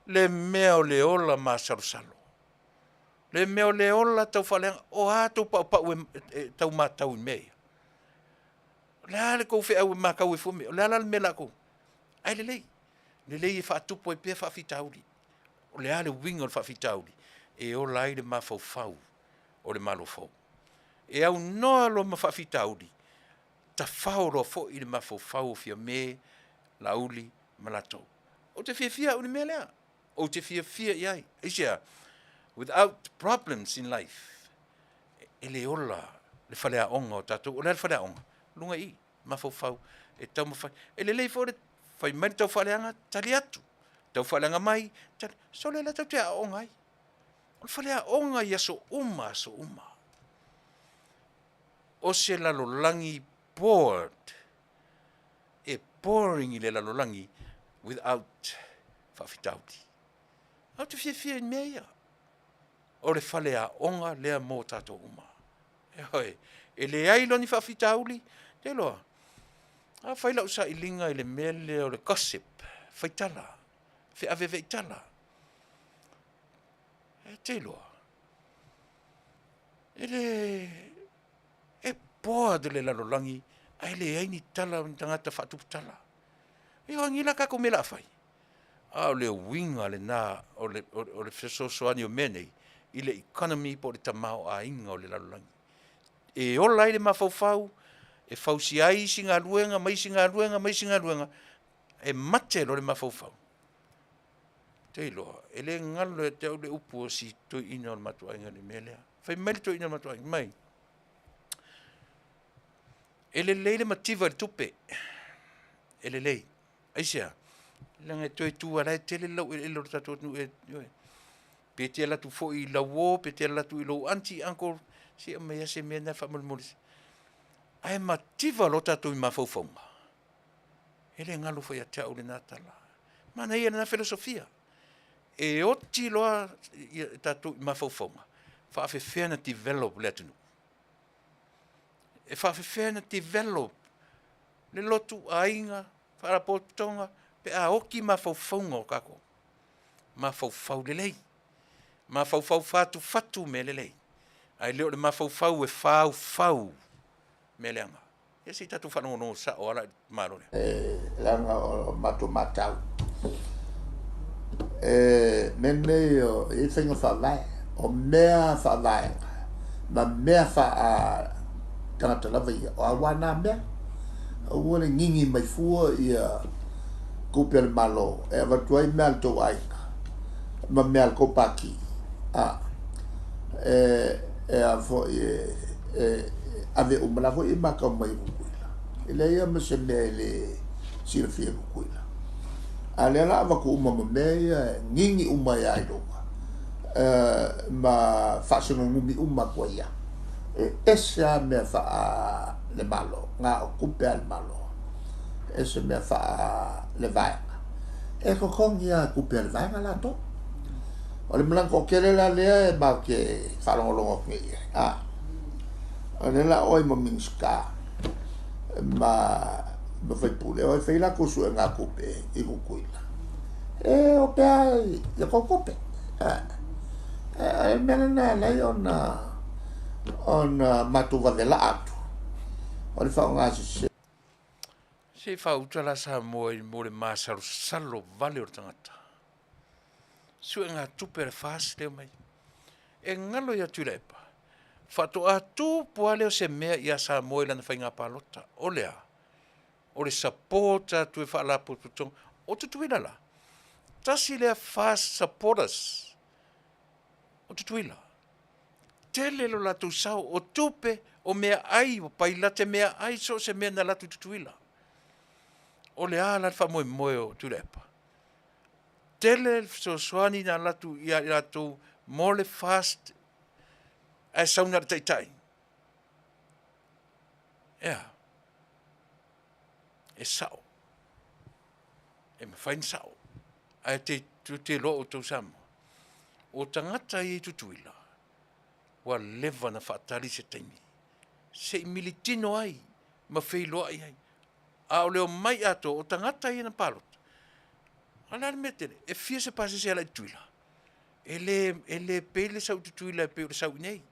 Speaker 5: Le mea o le ola masalosalo, le mea o le ola taufaaleaga, o a tou paupau e, e tau matau i mea ia? O le a le tou feau e matau ai fua mea? O le a la le mea la tou? Ae lelei, lelei e faatupu ai pea faafitauli. O le a le uiga o le faafitauli? E ola ai le mafaufau o le Malo fou. E aunoa loa ma faafitauli, tafao loa foi le mafaufau o Fiame, Laauli ma latou. Ou te fiafia au i le mea lea. Ou te fiafia i ai. Aisea? Without problems in life, e le ola le faleaoga o tatou. O le a le faleaoga? Luga i i, mafaufau e taumafai. E lelei foi le fai mai le taufaaleaga, tali atu. Taufaaleaga mai, tali. Sole o lea tatou te aooga ai. O le faleaoga i aso uma, aso uma. O se lalolagi bored, e boring i le lalolagi without faafitauli. Ae ou te fiafia i mea ia. O le faleaoga lea mo tatou uma. Ioe, e leai loa ni faafitauli, te iloa, a fai lau sailiga i le mea lea o le gossip, faitala, feaveaveaitala, e te iloa, e le... bored le lalolagi ae leai ni tala o ni tagata faatuputala. E o agi la tatou mea o le a fai? A o le uiga lena o le, o le fesoasoani o mea nei i le economy po o le tamaoaiga o le lalolagi. E ola ai le mafaufau, e fausia ai isi galuega ma isi galuega ma isi galuega, e mate loa le mafaufau. Te iloa, e le galo ia te au le upu o si toeaina o le matou aiga i le mea lea. Fai mai le toeaina o le matou aiga, mai, e lelei le mativa i le tupe, e lelei. Aisea? Leaga e toe tu lava la e tele le laueleele o le tatou atunuu e, ioe. Pe te alu atu foi i lau uo, pe te alu atu i lou aunty, uncle, se i aumai lava se mea lena faamolemole. Ae mativa loa tatou i mafaufauga, e le galo foi ia te au lena tala. Manaia lena felosofia. E oti loa tatou i mafaufauga, faafefea ona develop le atunuu. E faafefea ona develop le lotu, aiga, faalapotopotoga, pe a oti mafaufauga o tatou. Mafaufau lelei, mafaufau fatufatu mea lelei, ae le o le mafaufau e faufau mea leaga. Ia se i tatou faalogologo sao lava la i le tamaloa lea.
Speaker 10: Leaga o matou matau, e mea nei o i ai faiga faavae, o mea faavaega ma mea faa tagata lava ia, o aua na mea. Aua le gigi mai fua ia tupe a le Malo e avatu ai mea a le tou aiga ma mea a le tou pati. A, e, e a foi e, e ave uma la foi e matau mai e Tutuila. E leai lava ma se mea e le silafia e Tutuila. A lea la avatu uma ma mea ia e gigi uma ai lava i luga ma faasenonumi uma atu ai lava. E ese lava mea faa le Malo, na o tupe a le Malo. Ese mea faa le vaega. E totogi lava e tupe a le vaega latou. O le malaga toatele la lea e matou te faalogologo atu nei i ai, a, o lea la oe ma Minisita ma ma faipule, o e fai latou suega tupe i Tutuila, e o pea ia tou tupe. A, o le mea lena e ala ai ona ona matou vave laa atu, o le faaaoga sese.
Speaker 5: Se i faauta la Samoa i mo le masalosalo vale o le tagata. Suegatupe a le FAST lea mai. E galo ia Tuilaepa, faatoa tupu lava lea o se mea ia Samoa i lana faiga palota. O le a? O le support atu e faalapotopotoga. O Tutuila la, tasi lea FAST supporters o Tutuila. Tele lo latou sao, o tupe, o meaai, o pailate meaai, so o se mea na alu atu i Tutuila. O le a la le faamoemoe o Tuilaepa? Tele le fesoasoani na alu atu ia i latou mo le FAST ae sau na o le taitai. Ea, e sao, e mafai ona sao, ae te te iloa outou Samoa, o tagata ia i Tutuila, ua leva ona faatali se taimi, se i militino ai ma feiloai ai. A o le omai atoa o tagata ia na palota, a o le a le mea tele? E fia se pasese e ala i Tutuila? E le, e le pei le sau i Tutuila e pei o le sau i inei.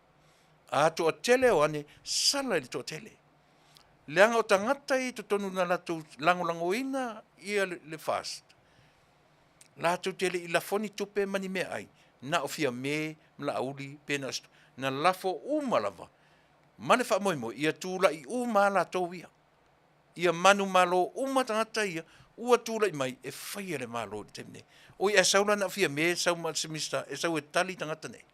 Speaker 5: A toatele o ane, sala i le toatele. Leaga o tagata ia i totonu na latou lagolagoina ia le, le FAST, latou te le i lafo ni tupe ma ni meaai, na o Fiame ma Laauli pe na o na lafo uma lava ma le faamoemoe ia tulai uma lava latou ia. Ia manumalo uma tagata ia ua tulai mai e faia le Malo i le taimi nei. Oi ae sau la na o Fiame sau ma se Minisita e sau e tali tagata nei.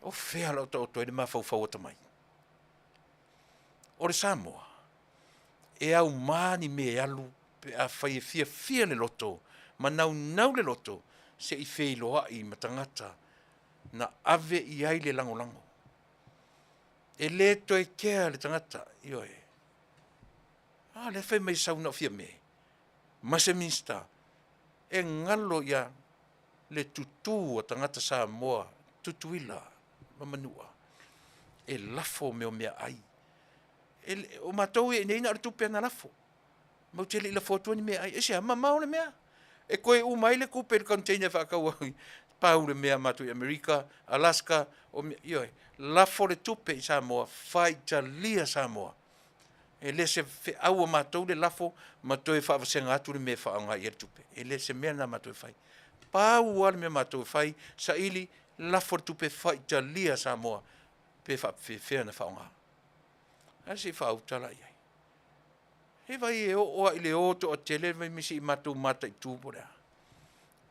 Speaker 5: O fea la o taoto ai le mafaufau atamai? O le Samoa, e auma ni mea e alu pe afai e fiafia le loto ma naunau le loto se i feiloai ma tagata na ave i ai le lagolago. E le toe kea le tagata, ioe. A lea fai mai sau na o Fiame ma se Minisita e galo ia le tutū a tagata Samoa, Tutuila ma Manua e lafo mea o meaai. E, o matou ia i inei na o le tupe na lafo. Matou te le i lafo atua ni meaai. Aisea? Mamao le mea. E toe uma ai le tupe i le container e faatau ai. Pau le mea matou i Amerika, Alaska, o mea, ioe, lafo le tupe i Samoa, faitalia Samoa. E le se feau a matou le lafo ma toe faavasega atu le mea e faaaoga i ai le tupe. E le se mea lena matou e fai. Pau lava le mea matou e fai, saili, lafo le tupe, faitalia Samoa pe faapefea ona faaaoga. Ae se i faauta la i ai. E vai e oo lava i le o toatele le vaimai se i matou mataitu po o le a.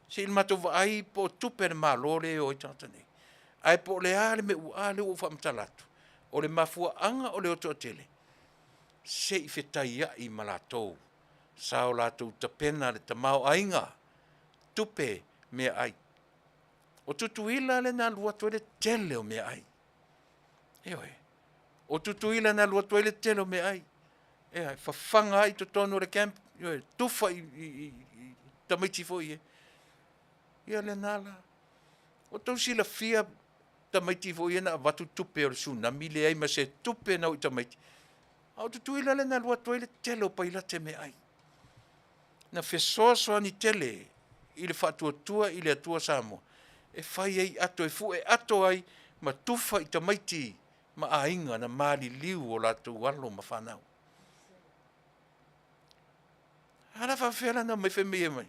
Speaker 5: Se i matou vaai po o tupe a le Malo lea e o ai tagata nei. Ae po o le a le mea ua, a lea ua ou faamatala atu, o le mafuaaga o le o toatele, se i fetaiai ma latou sa o latou tapena le tamaoaiga, tupe, meaai. O Tutuila lea na alu atu ai le tele o meaai. Ioe. O Tutuila na alu atu ai le tele o meaai. Ea, e fafaga ai i totonu o le camp, ioe, tufa i, i, i, i tamaiti foi ia. Ia lena la. O tou silafia tamaiti foi ia na avatu tupe o le tsunami, leai ma se tupe na o i tamaiti. A o Tutuila lea na alu atu ai le tele o pailate meaai. Na fesoasoani tele i le faatuatua i le Atua Samoa e fai ai ato e fue ato ai ma tufa i tamaiti ma aiga na maliliu o latou alo ma fanau. A la faafefea la na omai fai mai ai mai?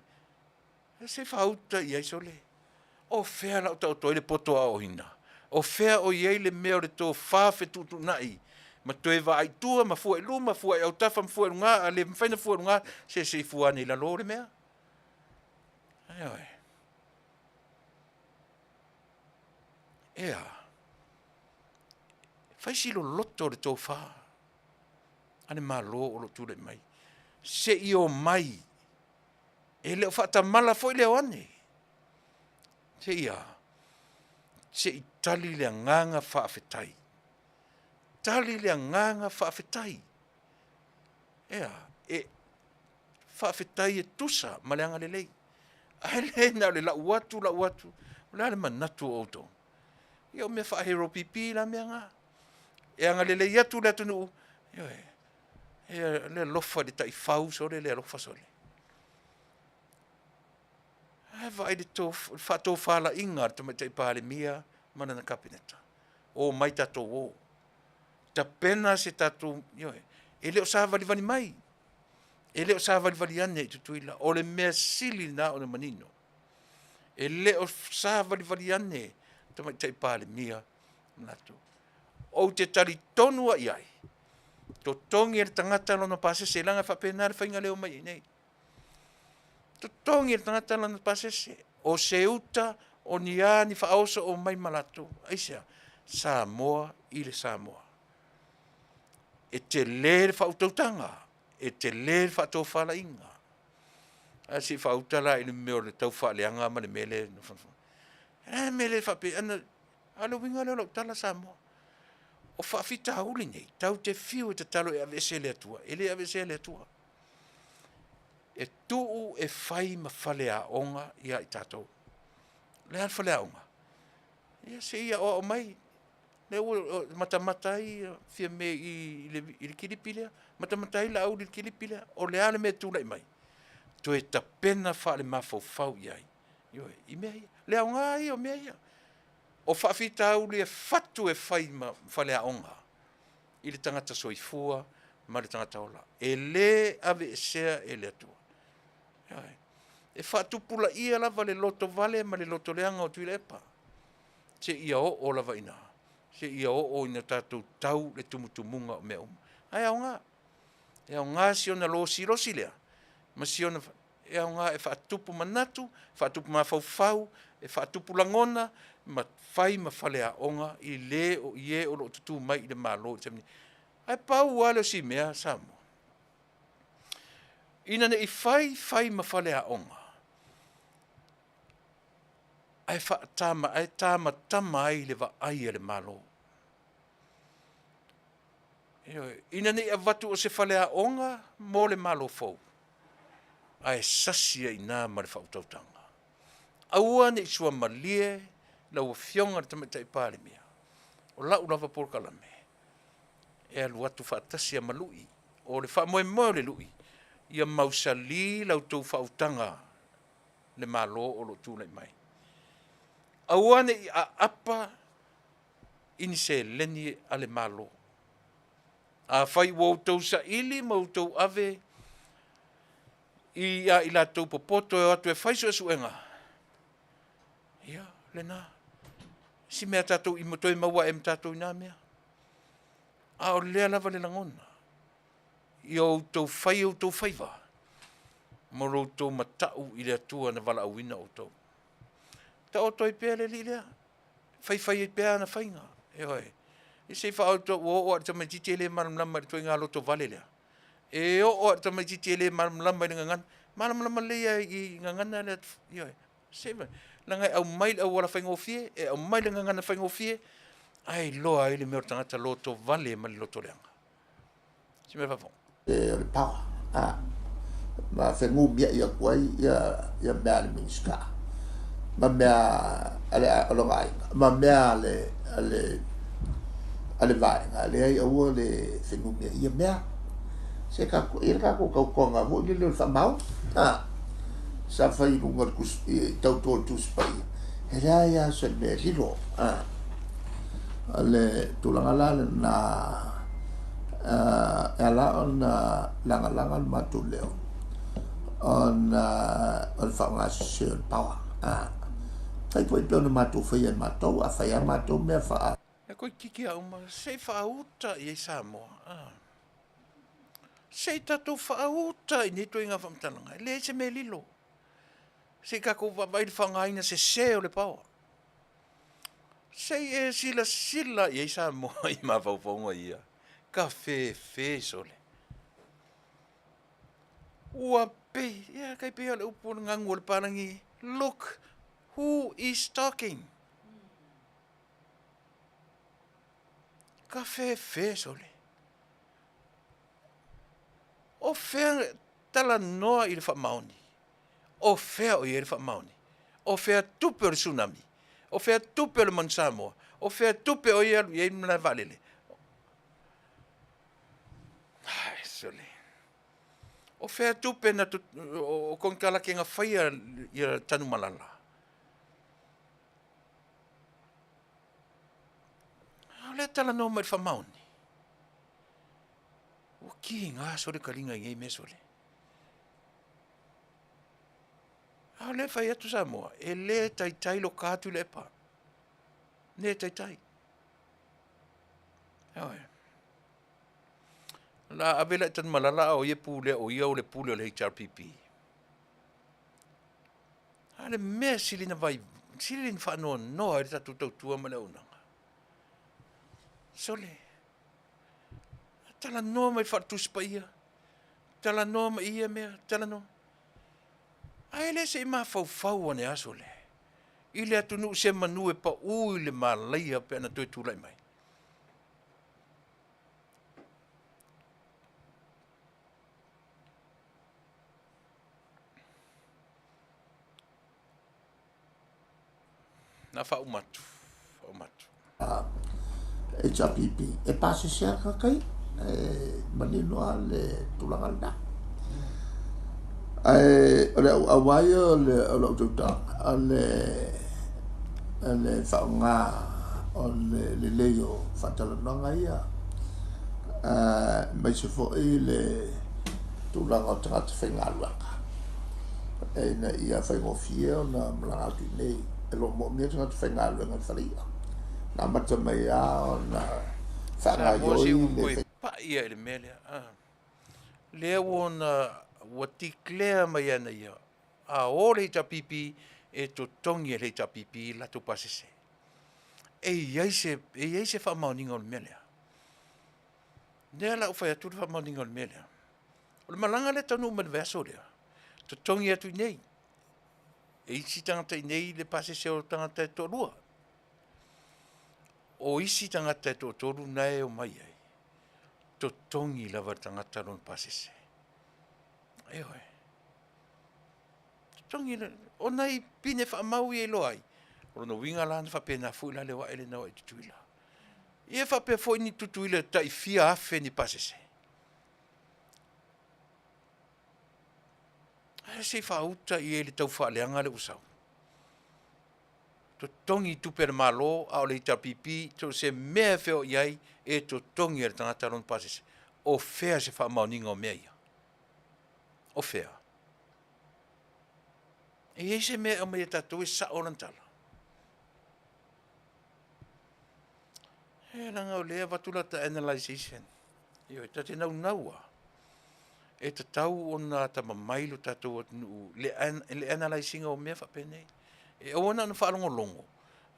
Speaker 5: E se faauta i ai sole. O fea la o taoto ai le poto aoaoina? O fea o i ai le mea o le tofa fetuutuunai ma toe vaai i tua ma fua i luma, fua i autafa ma fua i luga, a le mafai ona fua i luga, se se i fua ane i lalo le mea. Ioe. Ea, fai si loloto o le tofa a le Malo o lo o tulai mai, se i omai, e le o faatamala foi le o ane, se i a, se i tali le agaga faafetai, tali le agaga faafetai. Ea, e faafetai e tusa ma le agalelei. Ae le na o le lau atu, lau atu, o le a le manatu o outou? Ia o mea faa-HRPP la mea na. E agalelei atu le atunuu, ioe, e le alofa i le taifau sole le alofa sole. Ae vaai le faatofalaiga a le Tamaitai Palemia ma lana Kapeneta. O mai tatou o. Tapena se tatou, ioe, e le o savalivali mai. E le o savalivali ane i Tutuila. O le mea sili lena ona manino. E le o savalivali ane Tamaitai Palemia ma latou. Ou te talitonu lava i ai, totogi e le tagata lona pasese, leaga e faapena le faiga lea e omai ai nei. Totogi e le tagata lana pasese, o se uta, o ni a ni faaoso o omai ma latou. Aisea? Samoa i le Samoa. E tele le faautautaga, e tele le faatofalaiga. Ae se i faauta la i le mea o le tau faaleaga ma le mea lea. E le mea lea faapea, ana, a o le uiga lea o lau tala Samoa. O faafitauli nei, tatou te fiu e tatalo e aveese e le Atua, e le aveesea e le Atua. E tuu e fai ma faleaoga ia i tatou. O le a le faleaoga? Ia se i aoao mai. Lea ua matamata ai Fiame i le kilipi lea, matamata ai Laauli i le kilipi lea. O le a le mea e tulai mai? Toe tapena faalemafaufau i ai. Ioe, i mea ia. Le aoga ia o mea ia. O faafitauli e fatu e fai ma faleaoga i le tagata soifua ma le tagata ola. E le aveesea e le Atua. Ioe. E faatupulaia lava le lotovale ma le lotoleaga o Tuilaepa seia oo lava i ina, seia oo ina tatou tau le tumutumuga o mea uma. Ae aoga, e aoga si ona losilosi lea ma si ona e aoga e faatupu manatu, faatupu mafaufau, e faatupu lagona ma fai ma faleaoga i le o i e o lo o tutū mai i le Malo i le taimi nei. Ae pau lava lea o si mea Samoa, ina ne i fai fai ma faleaoga, ae faatama, ae tamatama ai le vaai a le Malo. Ioe, ina ne i avatu o se faleaoga mo le Malo fou, ae sasi ai i ina ma le faautautaga. Aua ne i suamalie lau Afioga i le Tamaitai Palemia, o lau lava polokalame, e alu atu faatasi a ma lui. O le faamoemoe o le lui, ia mausali la outou faautaga le Malo o lo o tulai mai. Aua ne i aapa i ni seleni a le Malo. Afai ua outou saili ma outou ave i a i latou popoto e o atu e fai suesuega, ia, lena. Si mea tatou i toe maua ae ma tatou i na mea. A o lea lava le lagona, ia outou fai outou faiva ma lo outou matau i le Atua na valaauina outou. Taoto ai pea le alii lea, faifai ai pea ana faiga. Ioe. E se i faaoto ua oo lava i le tamaitiiti e le malamalama i le ituaiga lotovale lea. E oo lava i le tamaitiiti e le malamalama i le gagana. Malamalama lelei lava i gagana lea. Ioe. Se leaga e aumai le auala faigofie, e aumai le gagana faigofie, ae iloa ai le mea o le tagata lotovale ma le lotoleaga. Se mea faafofoga.
Speaker 10: E o le power a ma fenumiai atu ai ia ia mea a le Minisita ma mea a le o lona aiga ma mea a le a le a le vaega leai aua le fenumiai ia mea se tatou ia le tatou tautoga foi lele o le faamau a sa fai i luga o le tusi tauto o le tusi paia e leai lava se mea lilo a O le tulaga la lena e ala ona lagalaga le matou leo ona o le faaaoga sese o le power. Fai foi pei ona matou faia e matou, a fai lava matou mea faa.
Speaker 5: E koikiki a uma, se i faauta i ai Samoa. Se i tatou faauta i nei ituaiga faamatalaga, e leai se mea e lilo. Se i tatou vaavaai i le faaaogaina sese o le power. Se i e silasila i ai Samoa i mafaufauga ia, kafefe sole. Ua pei, ia kai pei o le upu o le gagu o le palagi, look who is talking. Kafefe sole. O fea talanoa i le faamaoni? O fea o i ai le faamaoni? O fea tupe o le tsunami? O fea tupe o le Manu Samoa? O fea tupe o ia alu i ai le malae vaalele? Ai, sole. O fea tupe na o konekarate na faia ia Tanumalala? O lea talanoa mai i le faamaoni. Ua kiga sole kaliga i nei mea sole. A o lea e fai atu Samoa, e le taitai lo ka Tuilaepa. Le taitai. Ioe. La ave la i Tanumalala a o ia pulea o ia o le pule o le HRPP. A le mea sili na vai, sili na faanoanoa ai le tatou tautua ma le auaunaga. Sole, talanoa mai faale-Tusi Paia, talanoa mai ia mea, talanoa. Ae le se i mafaufau ane aso le, i le atunuu se manu e pau i le malaia pe ana toe tulai mai. Na faauma atu, faauma atu.
Speaker 10: HRPP e pasese a kakai e manino a le tulaga lena. Ae o le auau ai o le o lau tautalaga o le o le faaaoga o le lelei o faatalanoaga ia aemaise foi le tulaga o tagata faigaluega ina ia faigofie ona malaga atu i inei. E le o moomia tagata faigaluega i le fale i'a. Na amata mai lava ona
Speaker 5: faagaoioi
Speaker 10: le.
Speaker 5: Pai ia i le mea lea. Lea ua ona ua declare mai ana ia, a o le HRPP e totogi e le HRPP latou pasese. E i ai se, e i ai se faamaoniga o le mea lea. Lea la ua fai atu le faamaoniga o le mea lea. O le malaga lea taunuu mai le vaiaso lea, totogi atu i inei. E isi tagata i inei le pasese o tagata e toalua. O isi tagata e toatolu na e omai ai, totogi lava le tagata lona pasese. Ioe. Totogi le, o nai pine faamau ia iloa ai. O lona uiga la na faapena foi la le o ae lena o ae i Tutuila. Ia faapea foi ni Tutuila e tai fia afe ni pasese. Ae se i faauta i ai le tau faaleaga lea ua sau. Totogi tupe a le Malo a o le HRPP, so o se mea e feoai ai, e totogi e le tagata lona pasese. O fea se faamaoniga o mea ia? O fea? E i ai se mea e aumai e tatou e sao lana tala? E leaga o lea e avatu lata analysation. Ioe, ta te naunau lava, e tatau ona atamamai lo tatou atunuu i le analyse ina o mea faapenei. E aua na ona faalogologo,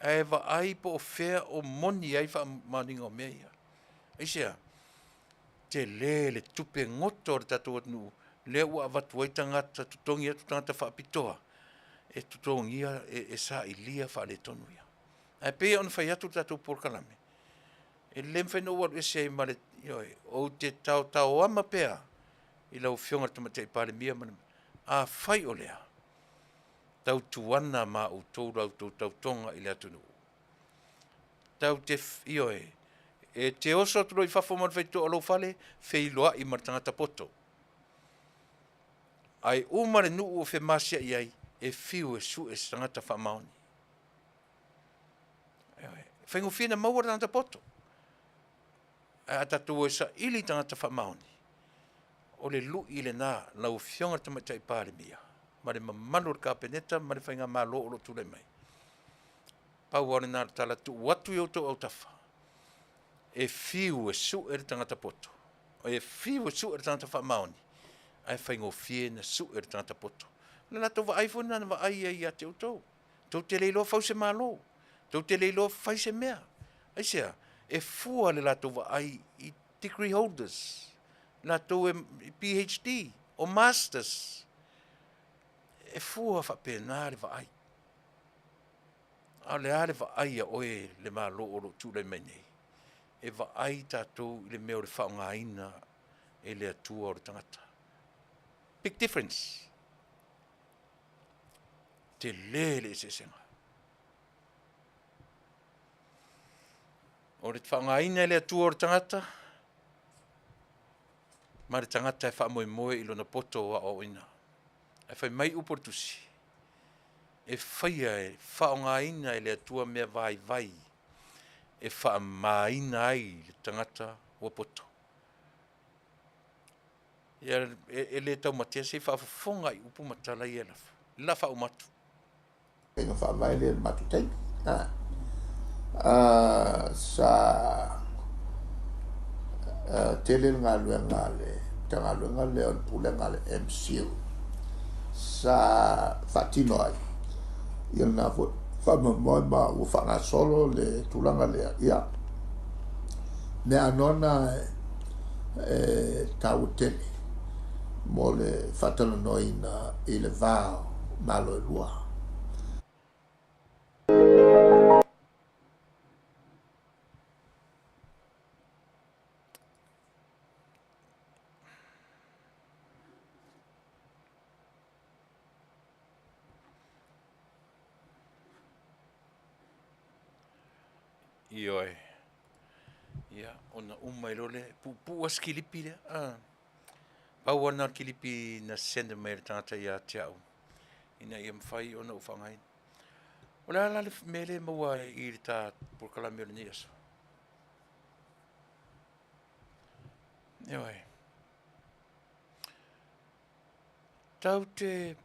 Speaker 5: ae vaai po o fea o moni ai faamaoniga o mea ia. Aisea? Tele le tupe goto a le tatou atunuu lea ua avatu ai tagata, totogi atu tagata faapitoa e totogia, e sailia faaletonu ia. Ae pei ona fai atu le tatou polokalame, e le mafai ona ou alu ese ai ma le, ioe, ou te taotaoama pea i lau Afioga i le Tamaitai Palemia ma le, afai o lea, tautuana ma outou la outou tautoga i le atunuu. Tatou te, ioe, e te oso atu loa i fafo ma le faitotoa o lou fale, feiloai ma le tagata poto. Ae uma le nuu o femasiai ai, e fiu e sue se tagata faamaoni. Ioe, e faigofie ona maua le tagata poto. Ae a tatou o e saili i tagata faamaoni, o le lui lena, lau Afioga i le Tamaitai Palemia ma le mamalu o le Kapeneta ma le Faigamalo o lo o tulai mai. Pau lava lena o le tala tuu atu i outou autafa, e fiu e sue le tagata poto, e fiu e sue le tagata faamaoni, ae faigofie ona sue le tagata poto. O le latou vaai foi lena na vaai ai ia te outou. Tou te le iloa fau se Malo, tou te le iloa fai se mea. Aisea? E fua le latou vaai i degree holders, latou e PhD, o masters. E fua faapena le vaai. A o le a le vaai a oe le Malo o lo o tulai mai nei? E vaai tatou i le mea o le faaaogaina e le Atua o le tagata. Big difference. Tele le eseesega. O le faaaogaina e le Atua o le tagata, ma le tagata e faamoemoe i lona poto aoaoina. Ae fai mai upu o le tusi, e faia e faaaogaina e le Atua mea vaivai e faamamaina ai le tagata ua poto. Ia, e le taumatea se i faafofoga i upu ma tala ia e lafo. La faauma atu.
Speaker 10: Faiga faavae lea i le matou taimi. Sa tele le galuega a le Matagaluega lea o le Pulega a le MCIL sa faatino ai ia lena foi faamoemoe ma ua faagasolo le tulaga lea. Ia, mea anoa na e taua tele mo le faatalanoaina i le va o Malo e lua.
Speaker 5: Ioe. Ia, ona uma ai loa lea, e puupuu lava si kilipi lea. A, pau lava lena o le kilipi na send mai e le tagata ia te au ina ia mafai ona ou faaaogaina. O le a la le mea lea e maua i le ta polokalame o lenei aso? Ioe. Tatou te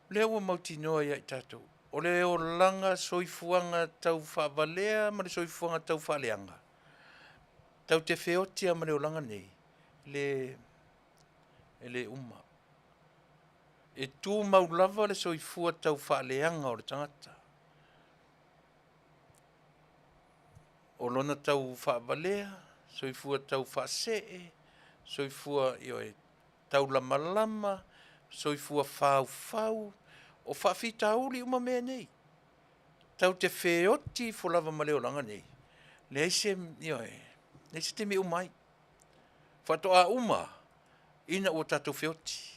Speaker 5: lea ua mautinoa ia i tatou, o le olaga soifuaga tau faavalea ma le soifuaga tau faaleaga, tatou te feoti lava ma le olaga nei, le, e le uma. E tumau lava le soifua tau faaleaga o le tagata. O lona tau faavalea, soifua tau faasee, soifua ioe, taulamalama, soifua faufau, o faafitauli uma mea nei. Tau te feoti ifo lava ma le olaga nei, leai se, ioe, leai se taimi e uma ai. Faatoa uma ina ua tatou feoti.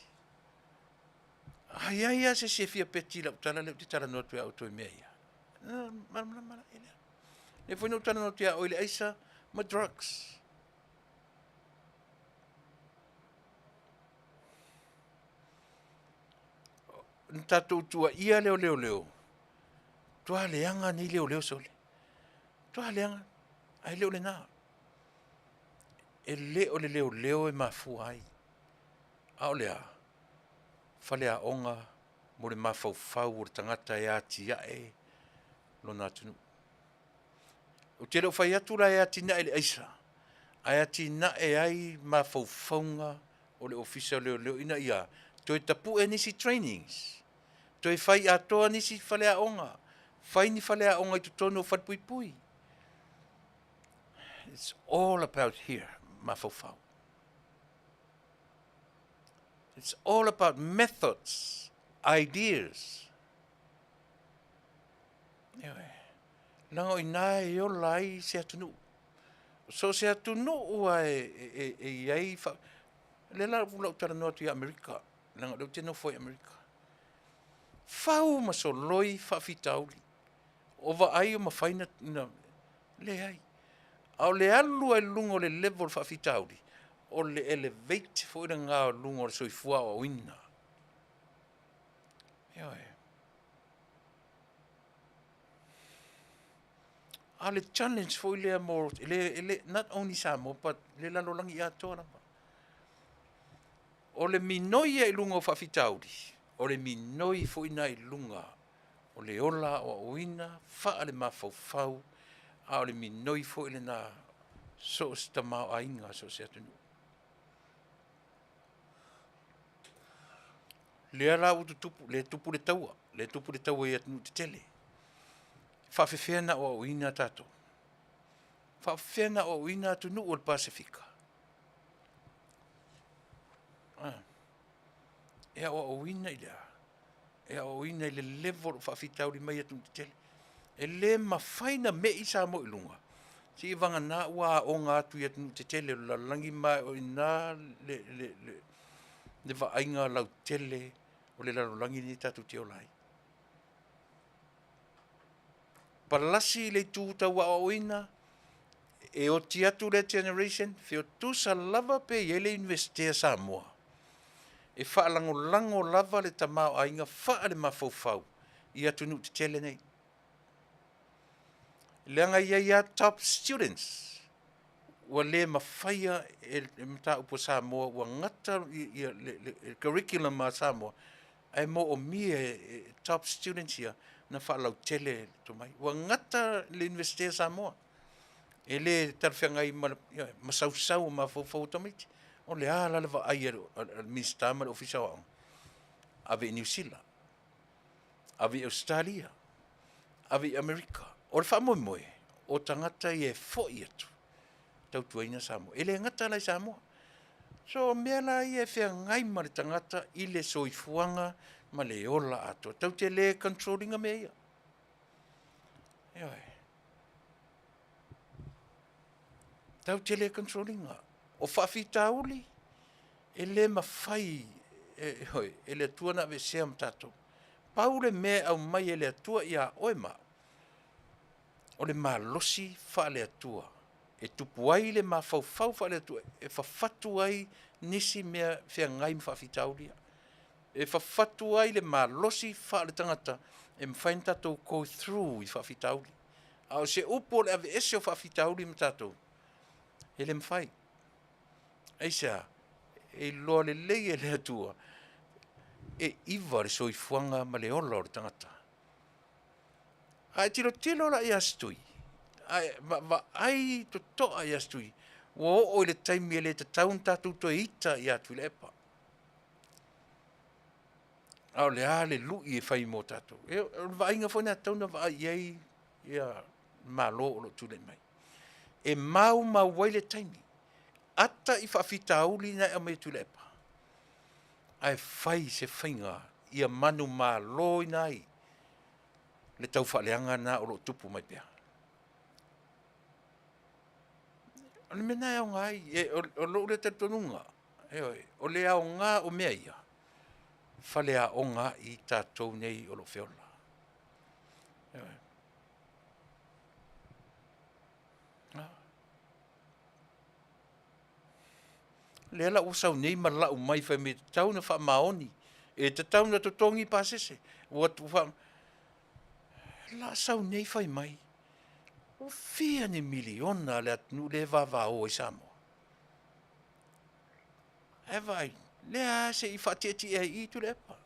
Speaker 5: A i ai lava se isi e fia peti i lau tala lea ou te talanoa atu ia outou i mea ia, malamalama la lea. Lea foi na ou talanoa atu ia oe i le aisa ma drugs. Na tatou tuuaia lea o leoleo, matua leaga nei leoleo sole. Matua leaga, ae le o lena. E le o le leoleo e mafua ai, a o le a? Faleaoga mo le mafaufau o le tagata e atiae lona atunuu. Ou te le o fai atu la e atinae i le aisa, ae atinae ai mafaufauga o le Ofisa o Leoleo ina ia toe tapue nisi trainings, toe fai atoa nisi faleaoga, fai ni faleaoga i totonu o falepuipui. It's all about here, mafaufau. It's all about methods, ideas. Ioe. Leaga o i ina e ola ai se atunuu. So o se atunuu lava e, e, e i ai fa... Lea la ua ou talanoa atu i Amerika, leaga o lea ou te nofo i Amerika. Fau ma soloi faafitauli. O vaai o mafai na, na leai. A o le alu lava i luga o le level o le faafitauli, o le elevate foi lena o luga o le soifua aoaoina. Ioe. A o le challenge foi lea mo, e le, e le, not only Samoa but le lalolagi atoa lava. O le minoi ia i luga o faafitauli, o le minoi foi na i luga o le ola aoaoina faale-mafaufau, a o le minoi foi lena so o se tamaoaiga so o se atunuu. Lea la ua tutupu, lea e tupu le taua, lea e tupu le taua i atunuu tetele. E faafefea ona aoaoina tatou? Faafefea ona aoaoina atunuu o le Pasefika? Ah. E aoaoina i le a? E aoaoina i le level o faafitauli mai atunuu tetele. E le mafai na me'i Samoa i luga, seia vagana ua aoga atu i atunuu tetele o le lalolagi ma o i ina le, le, le, le vaaiga lautele o le lalolagi lenei tatou te ola ai. Palasi i le itu tau aoaoina, e oti atu lea generation, feotusa lava pe i ai le Iunivesite a Samoa, e faalagolago lava le tamaoaiga faale-mafaufau i atunuu tetele nei. Leaga e i ai lava top students ua le mafaia e le mataupu a Samoa, ua gata le curriculum a Samoa, ae moomia e top students ia na faalautele le tomai. Ua gata le Iunivesite a Samoa, e le talafeagai ma le masausau o mafaufau o tamaiti. O le a la le vaai a le Minisita ma le Ofisa o Aoga? Ave i Niu Sila, ave i Ausetalia, ave i Amerika. O le faamoemoe, o tagata ia e foi atu, tautuaina Samoa. E le gata la i Samoa. So o mea la ia e feagai ma le tagata i le soifuaga ma le ola atoa. Tatou te le control ina mea ia. Ioe. Tatou te le control ina. O faafitauli, e le mafai e, ioe, e le Atua ona aveesea ma tatou. Pau le mea e aumai e le Atua ia oe ma au, o le malosi faale-Atua e tupu ai le mafaufau faale-Atua e fafatu ai nisi mea feagai ma faafitauli ia. E fafatu ai le malosi faale-tagata e mafai ona tatou go through i faafitauli. A o se upu o le aveese o faafitauli ma tatou, e le mafai. Aisea? E iloa lelei e le Atua e iva le soifuaga ma le ola o le tagata. A e tilotilo la ia Setui, a e vaai totoa ia Setui, ua oo i le taimi e le tatau ona tatou toe ita ia Tuilaepa. A o le a le lui e fai mo tatou? E, o le vaaiga foi lena e tatau ona vaai i ai ia Malo o lo o tulai mai. E maumau ai le taimi. Ata i faafitauli na e aumai e Tuilaepa, ae fai se faiga ia manumaloina ai le taufaaleaga lena o lo o tupu mai pea. O le mea lena e aoga ai, e, o lou lea talitonuga, ioe, o le aoga o mea ia, faleaoga ai tatou nei o lo o feola. Ioe. Lea la ua sau nei ma lau mai fai mai e tatau ona faamaoni. E tatau ona totogi pasese. Ua fa... La sau nei fai mai, ua fia ni miliona a le atunuu lea e vavao ai Samoa. Ae vaai, lea lava se i faatietie ai i i Tuilaepa.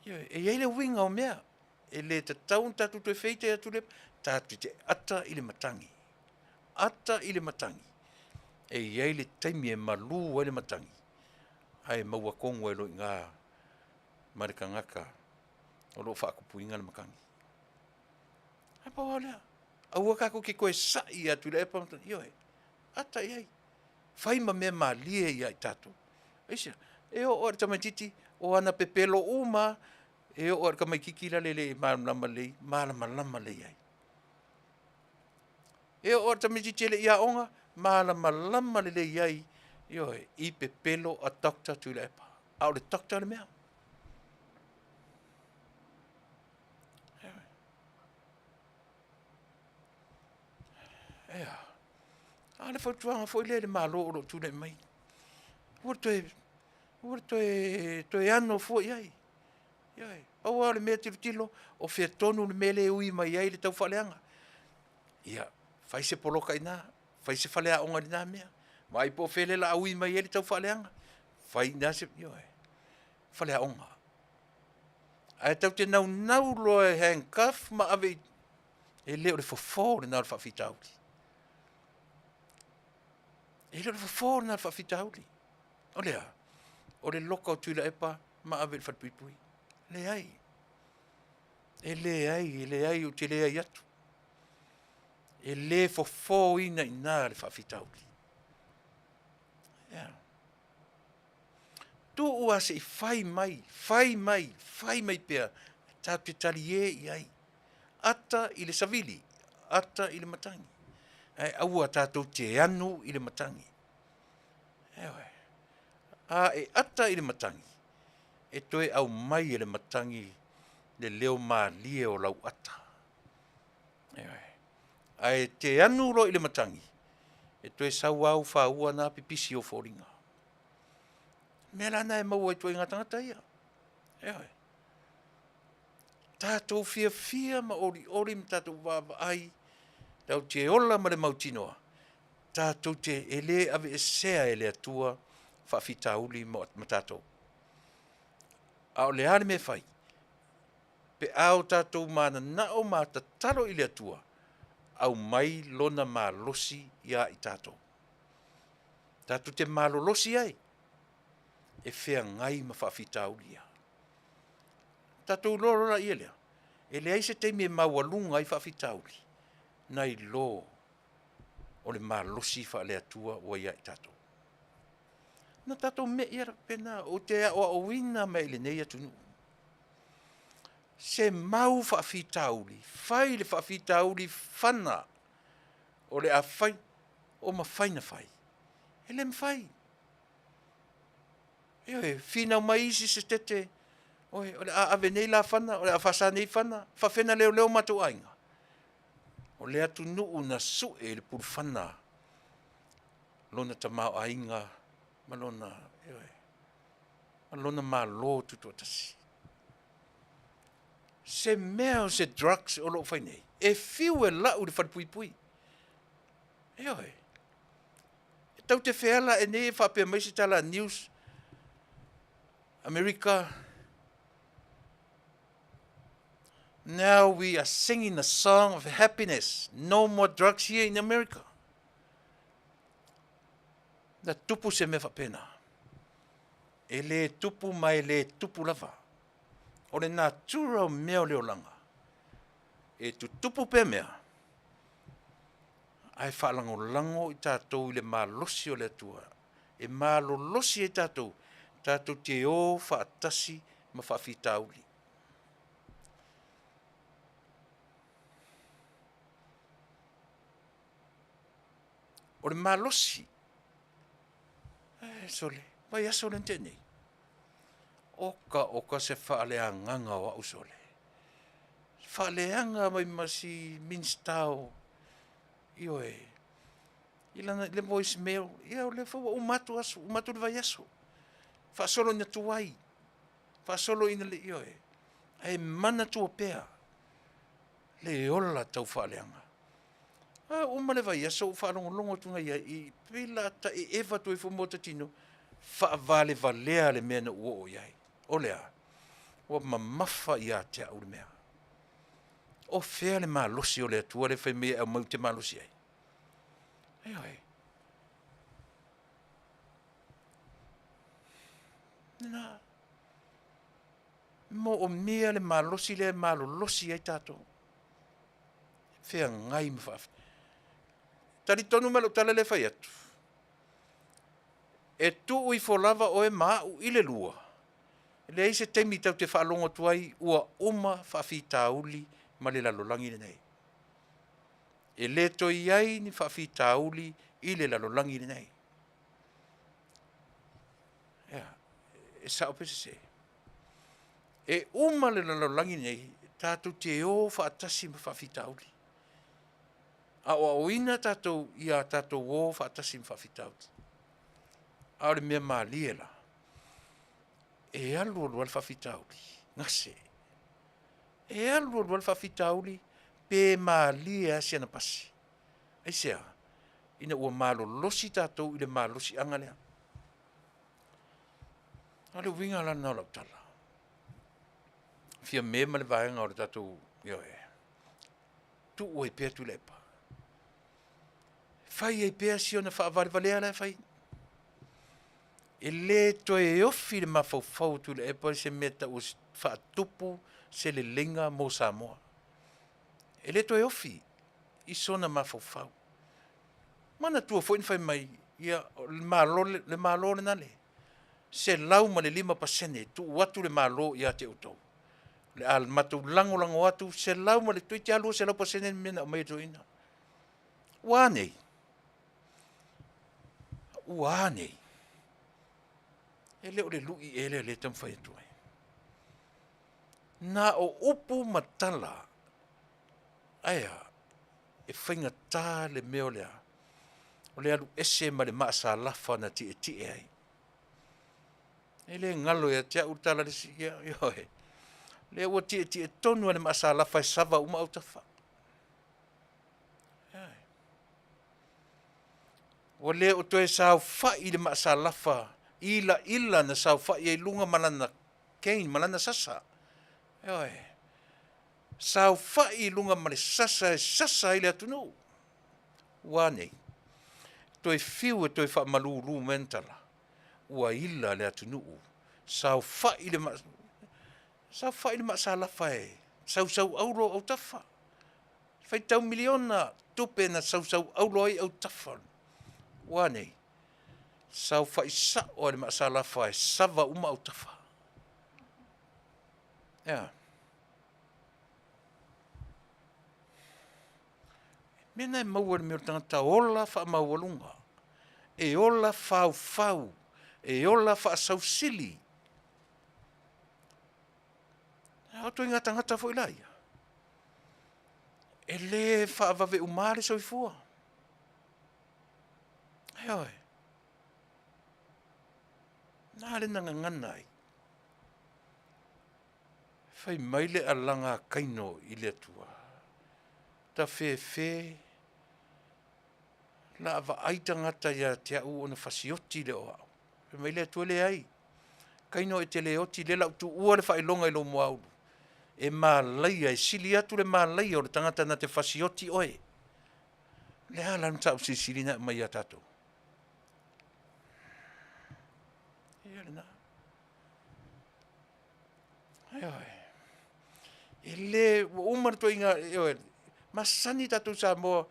Speaker 5: Ioe, e i ai le uiga o mea. E le tatau ona tatou toe feita ia Tuilaepa. Tatou te ata i le matagi. Ata i le matagi. E i ai le taimi e malu ai le matagi, ae maua tonu ai loa i ina ma le tagata o lo o faatupuina le matagi. Ae pau lava lea. Aua tatou te toe sai ia Tuilaepa, ioe, ata i ai. Fai ma mea malie ia i tatou. Aisea? E oo lava i le tamaitiiti, o ana pepelo uma lava, e oo lava i le tamaitiiti la e le i malamalama lelei, malamalama lelei ai. E oo lava i le tamaitiiti e le i aoga, malamalama lelei ai, ioe, i pepelo a Doctor Tuilaepa. A o le doctor le mea. Ea, a le fautuaga foi lea i le Malo o lo o tulai mai, aua le toe, aua le toe, toe ano fua i ai. Ioe, pau lava o le mea tilotilo, o fea tonu le mea lea e ui mai ai le taufaaleaga. Ia, fai se poloka i ina, fai se faleaoga i lena mea, vaai po o fea lea o le a ui mai ai le taufaaleaga, fai i ina se, ioe, faleaoga. Ae tatou te naunau loa e handcuff ma ave i, e le o le fofo lena o le faafitauli. E le o le fofo lena o le faafitauli. O le a? O le loka o Tuilaepa ma ave i le falepuipui. Leai. E leai, e leai, ou te leai atu. E le fofoina i ina le faafitauli. Yeah. Tuu lava se i fai mai, fai mai, fai mai pea, tatou te talie i ai. Ata i le savili, ata i le matagi. Ae aua tatou te anu i le matagi. Ioe. A e ata i le matagi, e toe aumai e le matagi le leo malie o lau ata. Ioe. Ae te anu loa i le matagi, e toe sau au faua na pipisi o foliga. Mea la na e maua i ituaiga tagata ia. Ioe. Tatou fiafia ma olioli ma tatou vaavaai, tatou te ola ma le mautinoa, tatou te e le aveesea e le Atua faafitauli ma tatou. A o le a le mea e fai? Pe a o tatou mananao ma tatalo i le Atua, aumai lona malosi ia i tatou. Tatou te malolosi ai e feagai ma faafitauli ia. Tatou iloa loa laia lea, e leai se taimi e maualuga ai faafitauli, nai lo o le malosi faale-Atua ua ia i tatou. Na tatou me'i lava faapena, ou te aoaoina mai i lenei atunuu. Se mau faafitauli, fai le faafitauli fana o le a fai, o mafai na fai. E le mafai. Ioe, finau mai isi se tete, oe, o le a ave nei la fana, o le a faasa nei fana, faafena leoleo matou aiga. O le atunuu na sue i le pulufana lona tamaoaiga ma lona, ioe, ma lona Malo tutoatasi. Se mea o se drugs o lo o fai nei, e fiu e lau i le falepuipui. Ioe. E tau te feala e nei e faapea mai se tala news America Now we are singing a song of happiness. No more drugs here in America. Na tupu se mea faapena. E le tupu ma e le tupu lava. O le natura o mea o le olaga, e tutupu pea mea, ae faalagolago i tatou i le malosi o le Atua, e malolosi ai tatou, tatou te o faatasi ma faafitauli. O le malosi, e sole, vaiaso lea na tea nei, Oka oka se faaleagaga o au sole. Faaleaga mai ma si Minista o, ioe, i lana, i le voice mail, ia o lea foi ua uma atu aso, uma atu le vaiaso. Faasolo ina tuai. Faasolo ina le ioe, ae manatua pea le ola tau faaleaga. A uma le vaiaso ou faalogologo atu nai ai i pei la ta eeva atu ai foi ma ota tino, faavalevalea le mea na ou oo i ai. O le a? Ua mamafa ia te au le mea. O fea le malosi o le Atua lea fai mai e aumai ou te malosi ai? Ioe. Na moomia le malosi lea e malolosi ai tatou. Feagai ma faafitauli. Talitonu mai lou tala lea e fai atu, e tuu ifo lava oe ma au i le lua, e leai se taimi tatou te faalogo atu ai ua uma faafitauli ma le lalolagi lenei. E le toe i ai ni faafitauli i le lalolagi lenei. Ea, e sao pe sese? E uma le lalolagi lenei, tatou te o faatasi ma faafitauli. Aoaoina tatou ia tatou o faatasi ma faafitauli. A o le mea malie la, e alu alu lava le faafitauli, gase. E alu alu lava le faafitauli pe malie lava si ana pasi. Aisea? Ina ua malolosi tatou i le malosiaga lea. A o le uiga la lena o lau tala. Fiame ma le vaega o le tatou, ioe, tuu ai pea Tuilaepa. Fai ai pea si ona faavalevalea la e fai. E le toe ofi le mafaufau o Tuilaepa i se mea tau o faatupu se leleiga mo Samoa. E le toe ofi i sona mafaufau. Manatua foi na fai mai, ia, le Malo, le Malo lena le 105% tuu atu le Malo ia te outou. O le a matou lagolago atu selau ma le toeitiiti lava 200% le mea na aumai e le toeaina. Ua a nei? Ua a nei? E le o le lui ea lea o lea e taumafai atu ai. Na o upu ma tala, ae a, e faigata le mea o le a? O le alu ese ma le maasalafa na tietie ai. E le galo ia te au le tala a le isi, ia, ioe. Lea ua tietie tonu lava le maasalafa e sava uma autafa. Ua le o toe saofai le maasalafa ilaila na saofai ai i luga ma lana cane, ma lana sasa. Ioe. Saofai i luga ma le sasa e sasa ai le atunuu. Ua a nei? Toe fiu e toe faamalulu mai ana tala, ua ila le atunuu, saofai le ma, saofai le maasalafa e sausauaulo autafa. Faitau miliona tupe na sausauaulo ai autafa. Ua a nei? Saofai sao lava le maasalafa e sava uma autafa. Ea. Mea na e maua i le mea o le tagata ola faamaualuga, e ola faufau, e ola faasausili. A o ituaiga tagata foi la ia, e le faavave uma le soifua. Ioe. Na le na gagana ai. Fai mai le alaga a Kaino i le Atua, Tafefe, la a vaai tagata ia te au ona fasioti lea o au. Fai mai le Atua, Leai, Kaino e te le oti, lea la ou tuua le faailoga i lou muaulu, e malaia, e sili atu le malaia o le tagata na te fasioti oe. O le a la le mataupu silisili na aumai ia tatou? Ia lena. Ioe. E le, ua uma le toeaiga, ioe, masani tatou Samoa,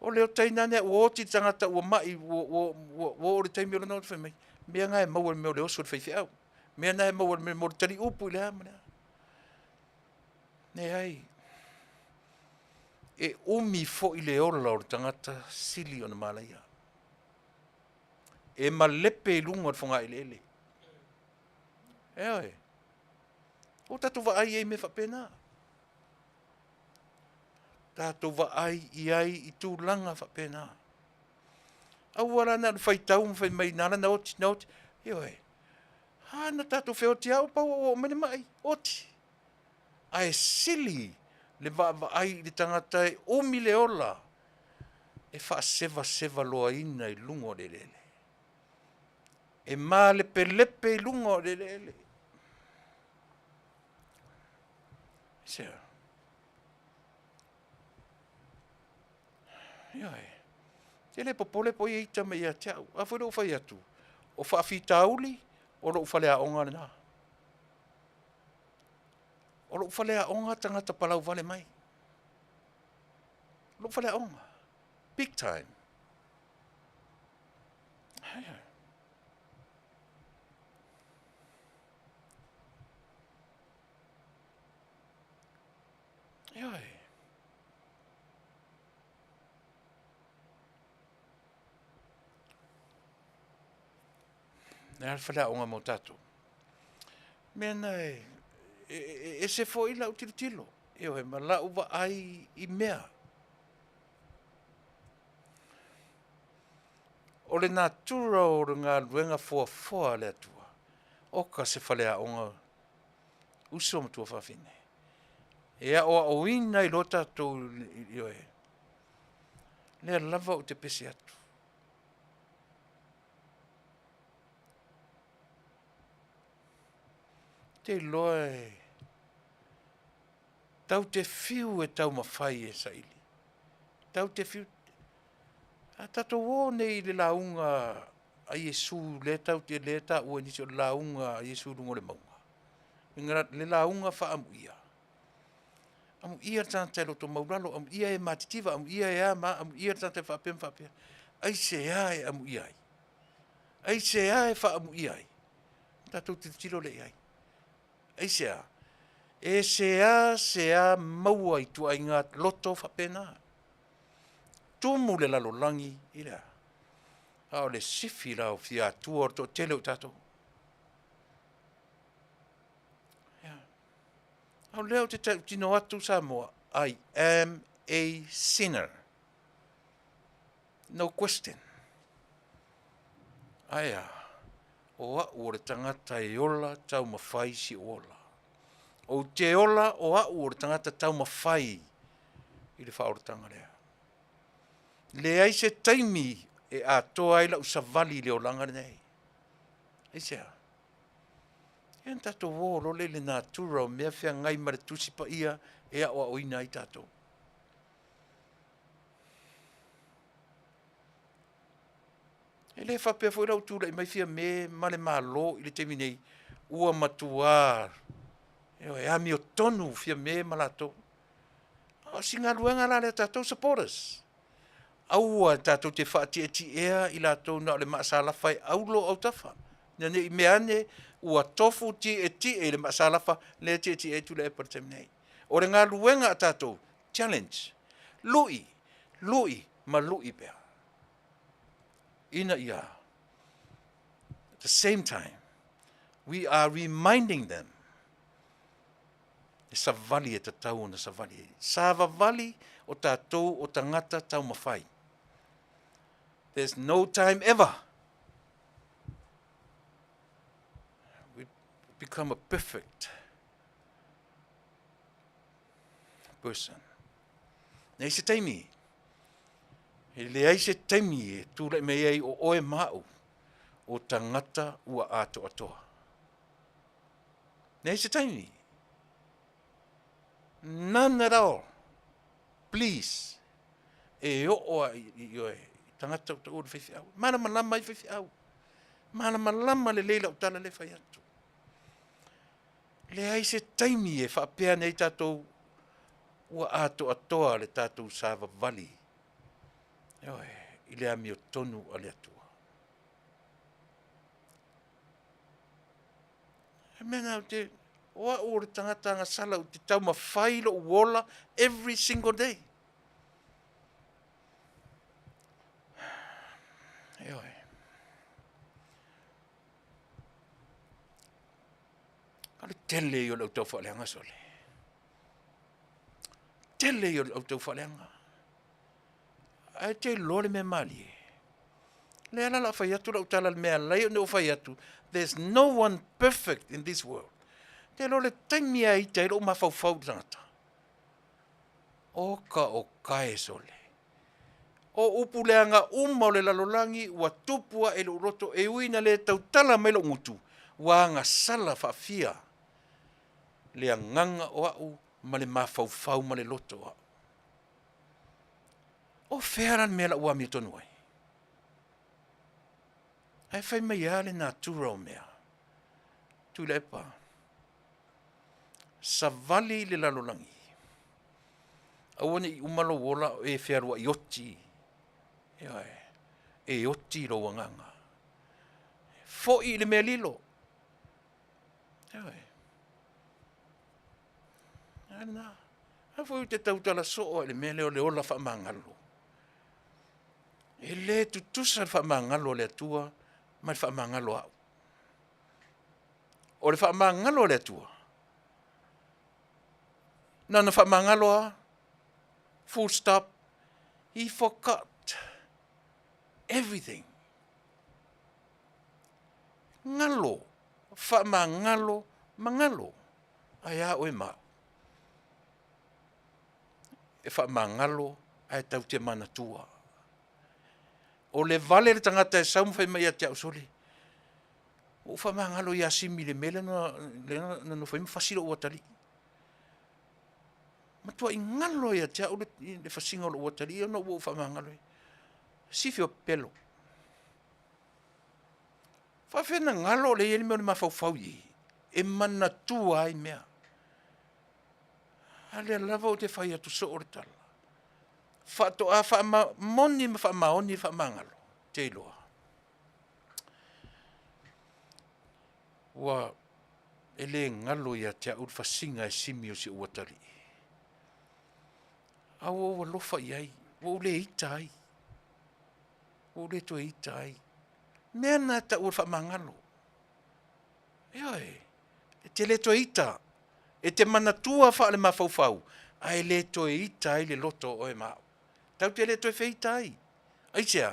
Speaker 5: o le otaina ane ua oti le tagata ua mai, ua, ua, ua, ua oo i le taimi o lona oti fai mai, mea na e maua i le mea o le oso i le faifeau, mea na e maua i le mea mo le taliupu i le a ma le a. Leai. E umi foi le ola o le tagata sili ona malaia. E malepe i luga o le fogaeleele. Ioe. Ua tatou vaai i ai i mea faapena. Tatou vaai i ai i tulaga faapena. Aua la na o le faitau ma fai mai na ala na oti, na oti. Ioe. A na tatou feoti lava ua pau ua oo mai le mai, oti. Ae sili le vaavaai i le tagata e umi le ola e faasevasevaloaina i luga o le eleele, e malepelepe i luga o le eleele. Aisea? Ioe. E le popole po o ia ita mai ia te au. A foi lea ua fai atu, o faafitauli o lou faleaoga lena. O lou faleaoga tagata palauvale mai. Lou faleaoga. Big time. Ioe. Le a le faleaoga mo tatou? Mea na e, e, e ese foi lau tilotilo, ioe, ma lau vaai i mea. O le natura o le galuega foafoa a le Atua, oka se faleaoga uso ma tuafafine e aoaoina ai loa tatou, ioe, lea lava ou te pese atu. Te iloa e tau te fiu e taumafai e saili, tau te fiu. A tatou o nei i le lauga a Iesu lea tau te lea e taua e nisi o le lauga a Iesu i luga o le mauga, le lauga faaamuia. Amuia le tagata e loto maualalo, amuia e matitiva, amuia e a ma a, amuia le tagata e faapea ma faapea. Aisea e amuia ai? Aisea e faaamuia ai? Tatou tilotilo lea i ai. Aisea? E seasea maua ituaiga loto faapena. Tumu le lalolagi i le a? A o le sifi la o fia atua o le toatele o tatou. A o lea ou te tautino atu Samoa, I am a sinner. No question. Ae a, o au o le tagata e ola taumafai si ou ola. Ou te ola o au o le tagata taumafai i le faaolataga lea. Leai se taimi e atoa ai lau savali i le olaga lenei. Aisea? Ia na tatou o loa lea i le natura o mea feagai ma le Tusi Paia e aoaoina ai tatou. E le faapea foi la ua tulai mai Fiame ma le Malo i le taimi nei, ua matuā e amiotonu Fiame ma latou. A o si galuega la lea a tatou supporters, aua tatou te faatietiea i latou na o le maasalafa e aulo autafa, ina ne i mea ane ua tofu tietie i le maasalafa lea e tietie ai Tuilaepa i le taimi nei. O le galuega a tatou, challenge, lui, lui ma lui pea, ina ia, at the same time, we are reminding them e savali e tatau ona savali ai. Savavali o tatou o tagata taumafai. There's no time ever we become a perfect person. Nei se taimi, e leai se taimi e tūlai mai ai o oe ma au o tagata ua atoatoa. Nei se taimi. None at all. Please. E oo a i oe, tagata o taua le faifeau. Malamalama ai faifeau. Malamalama lelei lau tala lea e fai atu. Leai se taimi e faapea nei tatou ua atoatoa le tatou savavali ioe, i le amiotonu a le Atua. E mea na ou te, o au o le tagata agasala ou te taumafai lou ola every single day. Ioe. O le tele ia o le au taufaaleaga sole. Tele ia o le au taufaaleaga. Ae te iloa le mea malie. Lea la la fai atu lau tala le mea lai ona ou fai atu, there's no one perfect in this world. Te lo le taimi a ita i lou mafaufau le tagata. O ka o kae sole. O upu leaga uma o le lalolagi ua tupu ae i lou loto e ui ina le tautala mai lou gutu, ua agasala faafia le agaga o au ma le mafaufau ma le loto o au. O fea la le mea la ua amiotonu ai? Ae fai mai lava le natura o mea. Tuilaepa, savali i le lalolagi, aua ne i uma lou ola o e fealuai oti, ioe, e oti lou agaga. Foi i le mea lilo. Ioe. A lena. A foi ou te tautala soo i le mea lea o le ola faamagalo. E le tutusa le faamagalo a le Atua ma le faamagalo a au. O le faamagalo a le Atua, na ona faamagalo a, full stop, he forgot everything. Galo, faamagalo, magalo, ae a oe ma au? E faamagalo ae tau te manatua. O le vale le tagata e sau ma fai mai ia te au, sole, ua ou faamagalo ia Simi i le mea lea na nofo ai ma fasi lou atalii. Matuai galo ia te au le fasiga o lou atalii ona ua ou faamagalo ai. Sifi o pepelo. Faafefea na galo o lea e i ai le mea o le mafaufau i i e manatua ai mea. A lea lava ou te fai atu soo le tala. Faatoa faamoni ma faamaoni le faamagalo, te iloa. Ua e le galo ia te au le fasiga e Simi o si ou atalii. A ua ou alofa i ai, ua ou le ita ai, ua ou le toe ita ai. Mea na e tau o le faamagalo. Ioe, e te le toe ita, e te manatua faale-mafaufau, ae le toe ita ai le loto o oe ma au. Tatou te le toe feita ai. Aisea?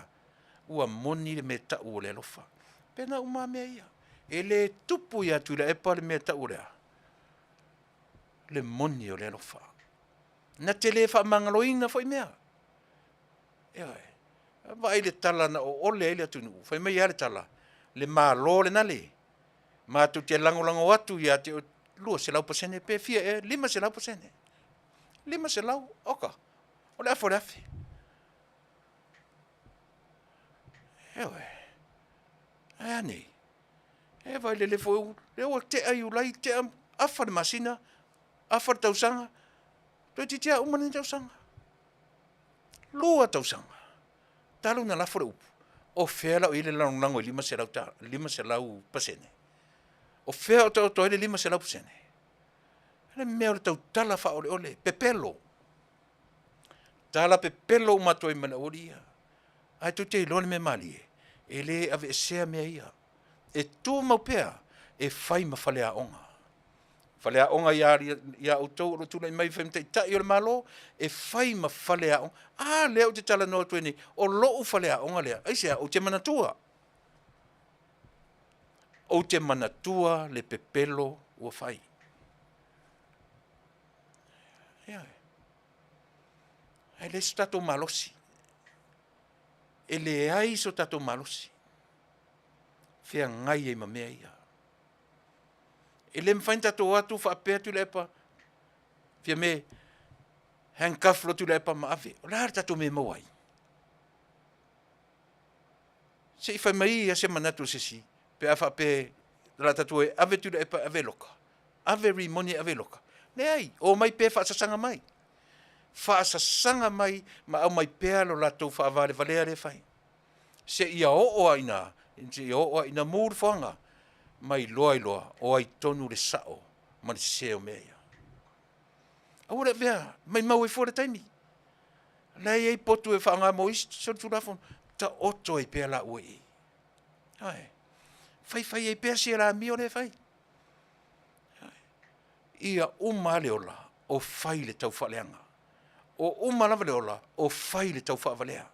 Speaker 5: Ua moni le mea tau o le alofa. Pena uma lava mea ia. E le tupu ia Tuilaepa le mea tau o le a? Le moni o le alofa. Na te le faamagaloina foi mea. Ioe. Vaai le tala na oole ai le atunuu. Fai mai lava le tala, le Malo lena le matou te lagolago atu ia te oe 200% pe fia ea, 500%. 500, oka, o le afa o le afe. Ioe. Ae a nei? E vai lele foi, lea ua tea Iulai, tea afa le masina, afa le tausaga, toeitiiti lava uma lenei tausaga. 2 tausaga talu ona lafo le upu, o fea la o i ai le lagolago i 500 500%? O fea o taoto ai le 500%? Le mea o le tautala faaoleole, pepelo. Tala pepelo uma atu ai ma le aualii ia. Ae tou te iloa le mea malie, e le aveesea mea ia. E tumau pea e fai ma faleaoga. Faleaoga ia, ia outou o lo o tulai mai fai ma taitai o le Malo, e fai ma faleaoga. A lea ou te talanoa atu ai nei, o lou faleaoga lea. Aisea? Ou te manatua. Ou te manatua le pepelo ua fai. Ioe. Ae leai so tatou malosi. E leai so tatou malosi. Feagai ai ma mea ia. E le mafai ona tatou o atu faapea Tuilaepa, Fiame, handcuff loa Tuilaepa ma ave. O le a le tatou mea e maua ai? Se i fai mai ia se manatu o se isi, pe a faapea o le a tatou o e ave Tuilaepa e ave e loka. Ave Rimoni e ave e loka. Leai, omai pea faasasaga mai. Faasasaga mai ma aumai pea lo latou faavalevalea lea e fai. Seia oo lava ina, seia oo lava ina mu le foaga, ma iloa ai loa o ai tonu le sao ma le sese o mea ia. Aua le avea, maimau ai fua le taimi. O la e i ai potu e faaaoga mo isi solitulafono, taoto ai pea laua i i. Ioe. Faifai ai pea sia amio lea e fai. Ioe. Ia uma lava le ola o fai le taufaaleaga. O uma lava le ola o fai le taufaavalea.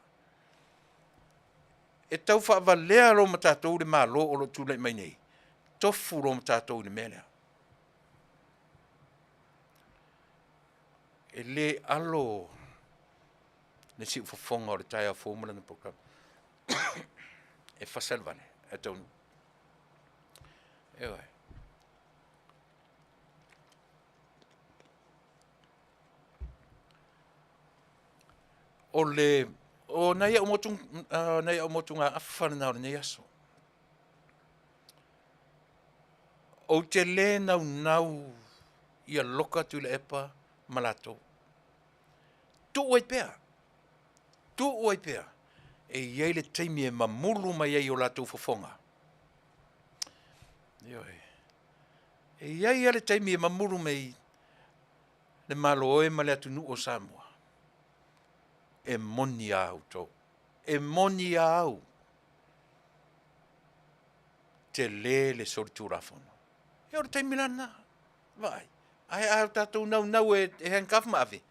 Speaker 5: E tau faavalea loa ma tatou le Malo o lo o tulai mai nei, tofu loa ma tatou i le mea lea. E le alo le siufofoga o le taeao fou ma lana polokalame. E fasa le vale, ae taunuu. Ioe. O le, o nai au motu, nai au motugaafa lena o lenei aso. Ou te le naunau ia loka Tuilaepa ma latou. Tuu ai pea, tuu ai pea, e i ai le taimi e mamulu mai ai o latou fofoga. Ioe. E i ai lava le taimi e mamulu mai le Malo e ma le atunuu o Samoa. E moni a outou. E moni a au. Tele le solitulafono. Ia o le taimi la lena. Vaai. Ae a tatou naunau e handcuff ma ave.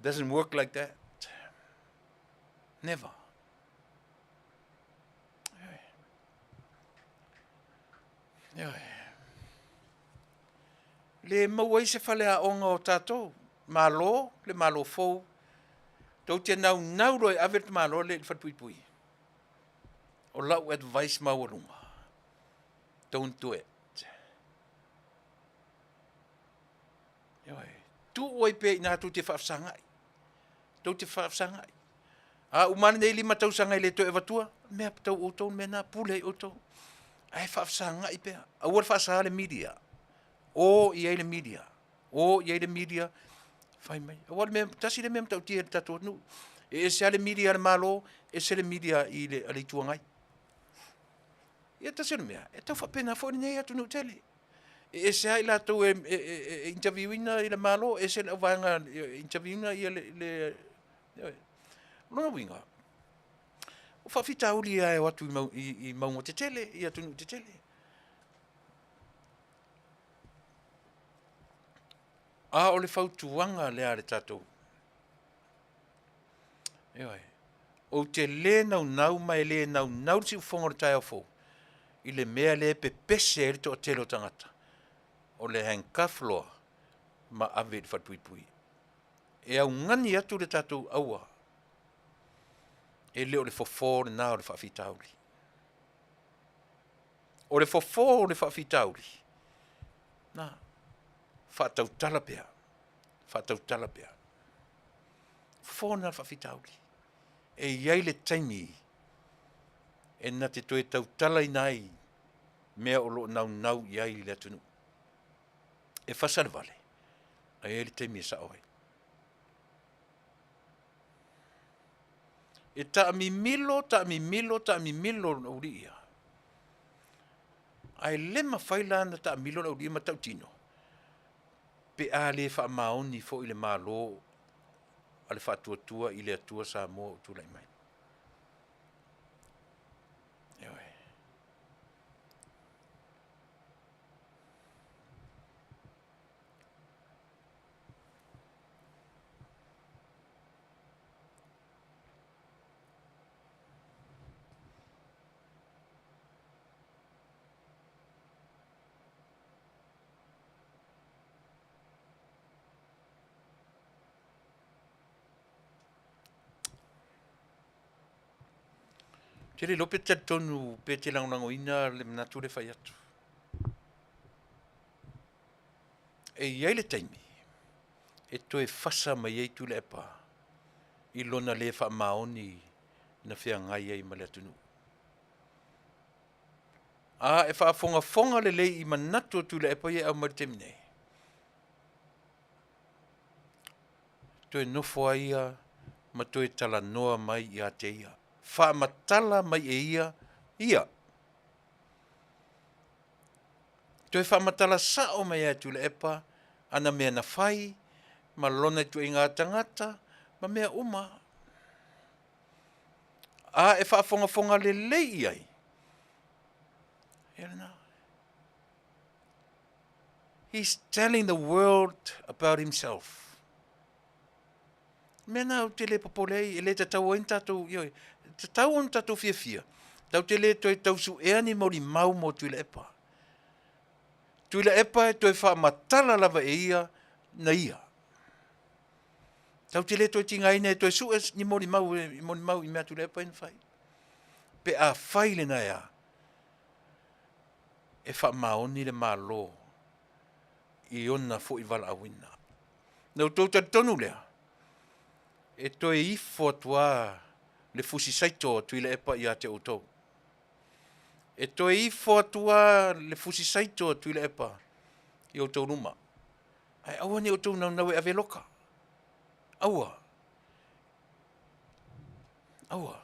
Speaker 5: Doesn't work like that. Never. Ioe. Le maua ai se faleaoga o tatou. Malo, le Malo fou. Tou te naunau loa e ave le tamaloa lea i le falepuipui. O lau advice maualuga, don't do it. Ioe. Tuu ai pea i ina tou te faafesagai. Tou te faafesagai. A uma lenei 5 tausaga e le toe avatua, mea tau outou le mea lena, pule ai outou. Ae faafesagai pea. Aua le faasaā le media. O i ai le media. O i ai le media, fai mai. Aua le mea, tasi le mea matautia i le tatou atunuu. E ese lava le media a le Malo, ese le media i le, a le Itu Agai. Ia tasi o le mea, e tau faapena foi lenei atunuu tele. E ese lava i latou e, e, e, e interview ina i le Malo, ese le auvaega e interview ina ia le, le, le lona uiga, o faafitauli lava e o atu i, mau, i, i mauga tetele, i atunuu tetele. A o le fautuaga lea a le tatou, ioe, ou te le naunau ma e le naunau le siufofoga o le taeao fou i le mea lea e pepese ai le toatele o tagata, o le handcuff loa ma ave i le falepuipui. E augani atu le tatou aua, e le o le fofo lena o le faafitauli. O le fofo o le faafitauli, na, faatautala pea, faatautala pea. Fofo lena o le faafitauli. E i ai le taimi e na te toe tautalaina ai mea o lo o naunau i ai le atunuu. E fasa le vale, ae i ai le taimi e sao ai. E taamimilo, taamimilo, taamimilo le aualii ia. Ae le mafai la ona taamilo le aualii ma tautino, pe a le faamaoni foi le Malo a le Faatuatua i le Atua Samoa o tulai mai. Ioe. Ou te le iloa pe talitonu pe te lagolagoina le manatu lea e fai atu. E i ai le taimi e toe fasa mai ai Tuilaepa i lona le faamaoni na feagai ai ma le atunuu. A e faafogafoga lelei i manatu o Tuilaepa ia e aumai i le taimi nei, toe nofo ai ia ma toe talanoa mai ia te ia. Faamatala mai e ia ia. Toe faamatala sao mai ia Tuilaepa ana mea na fai ma lona ituaiga tagata ma mea uma. A e faafogafoga lelei i ai, ia lena. He's telling the world about himself. Mea na ou te le popole ai, e le tatau ai ni tatou, ioe, e tatau ona tatou fiafia, tatou te le toe tausuea ni molimau mo Tuilaepa. Tuilaepa e toe faamatala lava e ia na ia. Tatou te le toe tigaina e toe sue ni molimau, molimau i mea a Tuilaepa ia na fai. Pe a fai lena e a? E faamaoni le Malo i ona foi valaauina. Na outou talitonu lea, e toe ifo atu lava le fusi saito a Tuilaepa ia te outou. E toe ifo atu lava le fusi saito a Tuilaepa i outou luma. Ae aua ne i outou naunau e ave loka. Aua. Aua.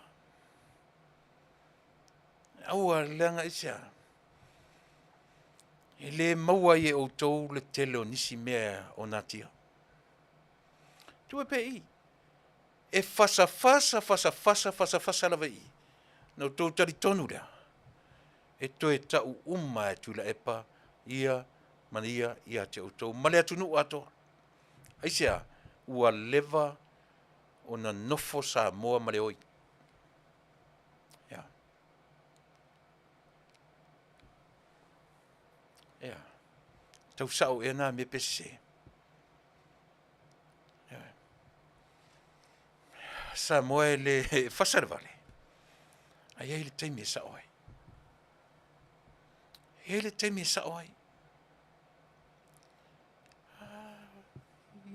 Speaker 5: Aua leaga aisea? E le maua ai e outou le tele o nisi mea o natia. Tuu ai pea i i. E fasafasa, fasafasa, fasafasa lava i i. Na outou talitonu lea, e toe tau uma e Tuilaepa ia ma ia ia te outou ma le atunuu atoa. Aisea? Ua leva ona nofo Samoa ma le oi. Ia. Ia. Tau sao ea nā mea pe sese. Ia. Samoa e le e fasa le vale. Ae i ai le taimi e sao ai. E i ai le taimi e sao ai.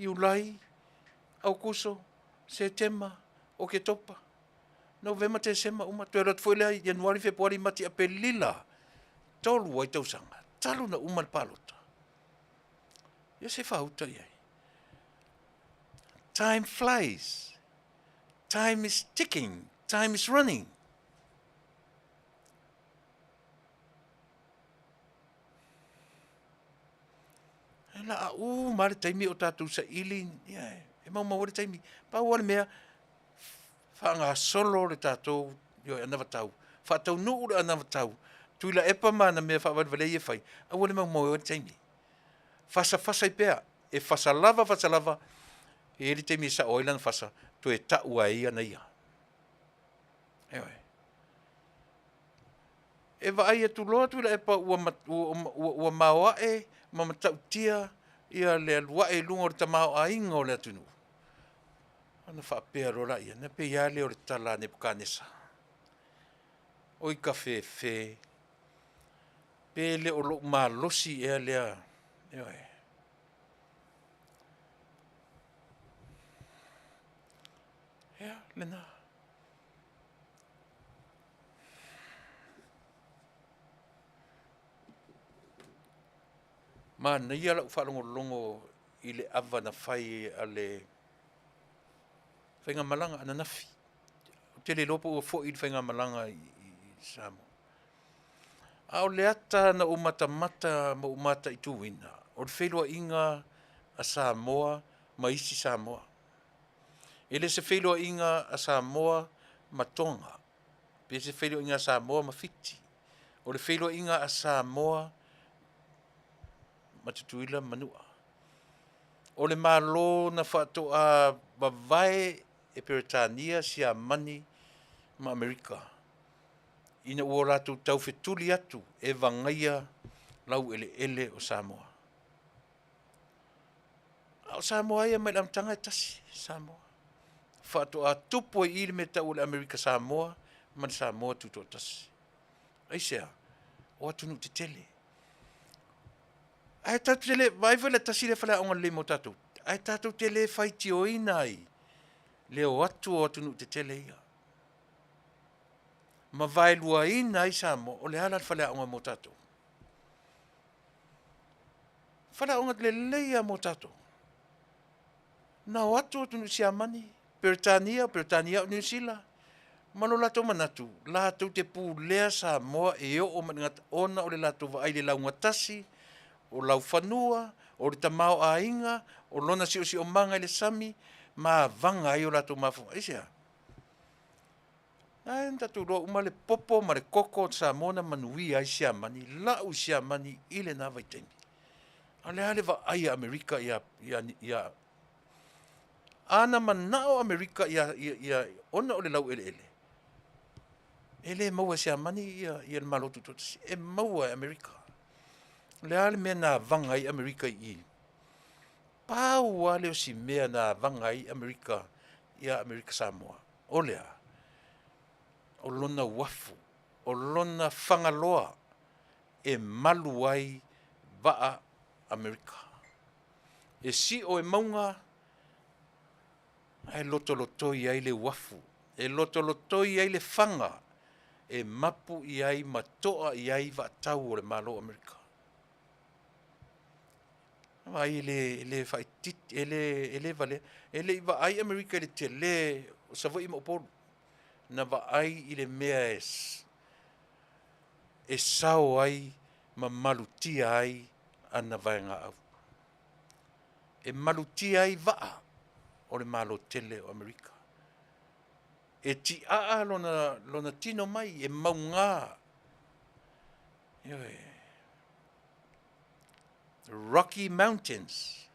Speaker 5: Iulai, Aukuso, Setema, Oketopa, Novema, Tesema uma, toe alu atu foi lea Ianuari, Fepuari, Mati, Aperila, 3 ai tausaga, talu na uma le palota. Ia se faauta i ai. Time flies. Time is ticking. Time is running. E la a uma le taimi o tatou saili, ia, e maumau ai le taimi. Pau lava le mea, faagasolo le tatou ioe, anavatau, faataunuu le anavatau, Tuilaepa ma ana mea faavalevalea ia e fai, aua le maumau ai le taimi. Fasafasa ai pea, e fasa lava, fasa lava, e i ai le taimi e sao ai lana fasa, toe tau lava e ia na ia. Ioe. E vaai atu loa Tuilaepa ua, ua, ua, ua maoae ma matautia ia le alu ae i luga o le tamaoaiga o le atunuu. Ona faapea loa laia, na pei lava lea o le tala a Nepukanesa, Oi kafefe, pe le o lou malosi ea lea, ioe. Ia, lena. Manaia lau faalogologo i le ava na fai a le faigamalaga ananafi. Ou te le iloa po ua foi le faigamalaga i Samoa. A o le ata na ou matamata ma ou mataituina, o le feiloaiga a Samoa ma isi Samoa. E le se feiloaiga a Samoa ma Toga, pe se feiloaiga a Samoa ma Fiti. O le feiloaiga a Samoa ma Tutuila ma Manua. O le Malo na faatoa vavae e Peretania, Siamani ma Amerika ina ua o latou taufetuli atu e vagaia laueleele o Samoa. A o Samoa ia mai le amataga e tasi Samoa. Faatoa tupu ai i i le mea tau o le Amerika Samoa ma le Samoa Tutoatasi. Aisea? O atunuu tetele. Ae tatou te le, vaai foi le tasi lea faleaoga lelei mo tatou, ae tatou te le faitioina ai le o atu o atunuu tetele ia. Ma vaeluaina ai Samoa, o le a la le faleaoga mo tatou? Faleaoga lelei lava mo tatou. Na o atu atunuu Siamani, Peretania, Peretania o Niu Sila, ma lo latou manatu, latou te pulea Samoa e oo mai i le gata, ona o le latou vaai i le laugatasi, o laufanua, o le tamaoaiga, o lona siosiomaga i le sami, ma avaga ai o latou mafaufau. Aisea? Na na tatou iloa uma le popo ma le koko o Samoa na manuia ai Siamani, lau Siamani i lena vaitaimi. A o le a le vaai a Amerika ia, ia, ia. A na manao Amerika ia, ia, ia, ona o le laueleele, e le maua e Siamani ia, ia le Malo Tutoatasi, e maua e Amerika. O le a le mea na avaga ai Amerika i i? Pau lava lea o si mea na avaga ai Amerika ia Amerika Samoa, o le a? O lona uafu, o lona fagaloa e malu ai vaa Amerika. E sio e mauga ae lotolotoi ai le uafu, e lotolotoi ai le faga e mapu i ai ma toa i ai vaatau o le Malo o Amerika. Vaai e le, e le faaitiiti, e le, e le valea. E le i vaai Amerika i le tele o Savaii ma Upolu. Na vaai i le mea e, e sao ai ma malutia ai ana vaegaau. E malutia ai vaa o le Malo tele o Amerika. E tiaa lona, lona tino mai, e maugā. Ioe. Rocky Mountains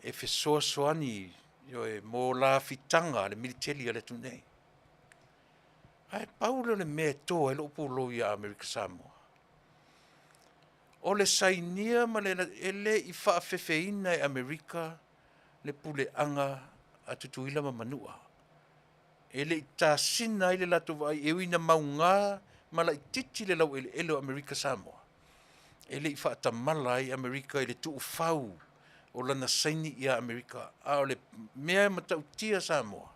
Speaker 5: e fesoasoani ioe, mo lafitaga a le militeli a le atunuu nei. Ae pau lea o le mea e to ai lou pulou ia Amerika Samoa. O le sainia ma le, e le i faafefeina e Amerika le puleaga a Tutuila ma Manua. E le i tasina ai le latou vaai e ui ina maugā ma laitiiti le laueleele o Amerika Samoa. E le i faatamala ai Amerika i le tuufau o lana saini ia Amerika, a o le mea e matautia Samoa,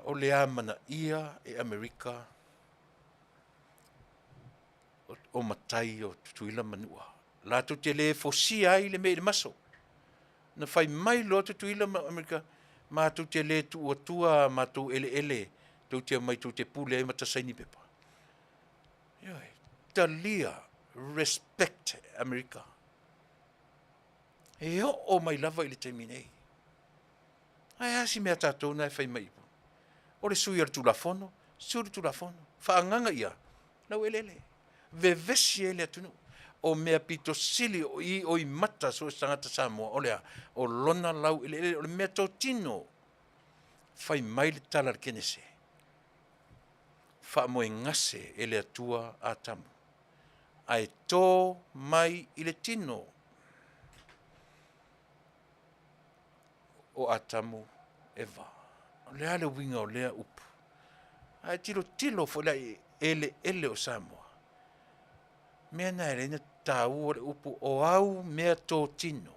Speaker 5: o le amanaia e Amerika o matai o Tutuila ma Manua. Latou te le fosia ai le mea i le maso. Na fai mai loa Tutuila ma Amerika, matou te le tuu atua matou eleele tou te omai tou te pule ai ma ta saini pepa. Ioe, talia, respect Amerika. E oo mai lava i le taimi nei. Ae a si mea tatou na e fai mai ipo? O le sui o le Tulafono, sui o le Tulafono, faagaga ia lau eleele. Vevesi ai le atunuu. O mea pito sili o i o i mata so o se tagata Samoa, o le a? O lona lau eleele, o le mea totino. Fai mai le tala a le Kenese, faamoegase e le Atua Atamu, ae tō mai i le tino o Atamu Eva. O le a le uiga o lea upu? Ae tilotilo foi la i eleele o Samoa. Mea na e leai na taua le upu o au mea totino.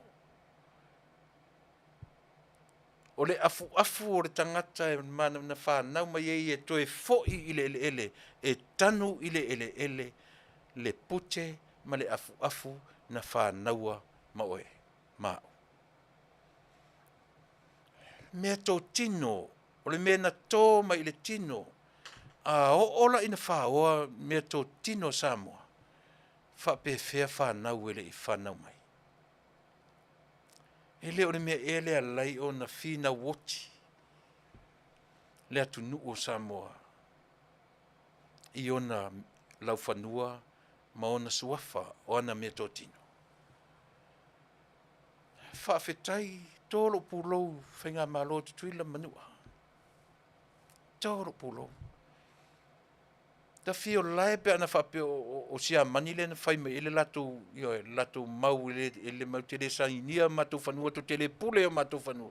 Speaker 5: O le afuafu o le tagata e na whanau mai ai e toe foi i le eleele, e tanu i le eleele, le pute ma le afuafu na whanaua ma oe, ma au. Mea totino, o le mea na tō mai i le tino, a oo la ina whaoa mea totino Samoa, faapefea whanau e le i whanau mai. E le o le mea ea le alai ona finau oti le atunuu o Samoa i ona laufanua ma ona suafa o ana mea totino. Faafetai tō lou pulou Faigamalo Tutuila ma Manua. Tō lou pulou. Ta fio lae pe ana faapea o Siamani lea na fai mai ai le latou, ioe, le latou mau e le, e le mau te le sainia matou fanua, tou te le pule i o matou fanua.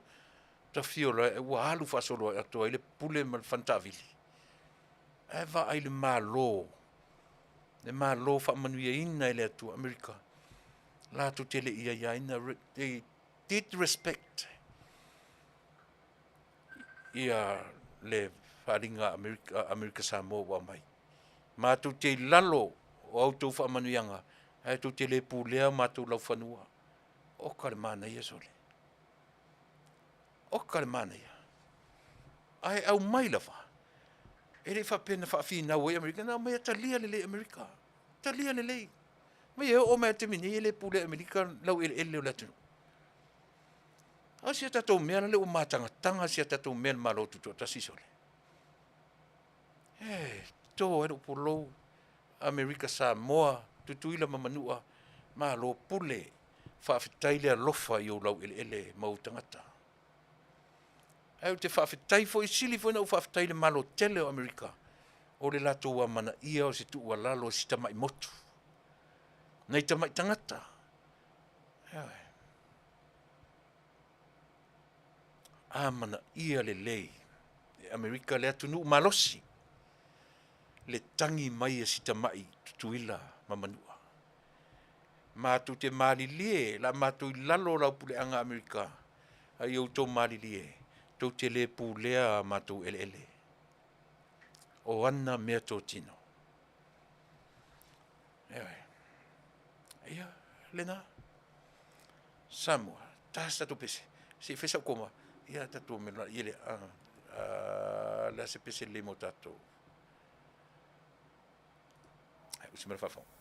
Speaker 5: Ta fio lae ua alu faasolo atoa ai le pule ma le fanataavili. Ae vaai le Malo, le Malo faamanuiaina e le Atua, Amerika, latou te le i aiaina, they did respect ia le faaaliga Amerika, Amerika Samoa ua aumai. Matou te i lalo o a outou faamanuiaga, ae tou te le pulea matou laufanua. Oka le manaia sole. Oka le manaia. Ae aumai lava, e le i faapea na faafinau ai Amerika, na aumai e talia lelei Amerika. Talia lelei. Mai e oo mai a taimi nei e le pulea Amerika lau eleele o le atunuu. A si a tatou mea la le ua matagataga si a tatou mea le Malo Tutoatasi sole. E to ai lou pulou Amerika Samoa, Tutuila ma Manua, Malo pule. Faafetai le alofa i ou laueleele ma ou tagata. Ae ou te faafetai foi, sili foi na ou faafetai i le Malo tele o Amerika, o le latou amanaia o se tuualalo i si tamai motu, nai tamai tagata. Ioe. Amanaia lelei e Amerika le atunuu malosi, le tagi mai a si tamai Tutuila ma Manua. Matou te malilie, la matou i lalo o lau puleaga Amerika, a ia outou malilie, tou te le pulea a matou eleele. O ana mea totino. Ioe. Ia, lena. Samoa, ta se tatou pese. Se i fai sau koma. Ia, tatou mea ia le, le a se pese lelei mo tatou. Ai, usi mai le faafofoga.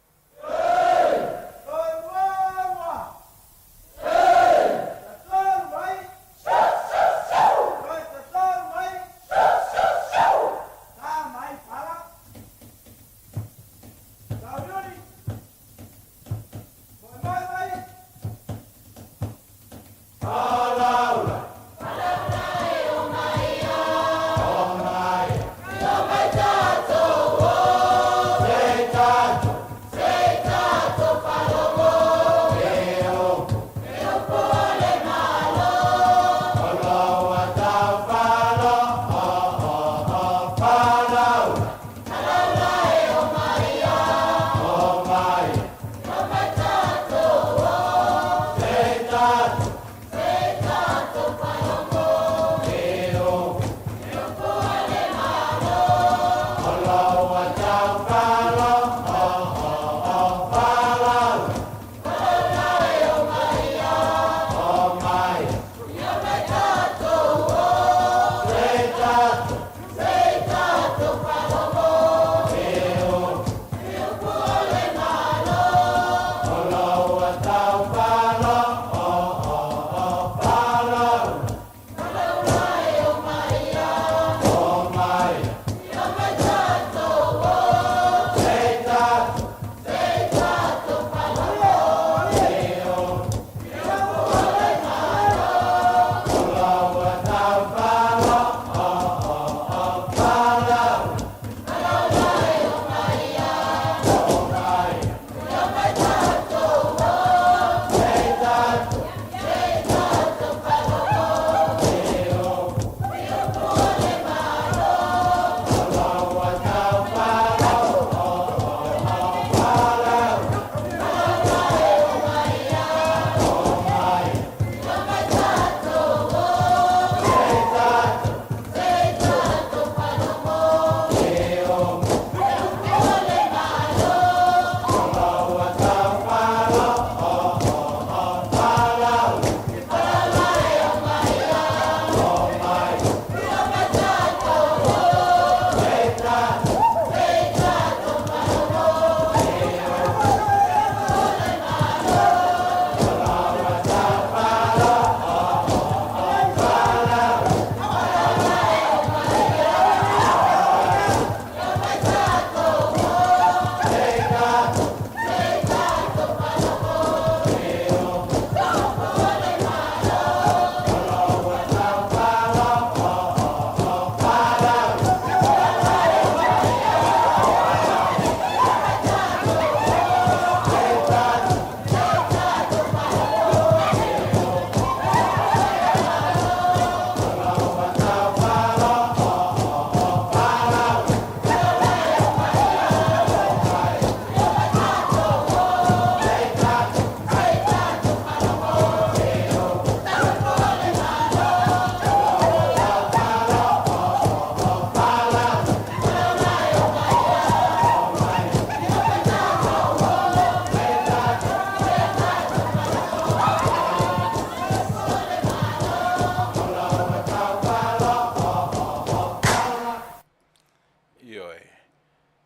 Speaker 5: Ioe,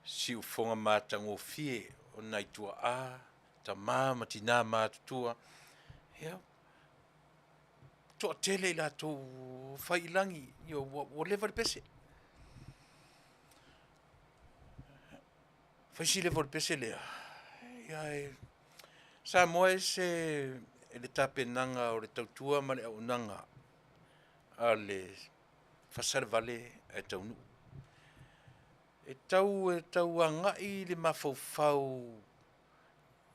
Speaker 5: siufoga matagofie o nai tuaa, tama ma tinā matutua, ia, toatele i latou fai i lagi, ioe, ua, ua leva le pese. Fai si leva o le pese lea, ia e, Samoa e se, e le tapenaga o le tautua ma le auaunaga a le fasalevale ae taunuu. E tau e tau agai le mafaufau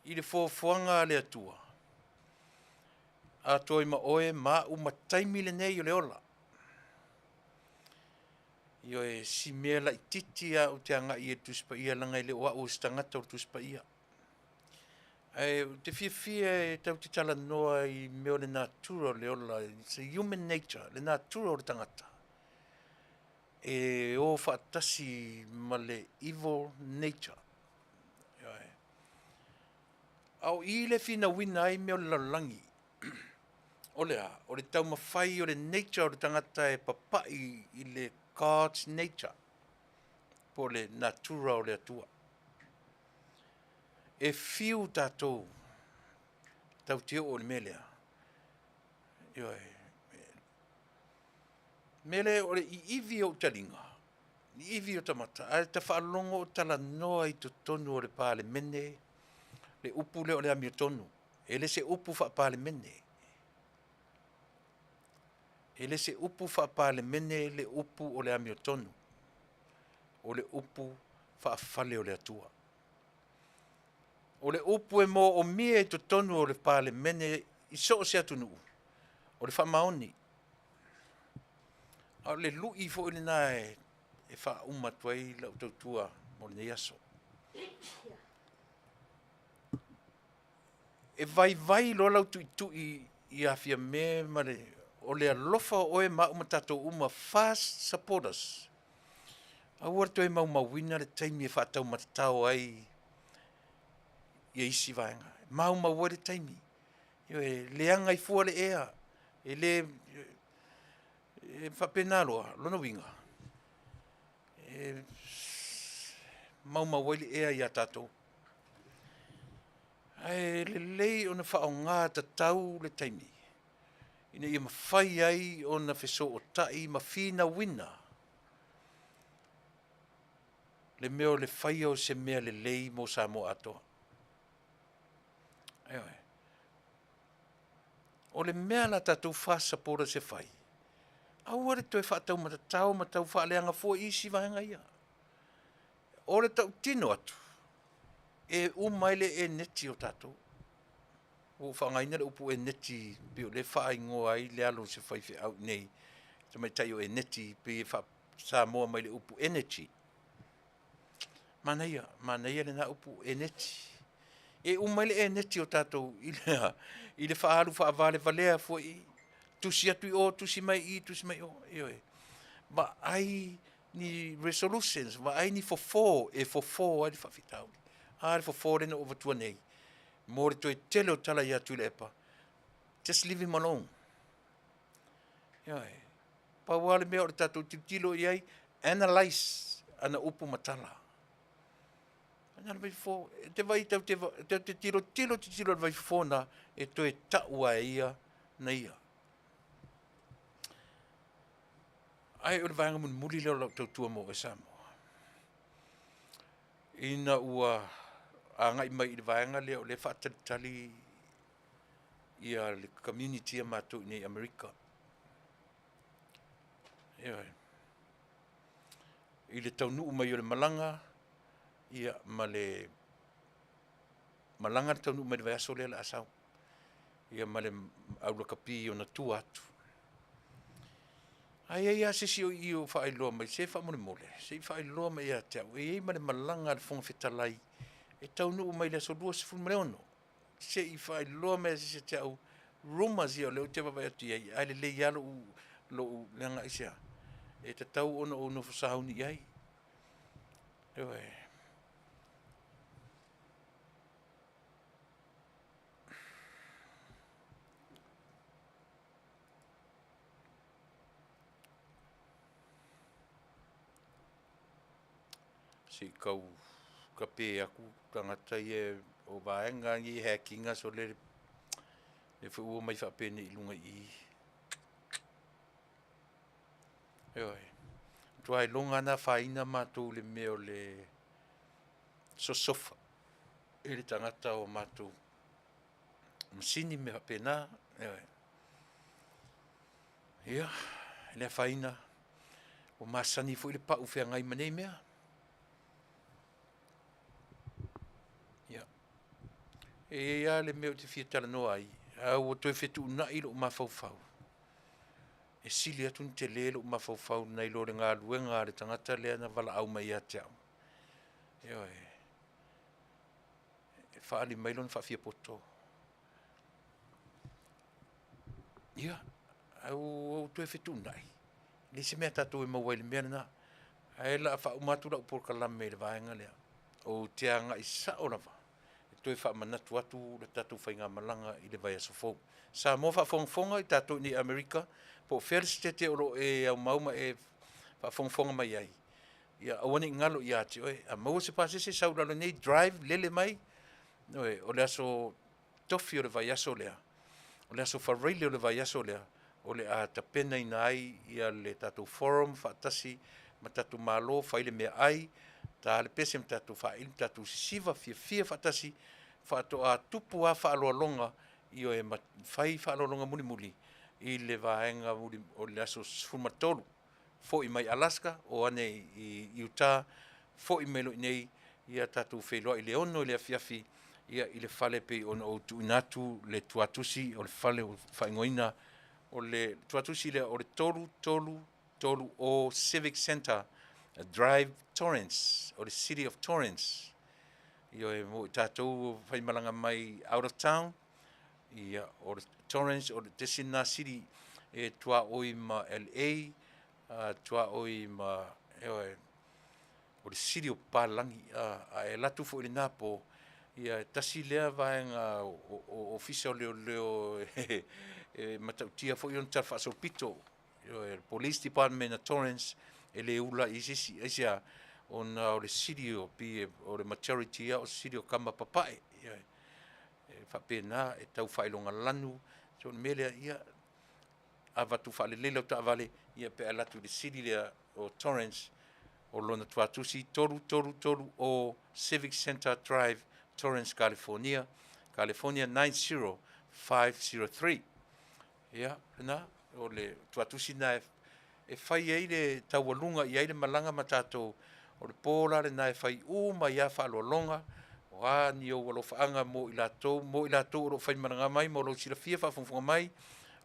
Speaker 5: i le foafoaga a le Atua, atoa ai ma oe ma au ma taimi lenei o le ola. Ioe, si mea laititi a ou te agai i le Tusi Paia, leaga e le o au o se tagata o le Tusi Paia. Ae ou te fiafia e tau te talanoa i mea o le natura o le ola, it's a human nature, le natura o le tagata. E o faatasi ma le evil nature. Ioe. A o i le finauina ai mea o le lalolagi, o le a? O le taumafai o le nature o le tagata e papai i le God's nature, po o le natura o le Atua. E fiu tatou tatou te oo i le mea lea. Ioe. Mea lea o le iivi o ou taliga, iivi o tamata, ae ta faalogo o talanoa i totonu o le Palemene le upu lea o le amiotonu. E le se upu faa-Palemene. E le se upu faa-Palemene le upu o le amiotonu. O le upu faafale o le Atua. O le upu e moomia i totonu o le Palemene i so o se atunuu, o le faamaoni. A o le lui foi lena e faauma atu ai lau tautua mo lenei aso. E vaivai loa lau tuitui ia Fiame ma le, o le alofa o oe ma au ma tatou uma, fast supporters. Aua le toe maumauina le taimi e faataumatatao ai ia isi vaega. Maumau ai le taimi. Ioe, leaga i fua le ea. E le, e faapena loa, lona uiga, e maumau ai le ea ia tatou. Ae lelei ona faaaoga tatau le taimi ina ia mafai ai ona fesootai ma finauina le mea o le faia o se mea lelei mo Samoa atoa. Ioe. O le mea la tatou FAST supporters e fai, aua le toe faataumatatao ma tau faaleaga fua i isi vaega ia. O le tautino atu, e uma ai le eneti o tatou. Ua ou faaaogaina le upu eneti pei o lea e faaigoa ai le alo o se faifeau i inei, tamaitai o eneti, pei e faa-Samoa mai le upu energy. Manaia, manaia lena upu eneti. E uma ai le eneti o tatou i le, i le faaalu faavalevalea foi, tusi atu i o, tusi mai i, tusi mai i o. Ioe. Vaai ni resolutions, vaai ni fofo e fofo ai le faafitauli. A le fofo lea na ou avatua nei, mo le toe tele o tala ia Tuilaepa, just leave him alone. Ioe. Pau lava le mea o le tatou tilotilo i ai, analyse ana upu ma tala. Na le vaifofo, e te vai tau te, tau te tilotilo tilotilo i le vaifofo na, e toe tau lava e ia na ia. Ae o le vaega mulimuli lea o lau tautua mo oe Samoa. Ina ua agai mai i le vaega lea o lea e faatalitali ia le community a matou i nei Amerika. Ioe. I le taunuu mai o le malaga, ia ma le malaga le taunuu mai le vaiaso lea o le a sau. Ia ma le aulakapi ona tua atu. Ae i ai lava se isi o i o faailoa mai, se faamolemole, se i faailoa mai ia te au, e i ai ma le malaga a le Fofoga Fetalai e taunuu mai i le aso 26, se i faailoa mai se isi ia te au, rumors ia o lea ou te vaavaai atu i ai, ae lelei lava lou, lou leaga aisea, e tatau ona ou nofo sauni i ai. Ioe. Se i tau kape atu tagata ia o vaega nei e hack ina sole lea foi ua omai faapenei i luga i i. Ioe, matua iloga lava ona afaina matou i le mea o le sosofa e le tagata o matou. masini ma mea faapena, ioe. Ia, e le afaina, ua masani foi le pau feagai ma nei mea. Ia, e i ai lava le mea ou te fia talanoa ai, a ua toe fetuunai lou mafaufau, e sili atu ona tele lou mafaufau nai lo le galuega a le tagata lea na valaau mai ia te au. Ioe, e faaali mai lona faafiapoto. Ia, ae ua ou toe fetuunai, e leai se mea a tatou e maua ai i le mea lena. Ae o le a faauma atu lau polokalame i le vaega lea. Ou te agai sao lava e toe faamanatu atu le tatou faigamalaga i le vaiaso fou. Samoa faafogafoga i tatou i nei Amerika, po o fea le sitete o lo o e aumau ma e faafogafoga mai ai, ia aua ne i galo ia te oe, a maua se pasese sau i lalo nei, drive, lele mai, ioe, o le aso tofi o le vaiaso lea, o le aso Faraile o le vaiaso lea, o le a tapenaina ai ia le tatou forum faatasi ma tatou malo, fai le meaai, ta le pese ma tatou faaili ma tatou sisiva fiafia faatasi, faatoa tupu lava faaaloaloga, ioe, ma fai faaaloaloga mulimuli i le vaega o le aso 13. Foi mai Alaska, o ane i Utah, foi mai loa i inei, ia tatou feiloai i le 6 i le afiafi, ia i le fale pei ona ou tuuina atu le tuatusi o le fale ua faaigoaina, o le tuatusi lea o le 3330 Civic Center Drive Torrance, o le City of Torrance. Ioe, mo i tatou faimalaga mai out of town, ia, o le Torrance, o le tasi lena city e tuaoi ma LA, tuaoi ma, ioe, o le city o papalagi, a e alu atu foi i lena po, ia e tasi lea vaega o ofisa o leoleo e matautia foi ona talafaasolopito. Ioe, le Police Department a Torrance e le ula i se isi, aisea? Ona o le city o pei o le majority lava o le city o tama papae. Ioe, e faapena, e tau faailoga lanu, so o le mea lea, ia avatu faalelei lau taavale, ia pe a alu atu i le city lea o Torrance, o lona tuatusi 3330 Civic Center Drive, Torrance, California, California 90503. Ia, lena, o le tuatusi lena e fai ai le taualuga i ai le malaga ma tatou, o le po la lena e fai uma ai lava faaaloaloga, o a ni ou alofaaga mo i latou, mo i latou o lo o faimalaga mai ma o lo o silafia faafogafoga mai,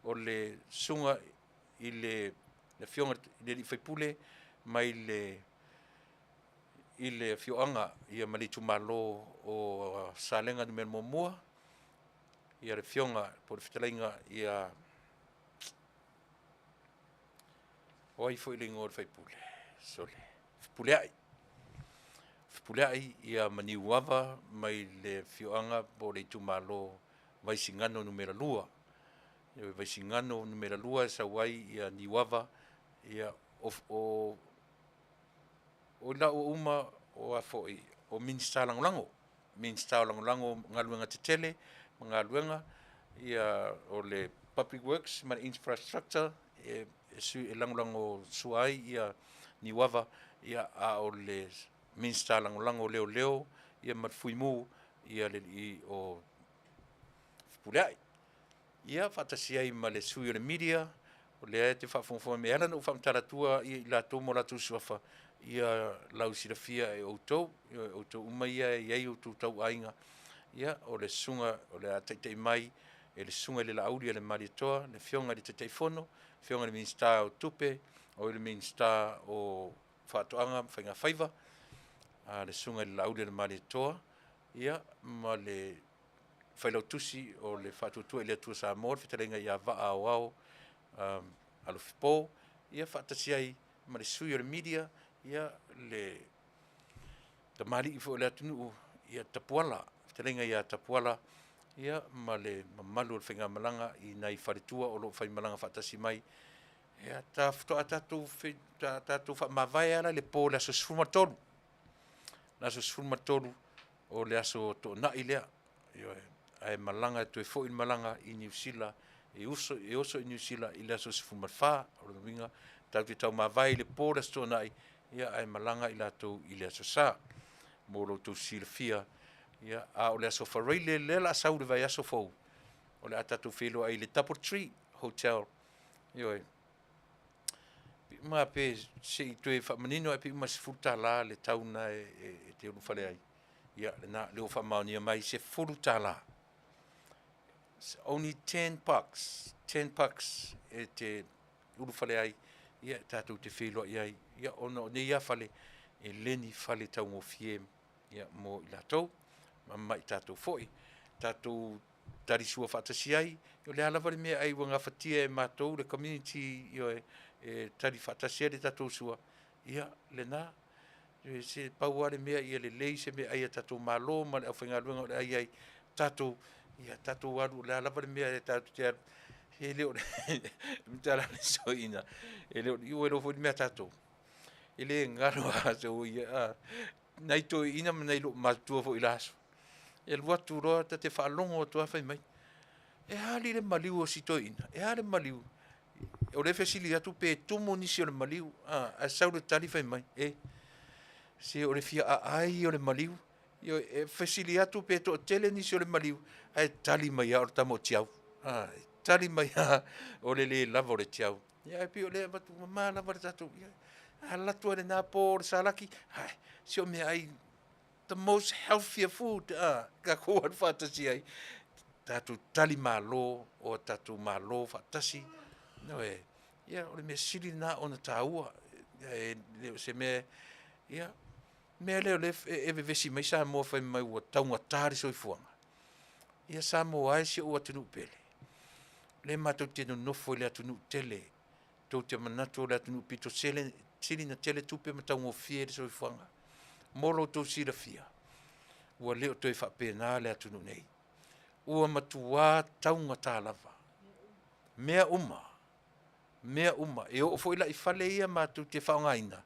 Speaker 5: o le susuga i le Afioga i le alii faipule mai le i le afioaga ia ma le itumalo o Salega Nu.1, ia le Afioga po o le fetalaiga ia o ai foi le igoa o le faipule? Sole, Fepuleai. Fepuleai ia ma Niuava mai le afioaga po o le itumalo Vaisigano Nu.2. Vaisigano Nu.2 e sau ai ia Niuava, ia o, o, o i laua uma o a foi o Minisita Lagolago, Minisita o Lagolago Galuega Tetele ma Galuega, ia o le Public Works ma le Infrastructure e, e, e lagolago sua ai ia Niuava, ia a o le Minisita Lagolago Leoleo ia ma le Fuimu ia le alii o Fepuleai. Ia faatasi ai ma le sui o le media, o lea e te faafogafoga mai, e ala ona ou faamatala atua i latou ma o latou suafa, ia lau silafia e outou, ia outou uma ia e i ai outou tauaiga, ia o le susuga o le a taitai mai e le susuga i le Laauli a le Malietoa, le Afioga i le Taitaifono, Afioga i le Minisita o Tupe, o le Minisita o Faatoaga ma Faigafaiva, a le susuga i le Laauli a le Malietoa, ia ma le Failautusi o le Faatuatua i le Atua Samoa, le fetalaiga ia Vaa Aoao um, Alofipo, ia faatasi ai ma le sui o le media, ia le tamalii foi o le atunuu, ia Tapuala, fetalaiga ia Tapuala, ia ma le mamalu o le faigamalaga i nai faletua o lo o faimalaga faatasi mai. Ia, ta faatoa tatou, ta, tatou faamavae ala le po le aso 13. Le aso 13 o le aso Toonai lea, ioe, ae malaga e toe foi le malaga i Niu Sila, e uso, e oso i Niu Sila i le aso 14. O lona uiga, tatou te taumavae i le po le aso Toonai, ia, ae malaga i latou i le aso Sa. Mo lo outou silafia, ia, a o le aso Faraile lea o le a sau i le vaiaso fou, O le a tatou feiloai i le Double Tree Hotel. Ioe. Pei uma pe se i toe faamanino ae pei uma $10 le tau na e, e, e te ulufale ai. Ia, lena, lea ua faamaonia mai $10. It's only 10 bucks, 10 bucks e te ulufale ai, ia, tatou te feiloai ai. Ia, ona o nei lava fale, e le ni fale taugofie ia, mo i latou, ma ma i tatou foi. Tatou talisua faatasi ai, o le a lava le meaai ua gafatia e matou le community, ioe, e tali faatasi ai le tatou sua, ia, lena. Se pau lava le mea ia lelei se meaai a tatou Malo ma le aufaigaluega o le a i ai, tatou, ia tatou alu, o le a lava le mea e tatou te alu, e le o le tala le soina, e le o le iu e foi le mea tatou. E le galo a so ia, nai toeaiina ma nai loomatutua foi i la aso. E alu atu loa ta te faalogo atu lava fai mai, e a alii le maliu o si toeaina, e a le maliu? O lea e fesili atu pe tumu nisi o le maliu, a, ae sau le tali fai mai, e, se o le fia aai o le maliu. Ioe, e fesili atu pe toatele nisi o le maliu, ae tali mai lava o le tama o Tiau. A, e tali mai lava o le le lava o le Tiau. Ia, ae pei o lea e avatu mama lava le tatou, ia, a alu atu lava i lena po o le salaki, ai, si o meaai the most healthier food a tatou alu faatasi ai, tatou tali malo o a tatou malo faatasi. Ioe, ia o le mea sili lena ona taua, e le o se mea, ia, mea lea o lea e vevesi mai Samoa fai mai ua taugata le soifuaga. Ia Samoa e si ou atunuu pele, o lea matou te nonofo i le atunuu tele, tou te manatu o le atunuu pito sele, sili na tele tupe ma taugofie le soifuaga. Mo lo outou silafia, ua le o toe faapena le atunuu nei. Ua matuā taugata lava mea uma, mea uma. E oo foi la i fale ia matou te faaaogaina,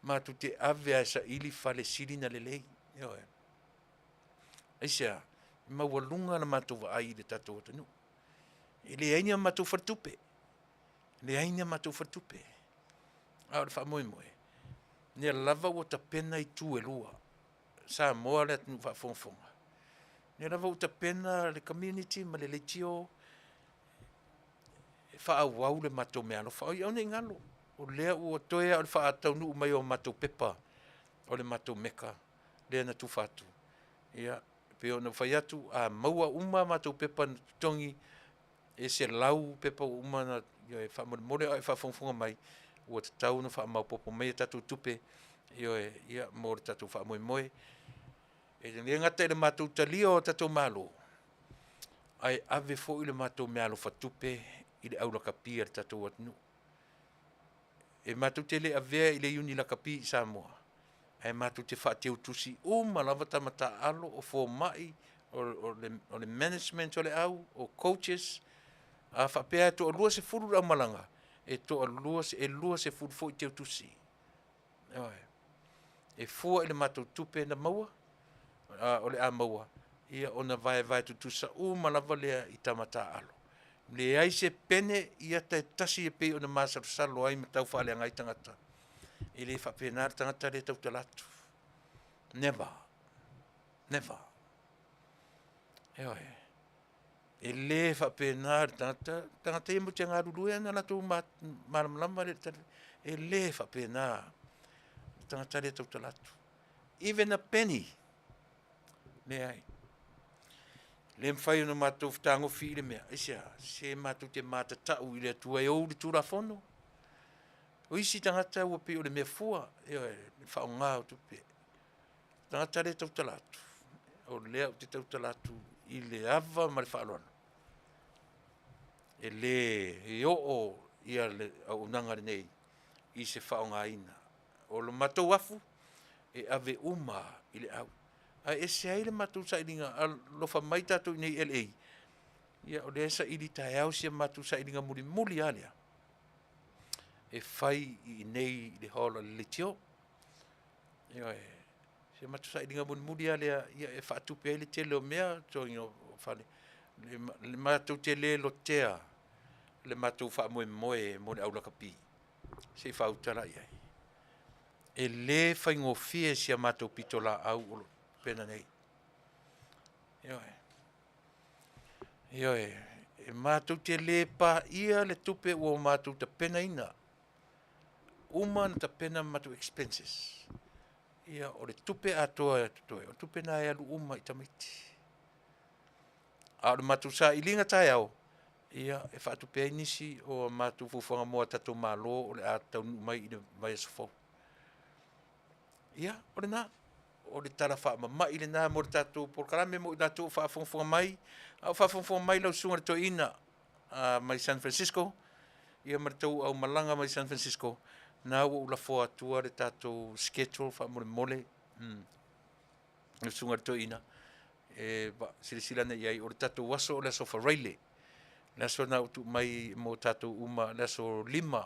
Speaker 5: matou te ave lava e saili fale sili na lelei. Ioe. Aisea? E maualuga la matou vaai i le tatou atunuu. E leai ni a matou faletupe. Leai ni a matou faletupe. A o le faamoemoe, lea lava ua tapena itu e lua, Samoa le atunuu faafogafoga, lea lava ua tapena le community ma le leitio e faaauau le matou meaalofa. Oi, aua ne i galo, o lea ua toe lava o le faataunuu mai o matou pepa o le matou meka lea na tufa atu. Ia, e pei ona ou fai atu, a maua uma a matou pepa na totogi, e 100 pepa ua uma ona, ioe, faamolemole a o e faafogafoga mai, ua tatau ona faamaopoopo mai a tatou tupe, ioe, ia, mo le tatou faamoemoe. E le gata i le matou talia o tatou malo, ae ave foi le matou meaalofa tupe i le aulakapi a le tatou atunuu. E matou te le avea i le iuni lakapi i Samoa, ae matou te faateutusi uma lava tama taaalo, o fomai, o le management o le au, o coaches. A faapea e toalua sefulu le aumalaga, e toalua, e 20 foi teutusi. Ioe. E fua i le matou tupe na maua, a, o le a maua, ia ona vaevae tutusa uma lava lea i tama taaalo. Leai se pene i ata e tasi e pei ona masalosalo ai ma tau faaleaga ai tagata. E le faapena le tagata lea e tautala atu. Never. Never. Ioe. E le faapena le tagata, tagata ia mo te galulue ana latou malamalama le tali. E le faapena le tagata lea e tautala atu. Even a penny. Leai. Le mafai ona matou fetagofi i le mea. Aisea? Se matou te matatau i le Atua e ou le Tulafono. O isi tagata ua pei o le mea fua, ioe, le faaaoga o tupe. Tagata lea e tautala atu, o lea ou te tautala atu i le ava ma le faaaloalo. E le e oo ia le auaunaga lenei i se faaaogaina. O le matou afu, e ave uma i le au. Ae ese ai le matou sailiga, alofa mai tatou i nei LA, ia o lea e saili taeao si a matou sailiga mulimuli lava lea, e fai i inei i le hall a le leitio. Ioe, si a matou sailiga mulimuli lava lea, ia e faatupe ai le tele o mea, totogiina o fale. Le matou te le lotea le matou faamoemoe mo le aulakapi, se i faauta la i ai. E le faigofie si a matou pitolaau o lo o pena nei. Ioe. Ioe, e matou te lē paia le tupe ua matou tapenaina. Uma ona tapena matou expenses. Ia, o le tupe atoa e totoe, o le tupe lena e alu uma i tamaiti. A o le matou sailiga taeao, ia, e faatupe ai nisi o a matou fuafuaga mo a tatou Malo o le a taunuu mai i le vaiaso fou. Ia, o lena. O le tala faamama'i lena mo le tatou polokalame mo i latou o faafogafoga mai. A o faafogafoga mai lau Susuga i le Toeaina mai San Francisco, ia ma le tou aumalaga mai San Francisco, na ua ou lafoa atua le tatou schedule faamolemole. Lau Susuga i le Toeaina, e silasila ane i ai, o le tatou aso o le aso Faraile, le aso lena ua tuu mai mo tatou uma, le aso 5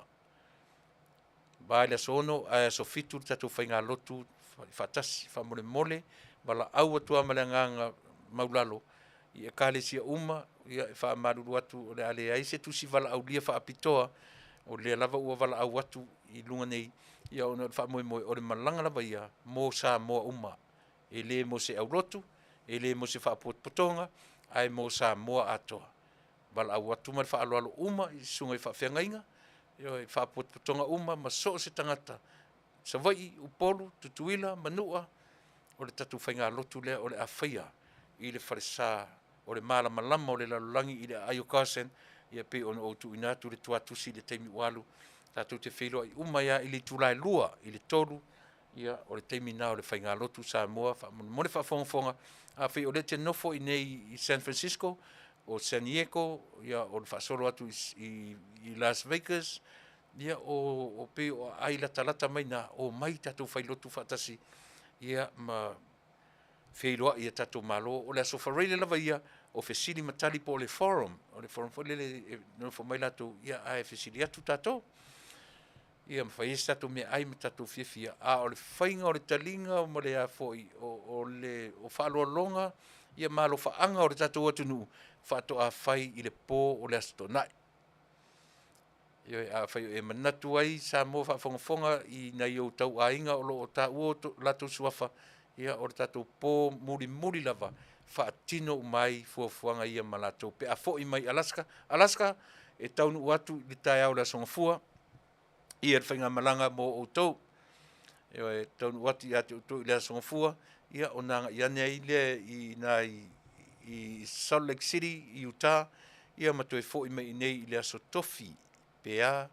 Speaker 5: va i le aso 6 ae aso 7 le tatou faigalotu faatasi. Faamolemole, valaau atu lava ma le agaga maulalo i Ekalesia uma, ia e faamalulu atu o le a leai se tusi valaaulia faapitoa, o lea lava ua valaau atu i luga nei, ia ona o le faamoemoe o le malaga lava ia mo Samoa uma. E le mo se aulotu, e le mo se faapotopotoga, ae mo Samoa atoa. Valaau atu ma le faaaloalo uma i susuga i faafeagaiga, ioe, faapotopotoga uma ma so o se tagata, Savaii, Upolu, Tutuila, Manua, o le tatou faigalotu lea o le a faia i le falesa o le malamalama o le lalolagi i le aai o Carson, ia pei ona ou tuuina atu le tuatusi i le taimi ua alu, tatou te feiloai uma ai lava i le itula e 2 i le 3, ia o le taimi lena o le faigalotu Samoa. Faamolemole faafogafoga, afai o lea e te nofo i inei i San Francisco, o San Diego, ia o le faasolo atu i Las Vegas, ia o pei o aai latalata mai na, omai tatou failotu faatasi, ia ma feiloai i a tatou Malo. O le aso Faraile lava ia o fesili ma tali po o le forum, o le forum foi lele e nonofo mai latou, ia ae fesili atu tatou. Ia ma fai ai se tatou meaai ma tatou fiafia, a o le faiga o le taliga ma le a foi o le faaaloaloga ia ma alofaaga o le tatou atunuu faatoa fai i le po o le Aso Toonai. Ioe, afai o e manatu ai Samoa faafogafoga i nai ou tauaiga o lo o taua o latou suafa, ia o le tatou po mulimuli lava faatino uma ai fuafuaga ia ma latou pe a foi mai Alaska. Alaska e taunuu atu i le taeao o le Aso Gafua ia le faigamalaga mo outou. Ioe, e taunuu atu ia te outou i le Aso Gafua, ia ona agai ane ai lea i ina i Salt Lake City i Utah, ia ma toe foi mai i inei i le aso Tofi pe a,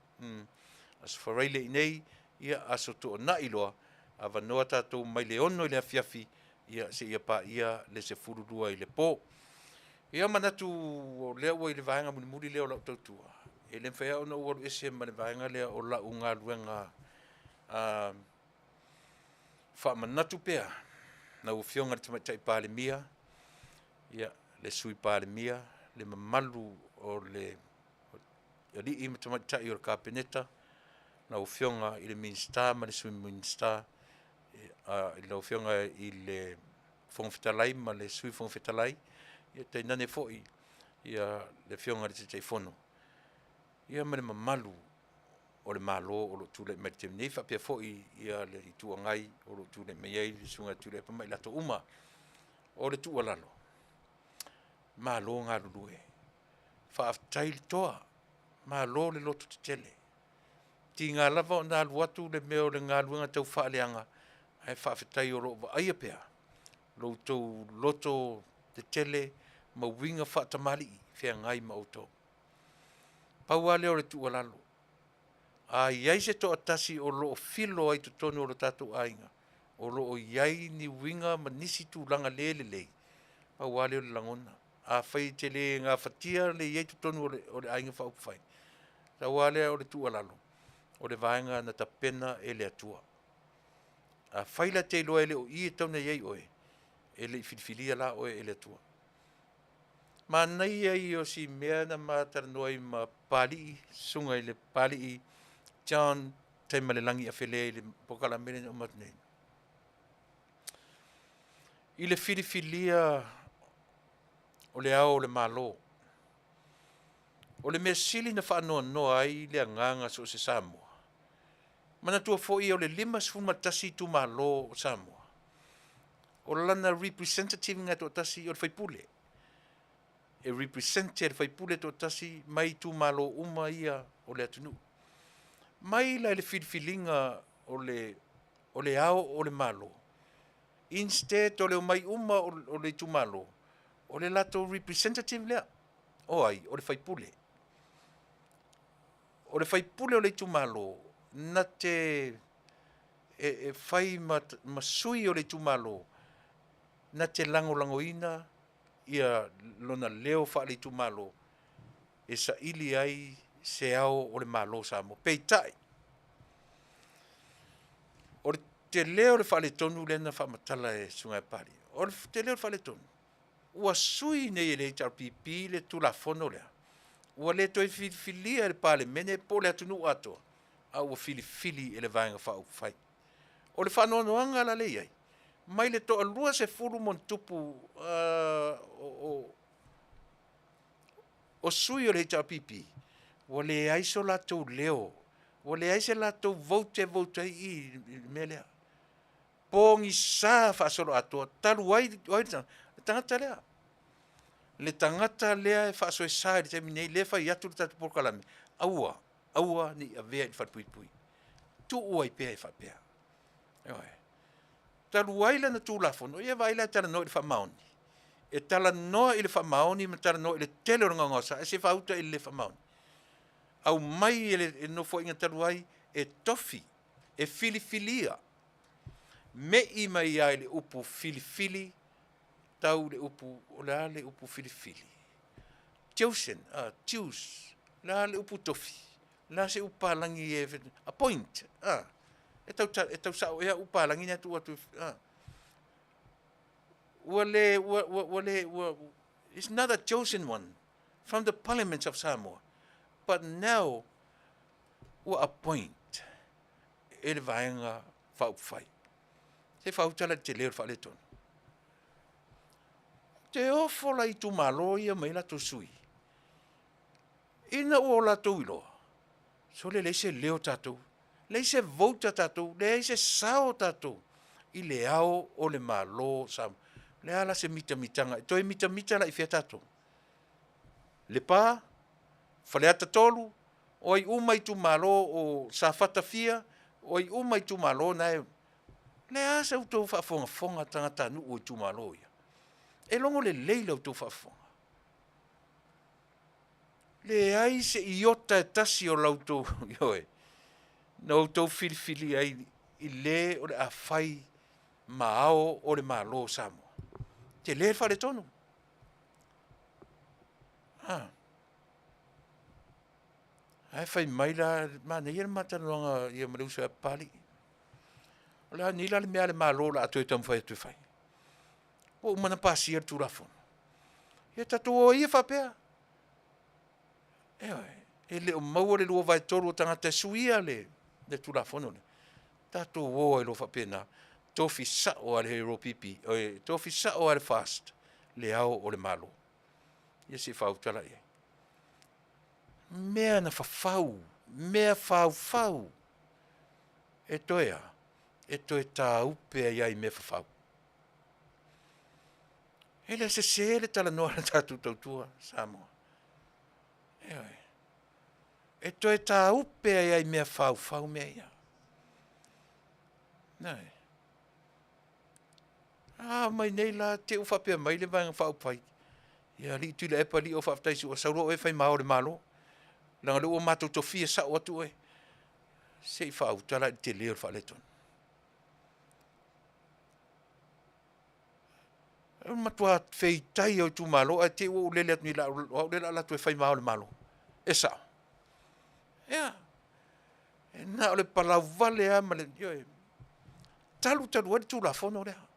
Speaker 5: aso Faraile i inei, ia aso Toonai loa, avanoa tatou mai le 6 i le afiafi, ia seia paia le 12 i le po. Ia manatu o lea ua i le vaega mulimuli lea o lau tautua, e le mafai lava ona ou alu ese ma le vaega lea o lau galuega faamanatu pea lau Afioga i le Tamaitai Palemia, ia, le Sui Palemia, le mamalu o le alii ma tamaitai o le Kapeneta, lau Afioga i le Minisita ma le Sui Minisita, lau Afioga i le Fofoga Fetalai ma le Sui Fofoga Fetalai, ia tainane foi ia le Afioga i le Taitaifono, ia ma le mamalu o le Malo o lo o tulai mai i le taimi nei, faapea foi ia le Itu Agai o lo o tulai mai ai le Susuga ia Tuilaepa ma i latou uma. O le tuualalo, malo galulue, faafetai le toa, malo le loto tetele. Tiga lava ona alu atu le mea o le galuega tau faaleaga, ae faafetai o lo o vaaia pea lo outou loto tetele ma uiga faatamalii feagai ma outou. Pau lava lea o le tuualalo, a i ai se toatasi o lo o filo ai i totonu o lo tatou aiga, o lo o i ai ni uiga ma nisi tulaga le lelei, pau lava lea o le lagona. Afai e te le gafatia le i ai i totonu o le aiga faaupufai, pau lava lea o le tuualalo, o le vaega na tapena e le Atua. Afai la e te iloa e le o i e tatau ona i ai oe, e le i filifilia la oe e le Atua. Manaia ia o si mea na ma talanoa ai ma Papalii, susuga i le Papalii John Taimalelagi Afelē i le polokalame lea na uma atu nei. I le filifilia o le Ao o le Malo, o le mea sili na faanoanoa ai le agaga so o se Samoa, manatua foi o le 51 itumalo o Samoa, o lana representative na toatasi o le faipule. E represent e le faipule toatasi mai itumalo uma ia o le atunuu. Mai la i le filifiliga o le, o le ao o le Malo, instead o le omai uma o le itumalo, o le latou representative lea. O ai? O le faipule. O le faipule o le itumalo, na te e, e fai ma, ma sui o le itumalo, na te lagolagoina ia lona leo faale-itumalo e saili ai se ao o le Malo o Samoa. Peitai, o le tele o le faaletonu lea na faamatala e Susuga ia Papalii, o le tele o le faaletonu, ua sui nei e le HRPP le Tulafono lea, ua le toe filifilia e le Palemene po o le atunuu atoa, a ua filifili e le Vaega Faaupufai. O le faanoanoaga la lea e i ai, mai le toa 20 ma ona tupu o sui o le HRPP, ua leai so latou leo, ua leai se latou vote e vote ai i i le mea lea. Pogisa faasoloatoa, talu ai, o ai le tagata lea? Le tagata lea e faasoesa i le taimi nei, lea e fai atu le tatou polokalame, aua, aua ne i avea i le falepuipui. Tuu ai pea e faapea. Ioe. Talu ai lana Tulafono, ia vaai la e talanoa i le faamaoni. E talanoa i le faamaoni ma talanoa i le tele o le gaogaosa, ae se faauta i le le faamaoni. Aumai e le Nofoaiga talu ai e tofi, e filifilia, me'i mai lava i le upu filifili, tau i le upu, o le a le upu filifili? Chosen, choose, o le a le upu tofi? O le a se upu palagi e, appoint, a, e tau, e tau sao ea upu palagi na e tuu atu, a. Ua le, ua, ua, ua le, ua, it's not a chosen one from the Parliament of Samoa, but now ua appoint e le Vaega Faaupufai. Se faauta la i le tele o le faaletonu. Te ofo la itumalo ia mai latou sui. Ina ua o latou iloa, sole leai se leo o tatou, leai se vote a tatou, leai se sao o tatou i le ao o le Malo o Samoa. O le a la se mitamitaga, e toe mitamita la i fea tatou? Lepa, Faleata 3, o ai uma itumalo o Safata fia, o ai uma itumalo na e... O le a sa outou faafogafoga tagatanuu o itumalo ia? E logo lelei la outou faafofoga. Leai se iota e tasi o la outou, ioe, na outou filifilia ai i le o le a fai ma ao o le Malo o Samoa. Tele le faaletonu. Ah. Ae fai mai la, manaia le ma talanoaga ia ma le uso ia Papalii. O le a nei la le mea a le Malo o le a toe taumafai atu e fai? Ua uma ona pasia le Tulafono. Ia tatou o ia faapea. Ioe, e le o maua le 2/3 o tagata e suia le, le Tulafono lea. Tatou o ai loa faapena, tofi sao lava le HRPP, oi, tofi sao lava le FAST, le ao o le Malo. Ia se i faautala i ai. Mea na fafau, mea faufau, e toe a? E toe tāupe ai lava i mea fafau. E le sese le talanoa a le tatou tautua Samoa. Ioe. E toe tāupe ai ai mea faufau mea ia. Ioe. A mai nei la te u faapea mai le Vaega Faaupufai, ia alii Tuilaepa, alii o faafetai si ua sau loa oe fai ma ao o le Malo. Leaga o lea ua matou tofia sao atu oe. Se i faauta la i le tele o le faaletonu. E matua feitai o itumalo ae te i ua ou lele atu nei o au lea o le a alu atu e fai ma ao o le Malo. E sao. Ia. E na o le palau vale lava ma le, ioe, talu talu ai le Tulafono lea.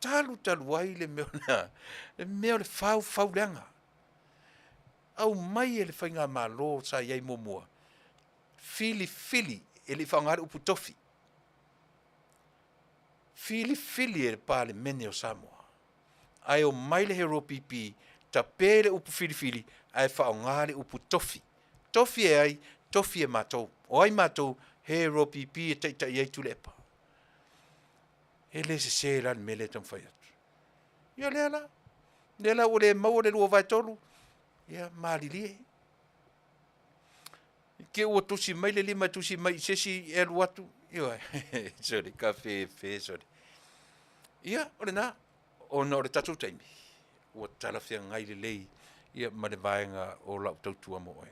Speaker 5: Talu talu ai le mea o le, le mea o le faufau leaga. Aumai e le faigamalo sa i ai muamua, filifili, e le i faaaogaina le upu tofi, filifili e le Palemene o Samoa, ae omai le HRPP tape le upu filifili ae faaaoga le upu tofi. Tofi e ai? Tofi e matou. O ai matou? HRPP e taitai ai Tuilaepa. E le sese la le mea lea e taumafai atu. Ia lea la. Lea la ua le maua le 2/3, ia malilie. I te ua tusi mai le lima e tusi mai i se isi e alu atu, ioe, sole, kafefe, sole. Ia, o lena, ona o le tatou taimi, ua talafeagai lelei ia ma le vaega o lau tautua mo oe.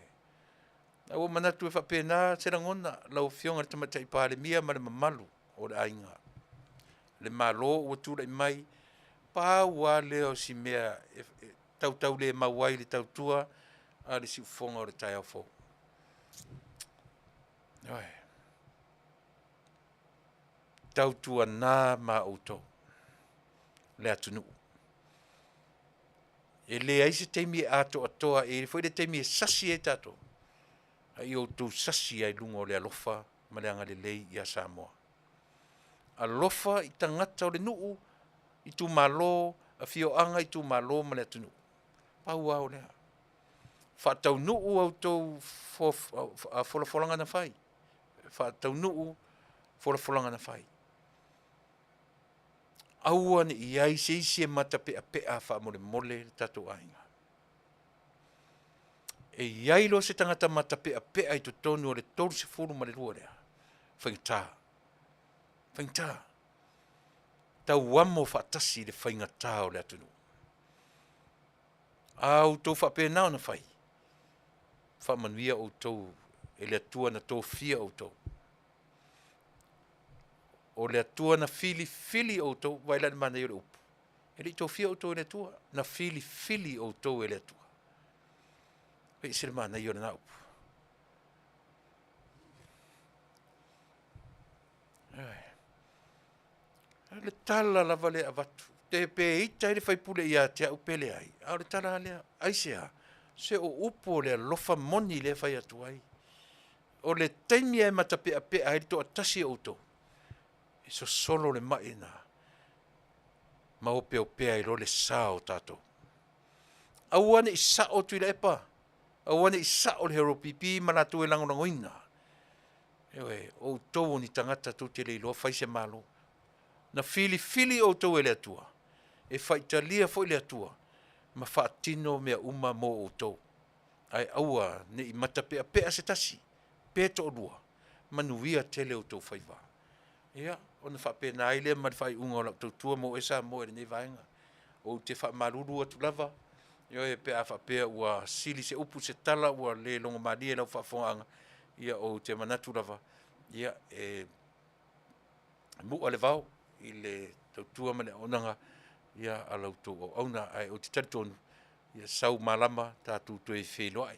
Speaker 5: A ua manatu e faapena se lagona, lau Afioga i le Tamaitai Palemia ma le mamalu o le aiga. Le Malo ua tulai mai, pau lava lea o si mea e tautaulemau ai le tautua a le siufofoga o le taeao fou. Ioe. Tautuana ma outou le atunuu. E leai se taimi e atoatoa, e i ai foi le taimi e sasi ai tatou, a ia outou sasi ai i luga o le alofa ma le agalelei ia Samoa. Alofa i tagata o le nuu, itumalo, afioaga, itumalo ma le atunuu. Pau lava o lea. Faataunuu a outou folafolaga na fai. Faataunuu folafolaga na fai. Aua ne i ai se isi e matapeapea faamolemole le tatou aiga. E i ai loa se tagata matapeapea i totonu o le 32 lea, faigata, faigata. Tauamo faatasi le faigata o le atunuu. A outou faapena ona fai, faamanuia outou e le Atua na tofia outou. O le Atua na filifili outou, vaai la i le manaia o le upu, e le i tofia outou e le Atua, na filifili outou e le Atua. E ese le manaia o lena upu. Le tala lava lea e avatu, te pe ita ai le faipule ia te au pe leai, a o le tala lava lea, aisea? Se o upu o le alofa moni lea e fai atu ai. O le taimi e matapeapea ai le toatasi o outou, e sosolo le mai lena ma opeopea ai loa le sa o tatou. Aua ne i sao Tuilaepa, aua ne i sao le HRPP ma latou e lagolagoina. Ioe, o outou o ni tagata tou te le iloa fai se Malo. Na filifili outou e le Atua, e faitalia foi le Atua ma faatino mea uma mo outou. Ae aua ne i matapeapea se tasi, pe toalua, manuia tele outou faiva. Ia, ona faapena ai lea ma le faaiuga o lau tautua mo oe Samoa i lenei vaega. Ou te faamalulu atu lava, ioe, pe a faapea ua sili se upu se tala ua le logomalie i lau faafofogaaga, ia ou te manatu lava, ia, e mu'a le vao i le tautua ma le auaunaga ia a la outou auauna. Ae ou te talitonu, ia sau malama tatou toe feiloai.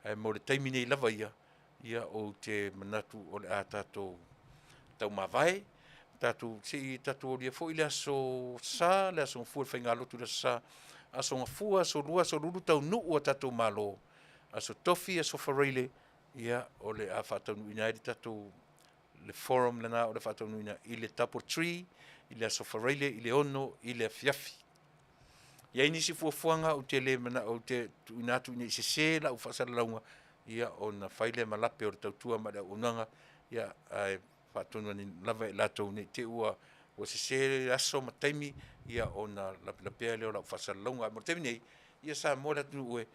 Speaker 5: Ae mo le taimi nei lava ia, ia ou te manatu o le a tatou taumavae, tatou se i tatou aulia foi le aso Sa, le aso Gafua, le faigalotu i le aso Sa, aso Gafua, aso Lua, aso Lulu taunuu a tatou Malo, aso Tofi, aso Faraile, ia o le a faataunuuina ai le tatou le forum lena o le faataunuuina i le Double Tree i le aso Faraile i le 6 i le afiafi. I ai nisi fuafuaga ou te le manao ou te tuuina atu ina i sese lau faasalalauga, ia ona fai lea ma lape o le tautua ma le auaunaga, ia ae faatonu ane lava i latou ne i te i ua ua sese aso ma taimi, ia ona lapelapea lea o lau faasalalauga. Ae mo le taimi nei, ia Samoa le atunuu e,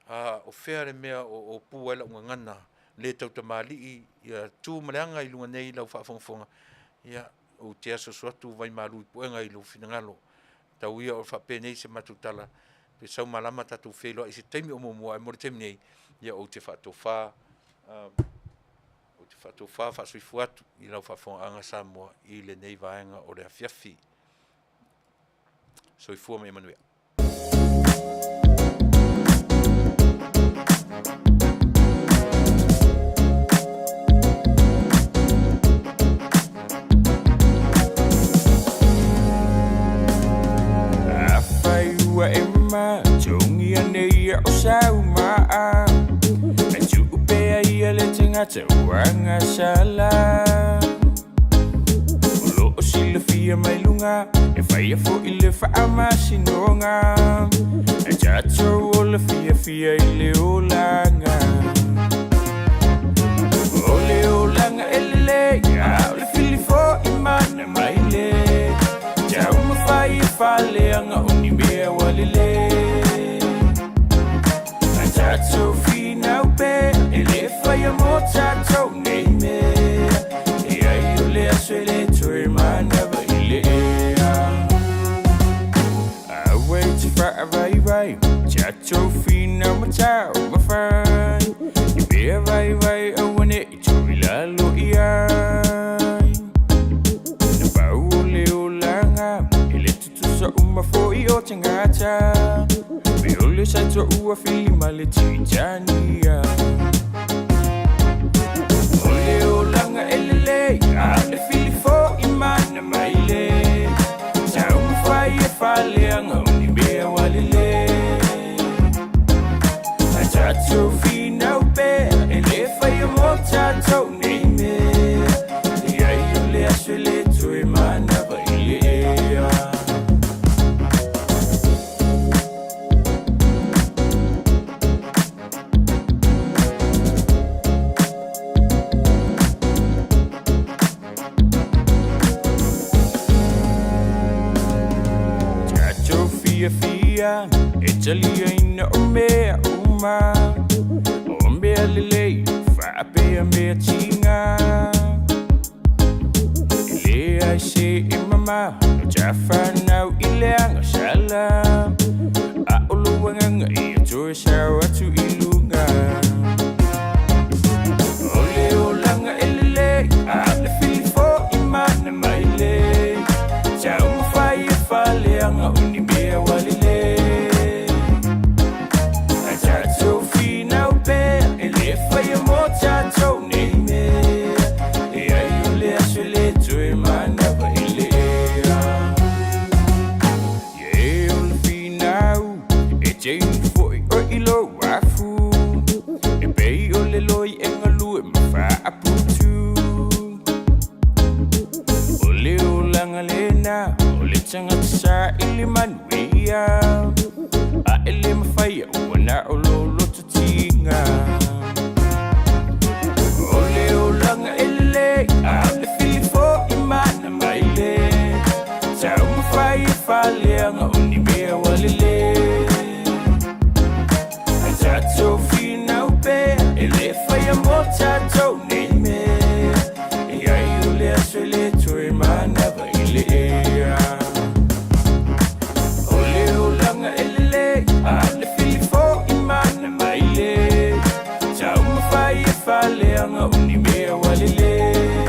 Speaker 5: a o fea le mea o pu ai lau gagana le tautamalii, ia tu ma le aga i luga nei i lau faafogafoga, ia ou te asuasu atu vaimalu i puega i lou finagalo. Tau ia o faapenei se matou tala, pe sau malama tatou feiloai i se taimi o muamua, ae mo le taimi nei, ia ou te faatofa, ou te faatofa faasoifua atu i lau faafofogaaga Samoa i lenei vaega o le afiafi. Soifua ma ia manuia.
Speaker 11: Afai ua e matogia nei ia o sau maa, E tuu pea ia le tagata ua gasala. O lo o silafia mai luga, e faia foi le faamasinoga, E tatou ola fiafia i le olaga. O le olaga e lelei, a o le fili foi mana mai le taumafai e faaleaga o ni mea ua lelei. tatou nei mea. E ai o le aso e le toe manava i le ea. Aua e te faavaivai, tatou finau ma taumafai. I mea vaivai aua ne i toe lalo i ai. Na pau o le olaga, e le tutusa uma foi o tagata. Me o le sa toua fili ma le Titania. O le olaga e lelei, a o le fili foi mana mai le. Taumafai e faaleaga o ni mea ua lelei. A tatou finau pea, e le faia mo tatou nei mea. E ai o le aso e le toe manava i le ea. Tatou fiafia e taliaina o mea uma. O mea lelei faapea mea tiga. E leai se e mamao no tafanau i le agasala. A o lou agaga ia toe sao atu i luga. O le olaga e lelei, a o le fili foi mana mai le. Taumafai e faaleaga o ni mea ua lelei. A tatou finau pea, e le faia mo tatou nei mea. E ai o le aso e le toe manava i le ea. Ia e o le finau, e te inu foi oe i lou afu. E pei o le loi e galue ma faaputu. O le olaga lena, o le tagata saili manuia. A e le mafaia ua na o lou loto tiga. O le olaga e lelei, a o le fili foi mana mai le. Taumafai e faaleaga o ni mea ua lelei. A tatou finau pea, e le faia mo tatou nei mea. E ai o le aso e le toe manava i le ea. O le olaga e lelei, a o le fili foi mana mai le. Taumafai e faaleaga o ni mea ua lelei.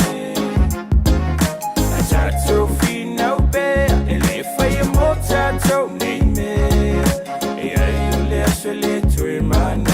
Speaker 11: A tatou finau pea, e le faia mo tatou nei mea. E ai o le aso e le toe manava.